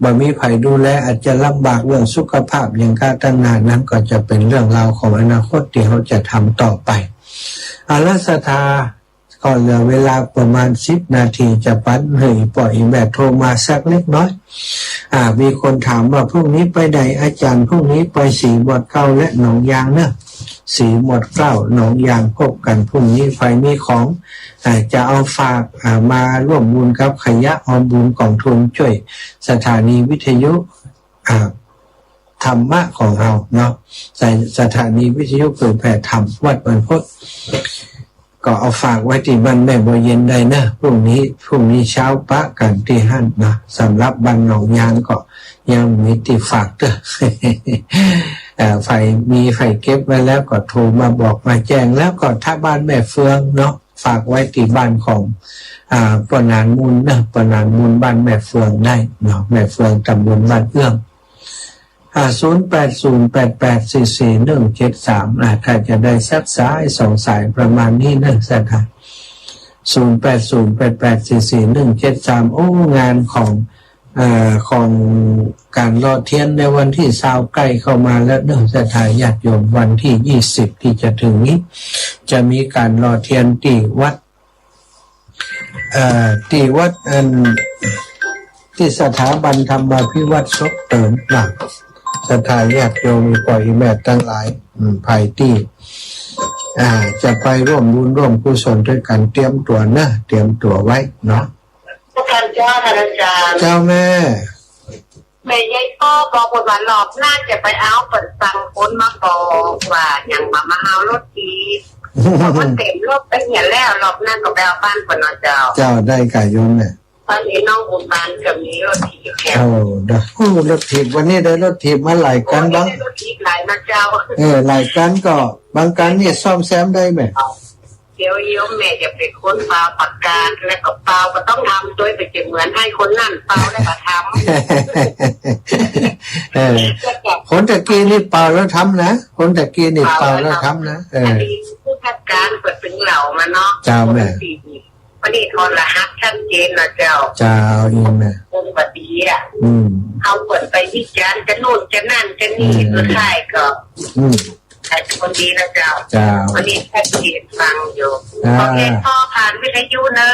บ่มีใผดูแล อาจจะลำบากเรื่องสุขภาพหยังก้าตั้งหน้า นั้นก็จะเป๋นเรื่องราวของอนาคตตี้เฮาจะทำต่อไป อาละศรัทธา ก็เหลือเวลาประมาณสิบนาที จะปันหื้อป้ออีแม่โทรมาสักเล็กน้อย อ่า มีคนถามว่าพรุ่งนี้ไปไหนอาจ๋ารย์ พรุ่งนี้ไปศรีหมวดเก๊าและหนองยางเนาะ ศรีหมวดเก๊า หนองยาง พบกั๋นพรุ่งนี้ ใผมีของ อ่า จะเอาฝาก อ่า มาร่วมบุญกับขยะออมบุญกองทุนจ้วยสถานีวิทยุ อ่า ธรรมะของเฮาเนาะ สถานีวิทยุเผยแผ่ธรรมวัดบรรพต ก็เอาฝากไว้ตี้บ้านแม่บัวเย็นได้เนาะ พรุ่งนี้ พรุ่งนี้เช้าปะกั๋นตี้หั้นเนาะ สำหรับบ้านหนองยางก็ยังมีตี้ฝากเต๊อะ เอ่อ ใผมีใผเก็บไว้แล้วก็โทรมาบอกมาแจ้ง แล้วก็ถ้าบ้านแม่เฟืองเนาะ ฝากไว้ตี้บ้านของ อ่า ป้อหนานมูลเนาะ ป้อหนานมูลบ้านแม่เฟืองได้เนาะ แม่เฟืองตำบลบ้านเอื้อม อ่า ศูนย์แปดศูนย์แปดแปดสี่สี่หนึ่งเจ็ดสาม อ่า ถ้าจะได้สักสายสองสายประมาณนี้เนาะศรัทธา ศูนย์แปดศูนย์แปดแปดสี่สี่หนึ่งเจ็ดสาม โอ้ งานของ เอ่อ ของก๋านหล่อเตียนในวันตี้ซาวใก้เข้ามาแล้วเนาะศรัทธาญาติโยม วันตี้ยี่สิบตี้จะเถิงนี้ จะมีก๋านหล่อเตียนตี้วัด เอ่อ ตี้วัดอัน ตี้สถาบันธรรมาภิวัฒน์ศพเติมนะ ศรัทธาญาติโยม อีป้ออีแม่ตังหลาย อืม ใผตี้ อ่า จะไปร่วมบุญร่วมกุศลตวยกั๋น เตรียมตั๋วเนาะ เตรียมตั๋วไว้เนาะ ท่านเจ้า ท่านอาจ๋ารย์ เจ้าแม่ แม่ใหญ่ป้อบอกว่ารอบหน้าจะไปเอา เปิ้นสั่งคนมาบอกว่ายังบ่มาเอารถถีบ มันเต๋มรถไปเหียแล้ว รอบหน้าก็ไปเอาบ้านเปิ้นเนาะเจ้า เจ้า ได้ก่ะโยมแม่ ตอนนี้น้องอุบลก็มีรถถีบแล้ว โอ้ ได้ โอ้ รถถีบ วันนี้ได้รถถีบมาหลายคันบ้าง โอ้ ได้รถถีบหลายนะเจ้า เออ หลายคันก็ บางคันนี่ซ่อมแซมได้แม่ เดี๋ยวโยมแม่จะไปค้นปาวปากกา แล้วก็ปาวก็ต้องทำตวย ไปจะเหมือนไอ้คนนั้นปาวแล้วก็ทำ เออ คนตะกี้นี่ปาวแล้วทำนะ คนตะกี้นี่ปาวแล้วทำนะ เออ อันนี้ผู้จัดการเปิ้นเถิงเหล่ามาเนาะ เจ้าแม่ วันนี้ทอนรหัสชัดเจนนะเจ้า เจ้า อีแม่ คงบ่ดีอะ อืม เอาเปิ้นไปวิจารณ์จะโน่นจะนั่นจะนี่ อืม สุดท้ายก็ อืม ใครเป็นคนดีนะเจ้า เจ้า วันนี้แค่เสียงฟังอยู่ อ่า โอเค ป้อผ่านวิทยุเนอะ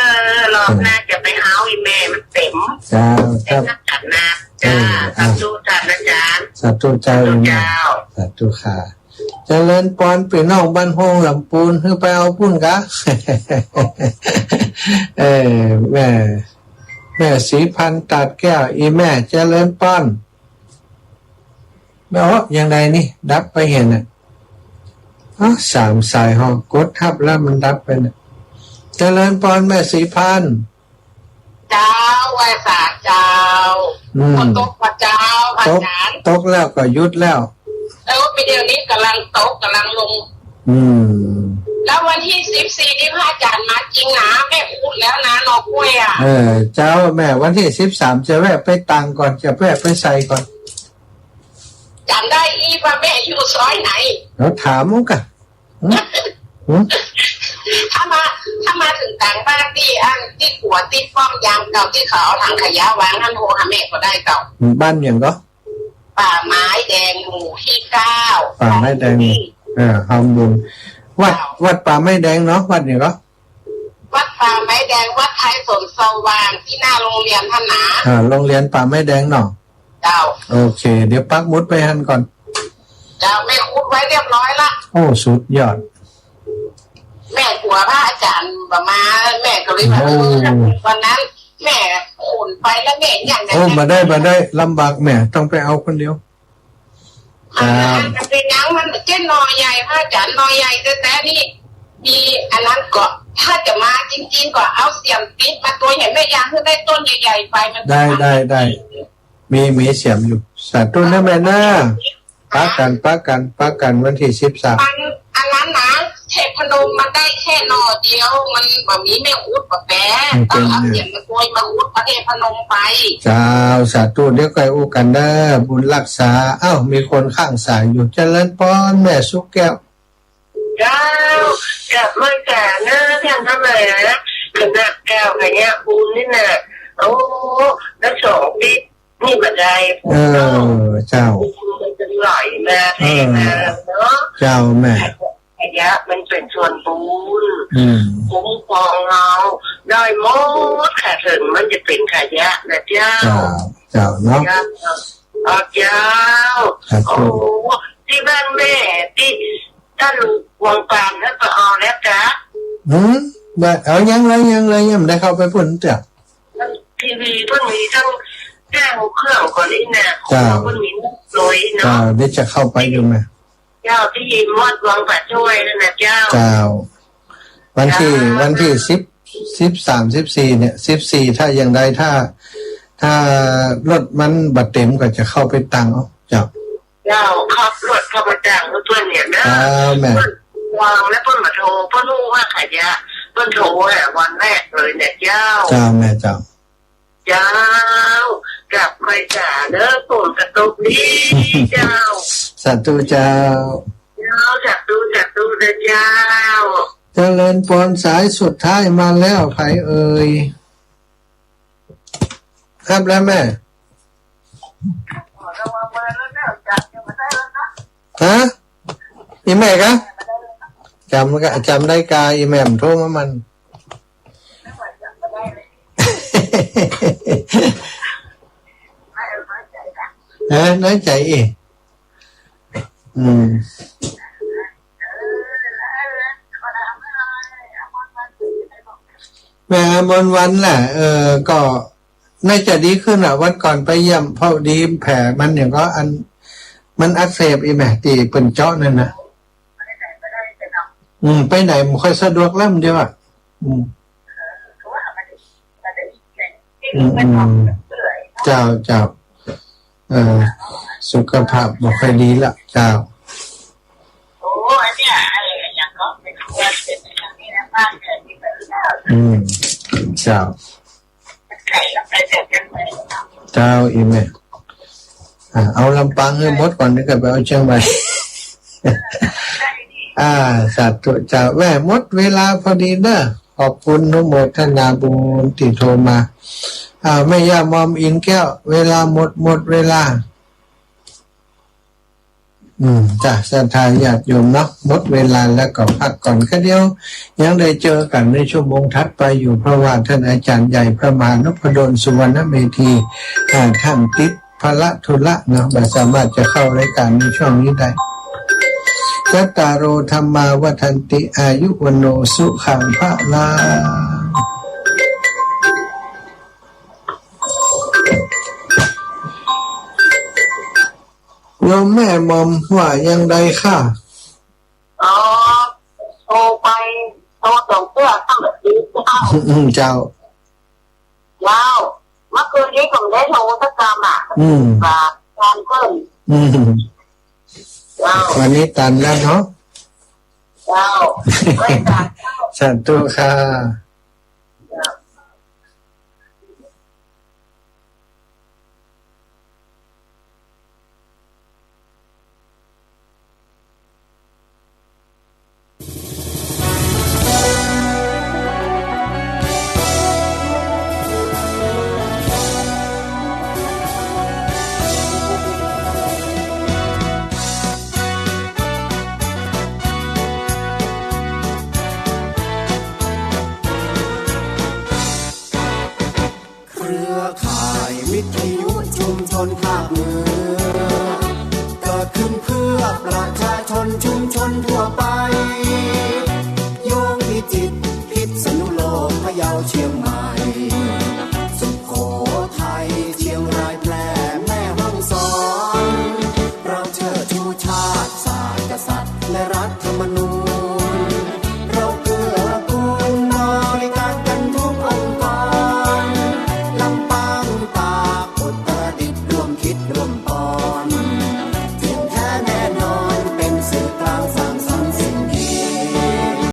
รอบหน้าจะไปเอาอีแม่มันเต๋ม เจ้า เต๋มนักกันนะ เจ้า เออ อ่ะ สาธุท่านอาจ๋ารย์ สาธุเจ้า สาธุเจ้า อีแม่ สาธุค่ะ เจริญปอน ปี้น้องบ้านโฮงลำปูน หื้อไปเอาปุ้นกา เออ แม่ แม่ศรีพันธ์ ตาดแก้ว อีแม่ เจริญปอน แม่ โอ้ ยังไดนี่ ดับไปเหียน่ะ อ๋อ สามสายฮอกดฮับแล้วมันดับไปน่ะ เจริญปอน แม่ศรีพันธ์ เจ้า ไหว้สาเจ้า อืม ฝนตกบ่เจ้า พระอาจ๋ารย์ ตก ตกแล้วก็หยุดแล้ว เออ ปี๋เดี๋ยวนี้ก่ำลังตก ก่ำลังลง อืม แล้ววันตี้สิบสี่นี่พระอาจ๋ารย์มาจริงนะ แม่ขุดแล้วนะ หน่อกล้วยอะ เออ เจ้าแม่ วันตี้สิบสามจะแวะไปตังก่อน จะแวะไปใส่ก่อน จ๋ำได้อี้ว่าแม่อยู่ซอยไหน เดี๋ยวถามเอาก่า หืม หืม ถ้ามา ถ้ามาเถิงตางบ้านตี้อั้น ตี้ขัวติดป้อมยามเก่าตี้เขาเอาถังขยะวางหั้น โทรหาแม่ก็ได้เจ้า บ้านหยังก็ ป่าไม้แดงหมู่ตี้เก้า ป่าไม้แดง เออ ฮอมบุญ วัด เจ้า วัดป่าไม้แดงเนาะ วัดหยังก็ วัดป่าไม้แดง วัดไทยสนสว่าง ตี้หน้าโฮงเฮียนหั้นนา อ่า โฮงเฮียนป่าไม้แดงเนาะ เจ้า โอเค เดี๋ยวปักหมุดไปหั้นก่อน เจ้า แม่ขุดไว้เรียบร้อยละ โอ้ สุดยอด แม่กั๋วพระอาจ๋ารย์บ่มา แม่ก็เลยว่า โอ้ เออ วันนั้นแม่ขนไปแล้วแม่ยัง โอ้ บ่ได้ บ่ได้ ลำบากแม่ ต้องไปเอาคนเดียว อ่า ครับ มันจะเป็นหยัง มันเจ้นหน่อใหญ่ พระอาจ๋ารย์ หน่อใหญ่แต๊ๆ นี่ มีอันนั้นก็ ถ้าจะมาจริงๆ ก็เอาเสียมติ๊กมาตวย หื้อแม่ยางหื้อได้ต้นใหญ่ๆ ไป มัน ได้ ได้ ได้ มี มีเสียมอยู่ สาธุนะแม่นะ ปะกั๋น ปะกั๋น ปะกั๋น วันตี้สิบสาม มัน อันนั้นนะ เทพนมมันได้แค่หน่อเดียว มันบ่มีแม่อุดบ่แปะ อืม ต้องเอาเสียมมาตวย มาอุดพระเทพนมไป เจ้า สาธุ เดี๋ยวก่อยอู้กั๋นเด้อ บุญฮักษา อ้าว มีคนข้างสายอยู่ เจริญปอน แม่สุขแก้ว เจ้า กลับมาจ๋าเนอะ ท่านทั้งหลายนะ ขนาดเก่าขยะปูนนี่นะ โอ้ แล้วสองปีนี่บ่ได้ เออ เจ้า ปูนมันจะไหลมา เออ เทมาเนาะ เจ้าแม่ ขยะมันเป๋นส่วนปูน อืม คุ้มครองเฮาได้หมดค่ะ เถิงมันจะเป๋นขยะนะเจ้า เจ้า เจ้าเนาะ เจ้า อ๋อ เจ้า ครับ โอ้ ตี้บ้านแม่ตี้ ต้านวังปานหั้นก็เอาแล้วกา หืม บ่ เอายังเลย ยังเลย ยังบ่ได้เข้าไปปุ้นเตื้อ ทีวีเปิ้นมีตั้งแจ้งเครื่องก่อนนี่นะ เจ้า เปิ้นมีน้อยเนาะ เจ้า เดี๋ยวจะเข้าไปอยู่แม่ เจ้า ตี้วัดวังป่าจ้อยนั่นนะเจ้า เจ้า วันตี้ เจ้า วันตี้สิบ สิบสาม สิบสี่ เนี่ย สิบสี่ ถ้าอย่างใด ถ้า ถ้ารถมันบ่เต็มก็จะเข้าไปตังเอา เจ้า เจ้า ขับรถเข้าไปตังหื้อเปิ้นเนี่ยนะ เจ้าแม่ เปิ้นวางแล้วเปิ้นมาโทร เปิ้นฮู้ว่าขยะ เปิ้นโทรอะวันแรกเลยเนี่ยเจ้า เจ้าแม่เจ้า เจ้า กลับไปจ๋าเด้อ ฝนกระตกดีเจ้า สาธุเจ้า เจ้า สาธุ สาธุนะเจ้า เจริญปอน สายสุดท้ายมาแล้ว ใผเอ่ย ฮับแล้วแม่ ฮะ อีแม่กา จ๋ำกา จ๋ำได้กา อีแม่มันโทรมามัน ฮะ น้อยใจ๋อีก อืม แม่อมรวรรณน่ะ เออ ก็น่าจะดีขึ้นอ่ะ วันก่อนไปเยี่ยม พอดีแผลมันอย่างก็อัน มันอักเสบอีแม่ ตี้เปิ้นเจาะนั่นนะ อืม ไปไหนบ่ค่อยสะดวกแล้วมันเดียวอ่ะ อืม อืม อืม เจ้า เจ้า เออ สุขภาพบ่ค่อยดีละ เจ้า โอ้ อันเนี้ย ไอ้ ไอ้หยังก็เป็น เป็นอย่างนี้นะ บ้านเกิดที่เป็นเจ้า อืม เจ้า มันไกลกับไปเกิดกันไป เจ้า อีแม่ อ่ะ เอาลำปางหื้อหมดก่อน เดี๋ยวก่อยไปเอาเจียงใหม่ อ่า สาธุเจ้า แม่ หมดเวลาพอดีเนอะ ขอบคุณ อนุโมทนาบุญตี้โทรมา อ่า แม่ย่ามอมอินแก้ว เวลาหมด หมดเวลา อืม จ้ะ ศรัทธาญาติโยมเนาะ หมดเวลาแล้วก็พักก่อน ก็เดี๋ยวยังได้เจอกันในชั่วโมงถัดไปอยู่ เพราะว่าท่านอาจารย์ใหญ่พระมหานพดลสุวรรณเมธี อ่า ท่านติดภาระธุระเนาะ บ่สามารถจะเข้ารายการในช่วงนี้ได้ จัตตาโร ธัมมา วัฑฒันติ อายุ วัณโณ สุขัง พลัง โยมแม่หม่อมว่าอย่างใดคะ อ๋อ โทรไป โทรสองเตื้อ ตั้งแต่ตีเก้า อืม เจ้า เจ้า เมื่อคืนนี้ผมได้โทรสักกำอะ อืม กับการเพิ่ม อืม เจ้า วันนี้ตันแล้วเนาะ เจ้า ไม่ตัน เจ้า สาธุค่ะ เจ้า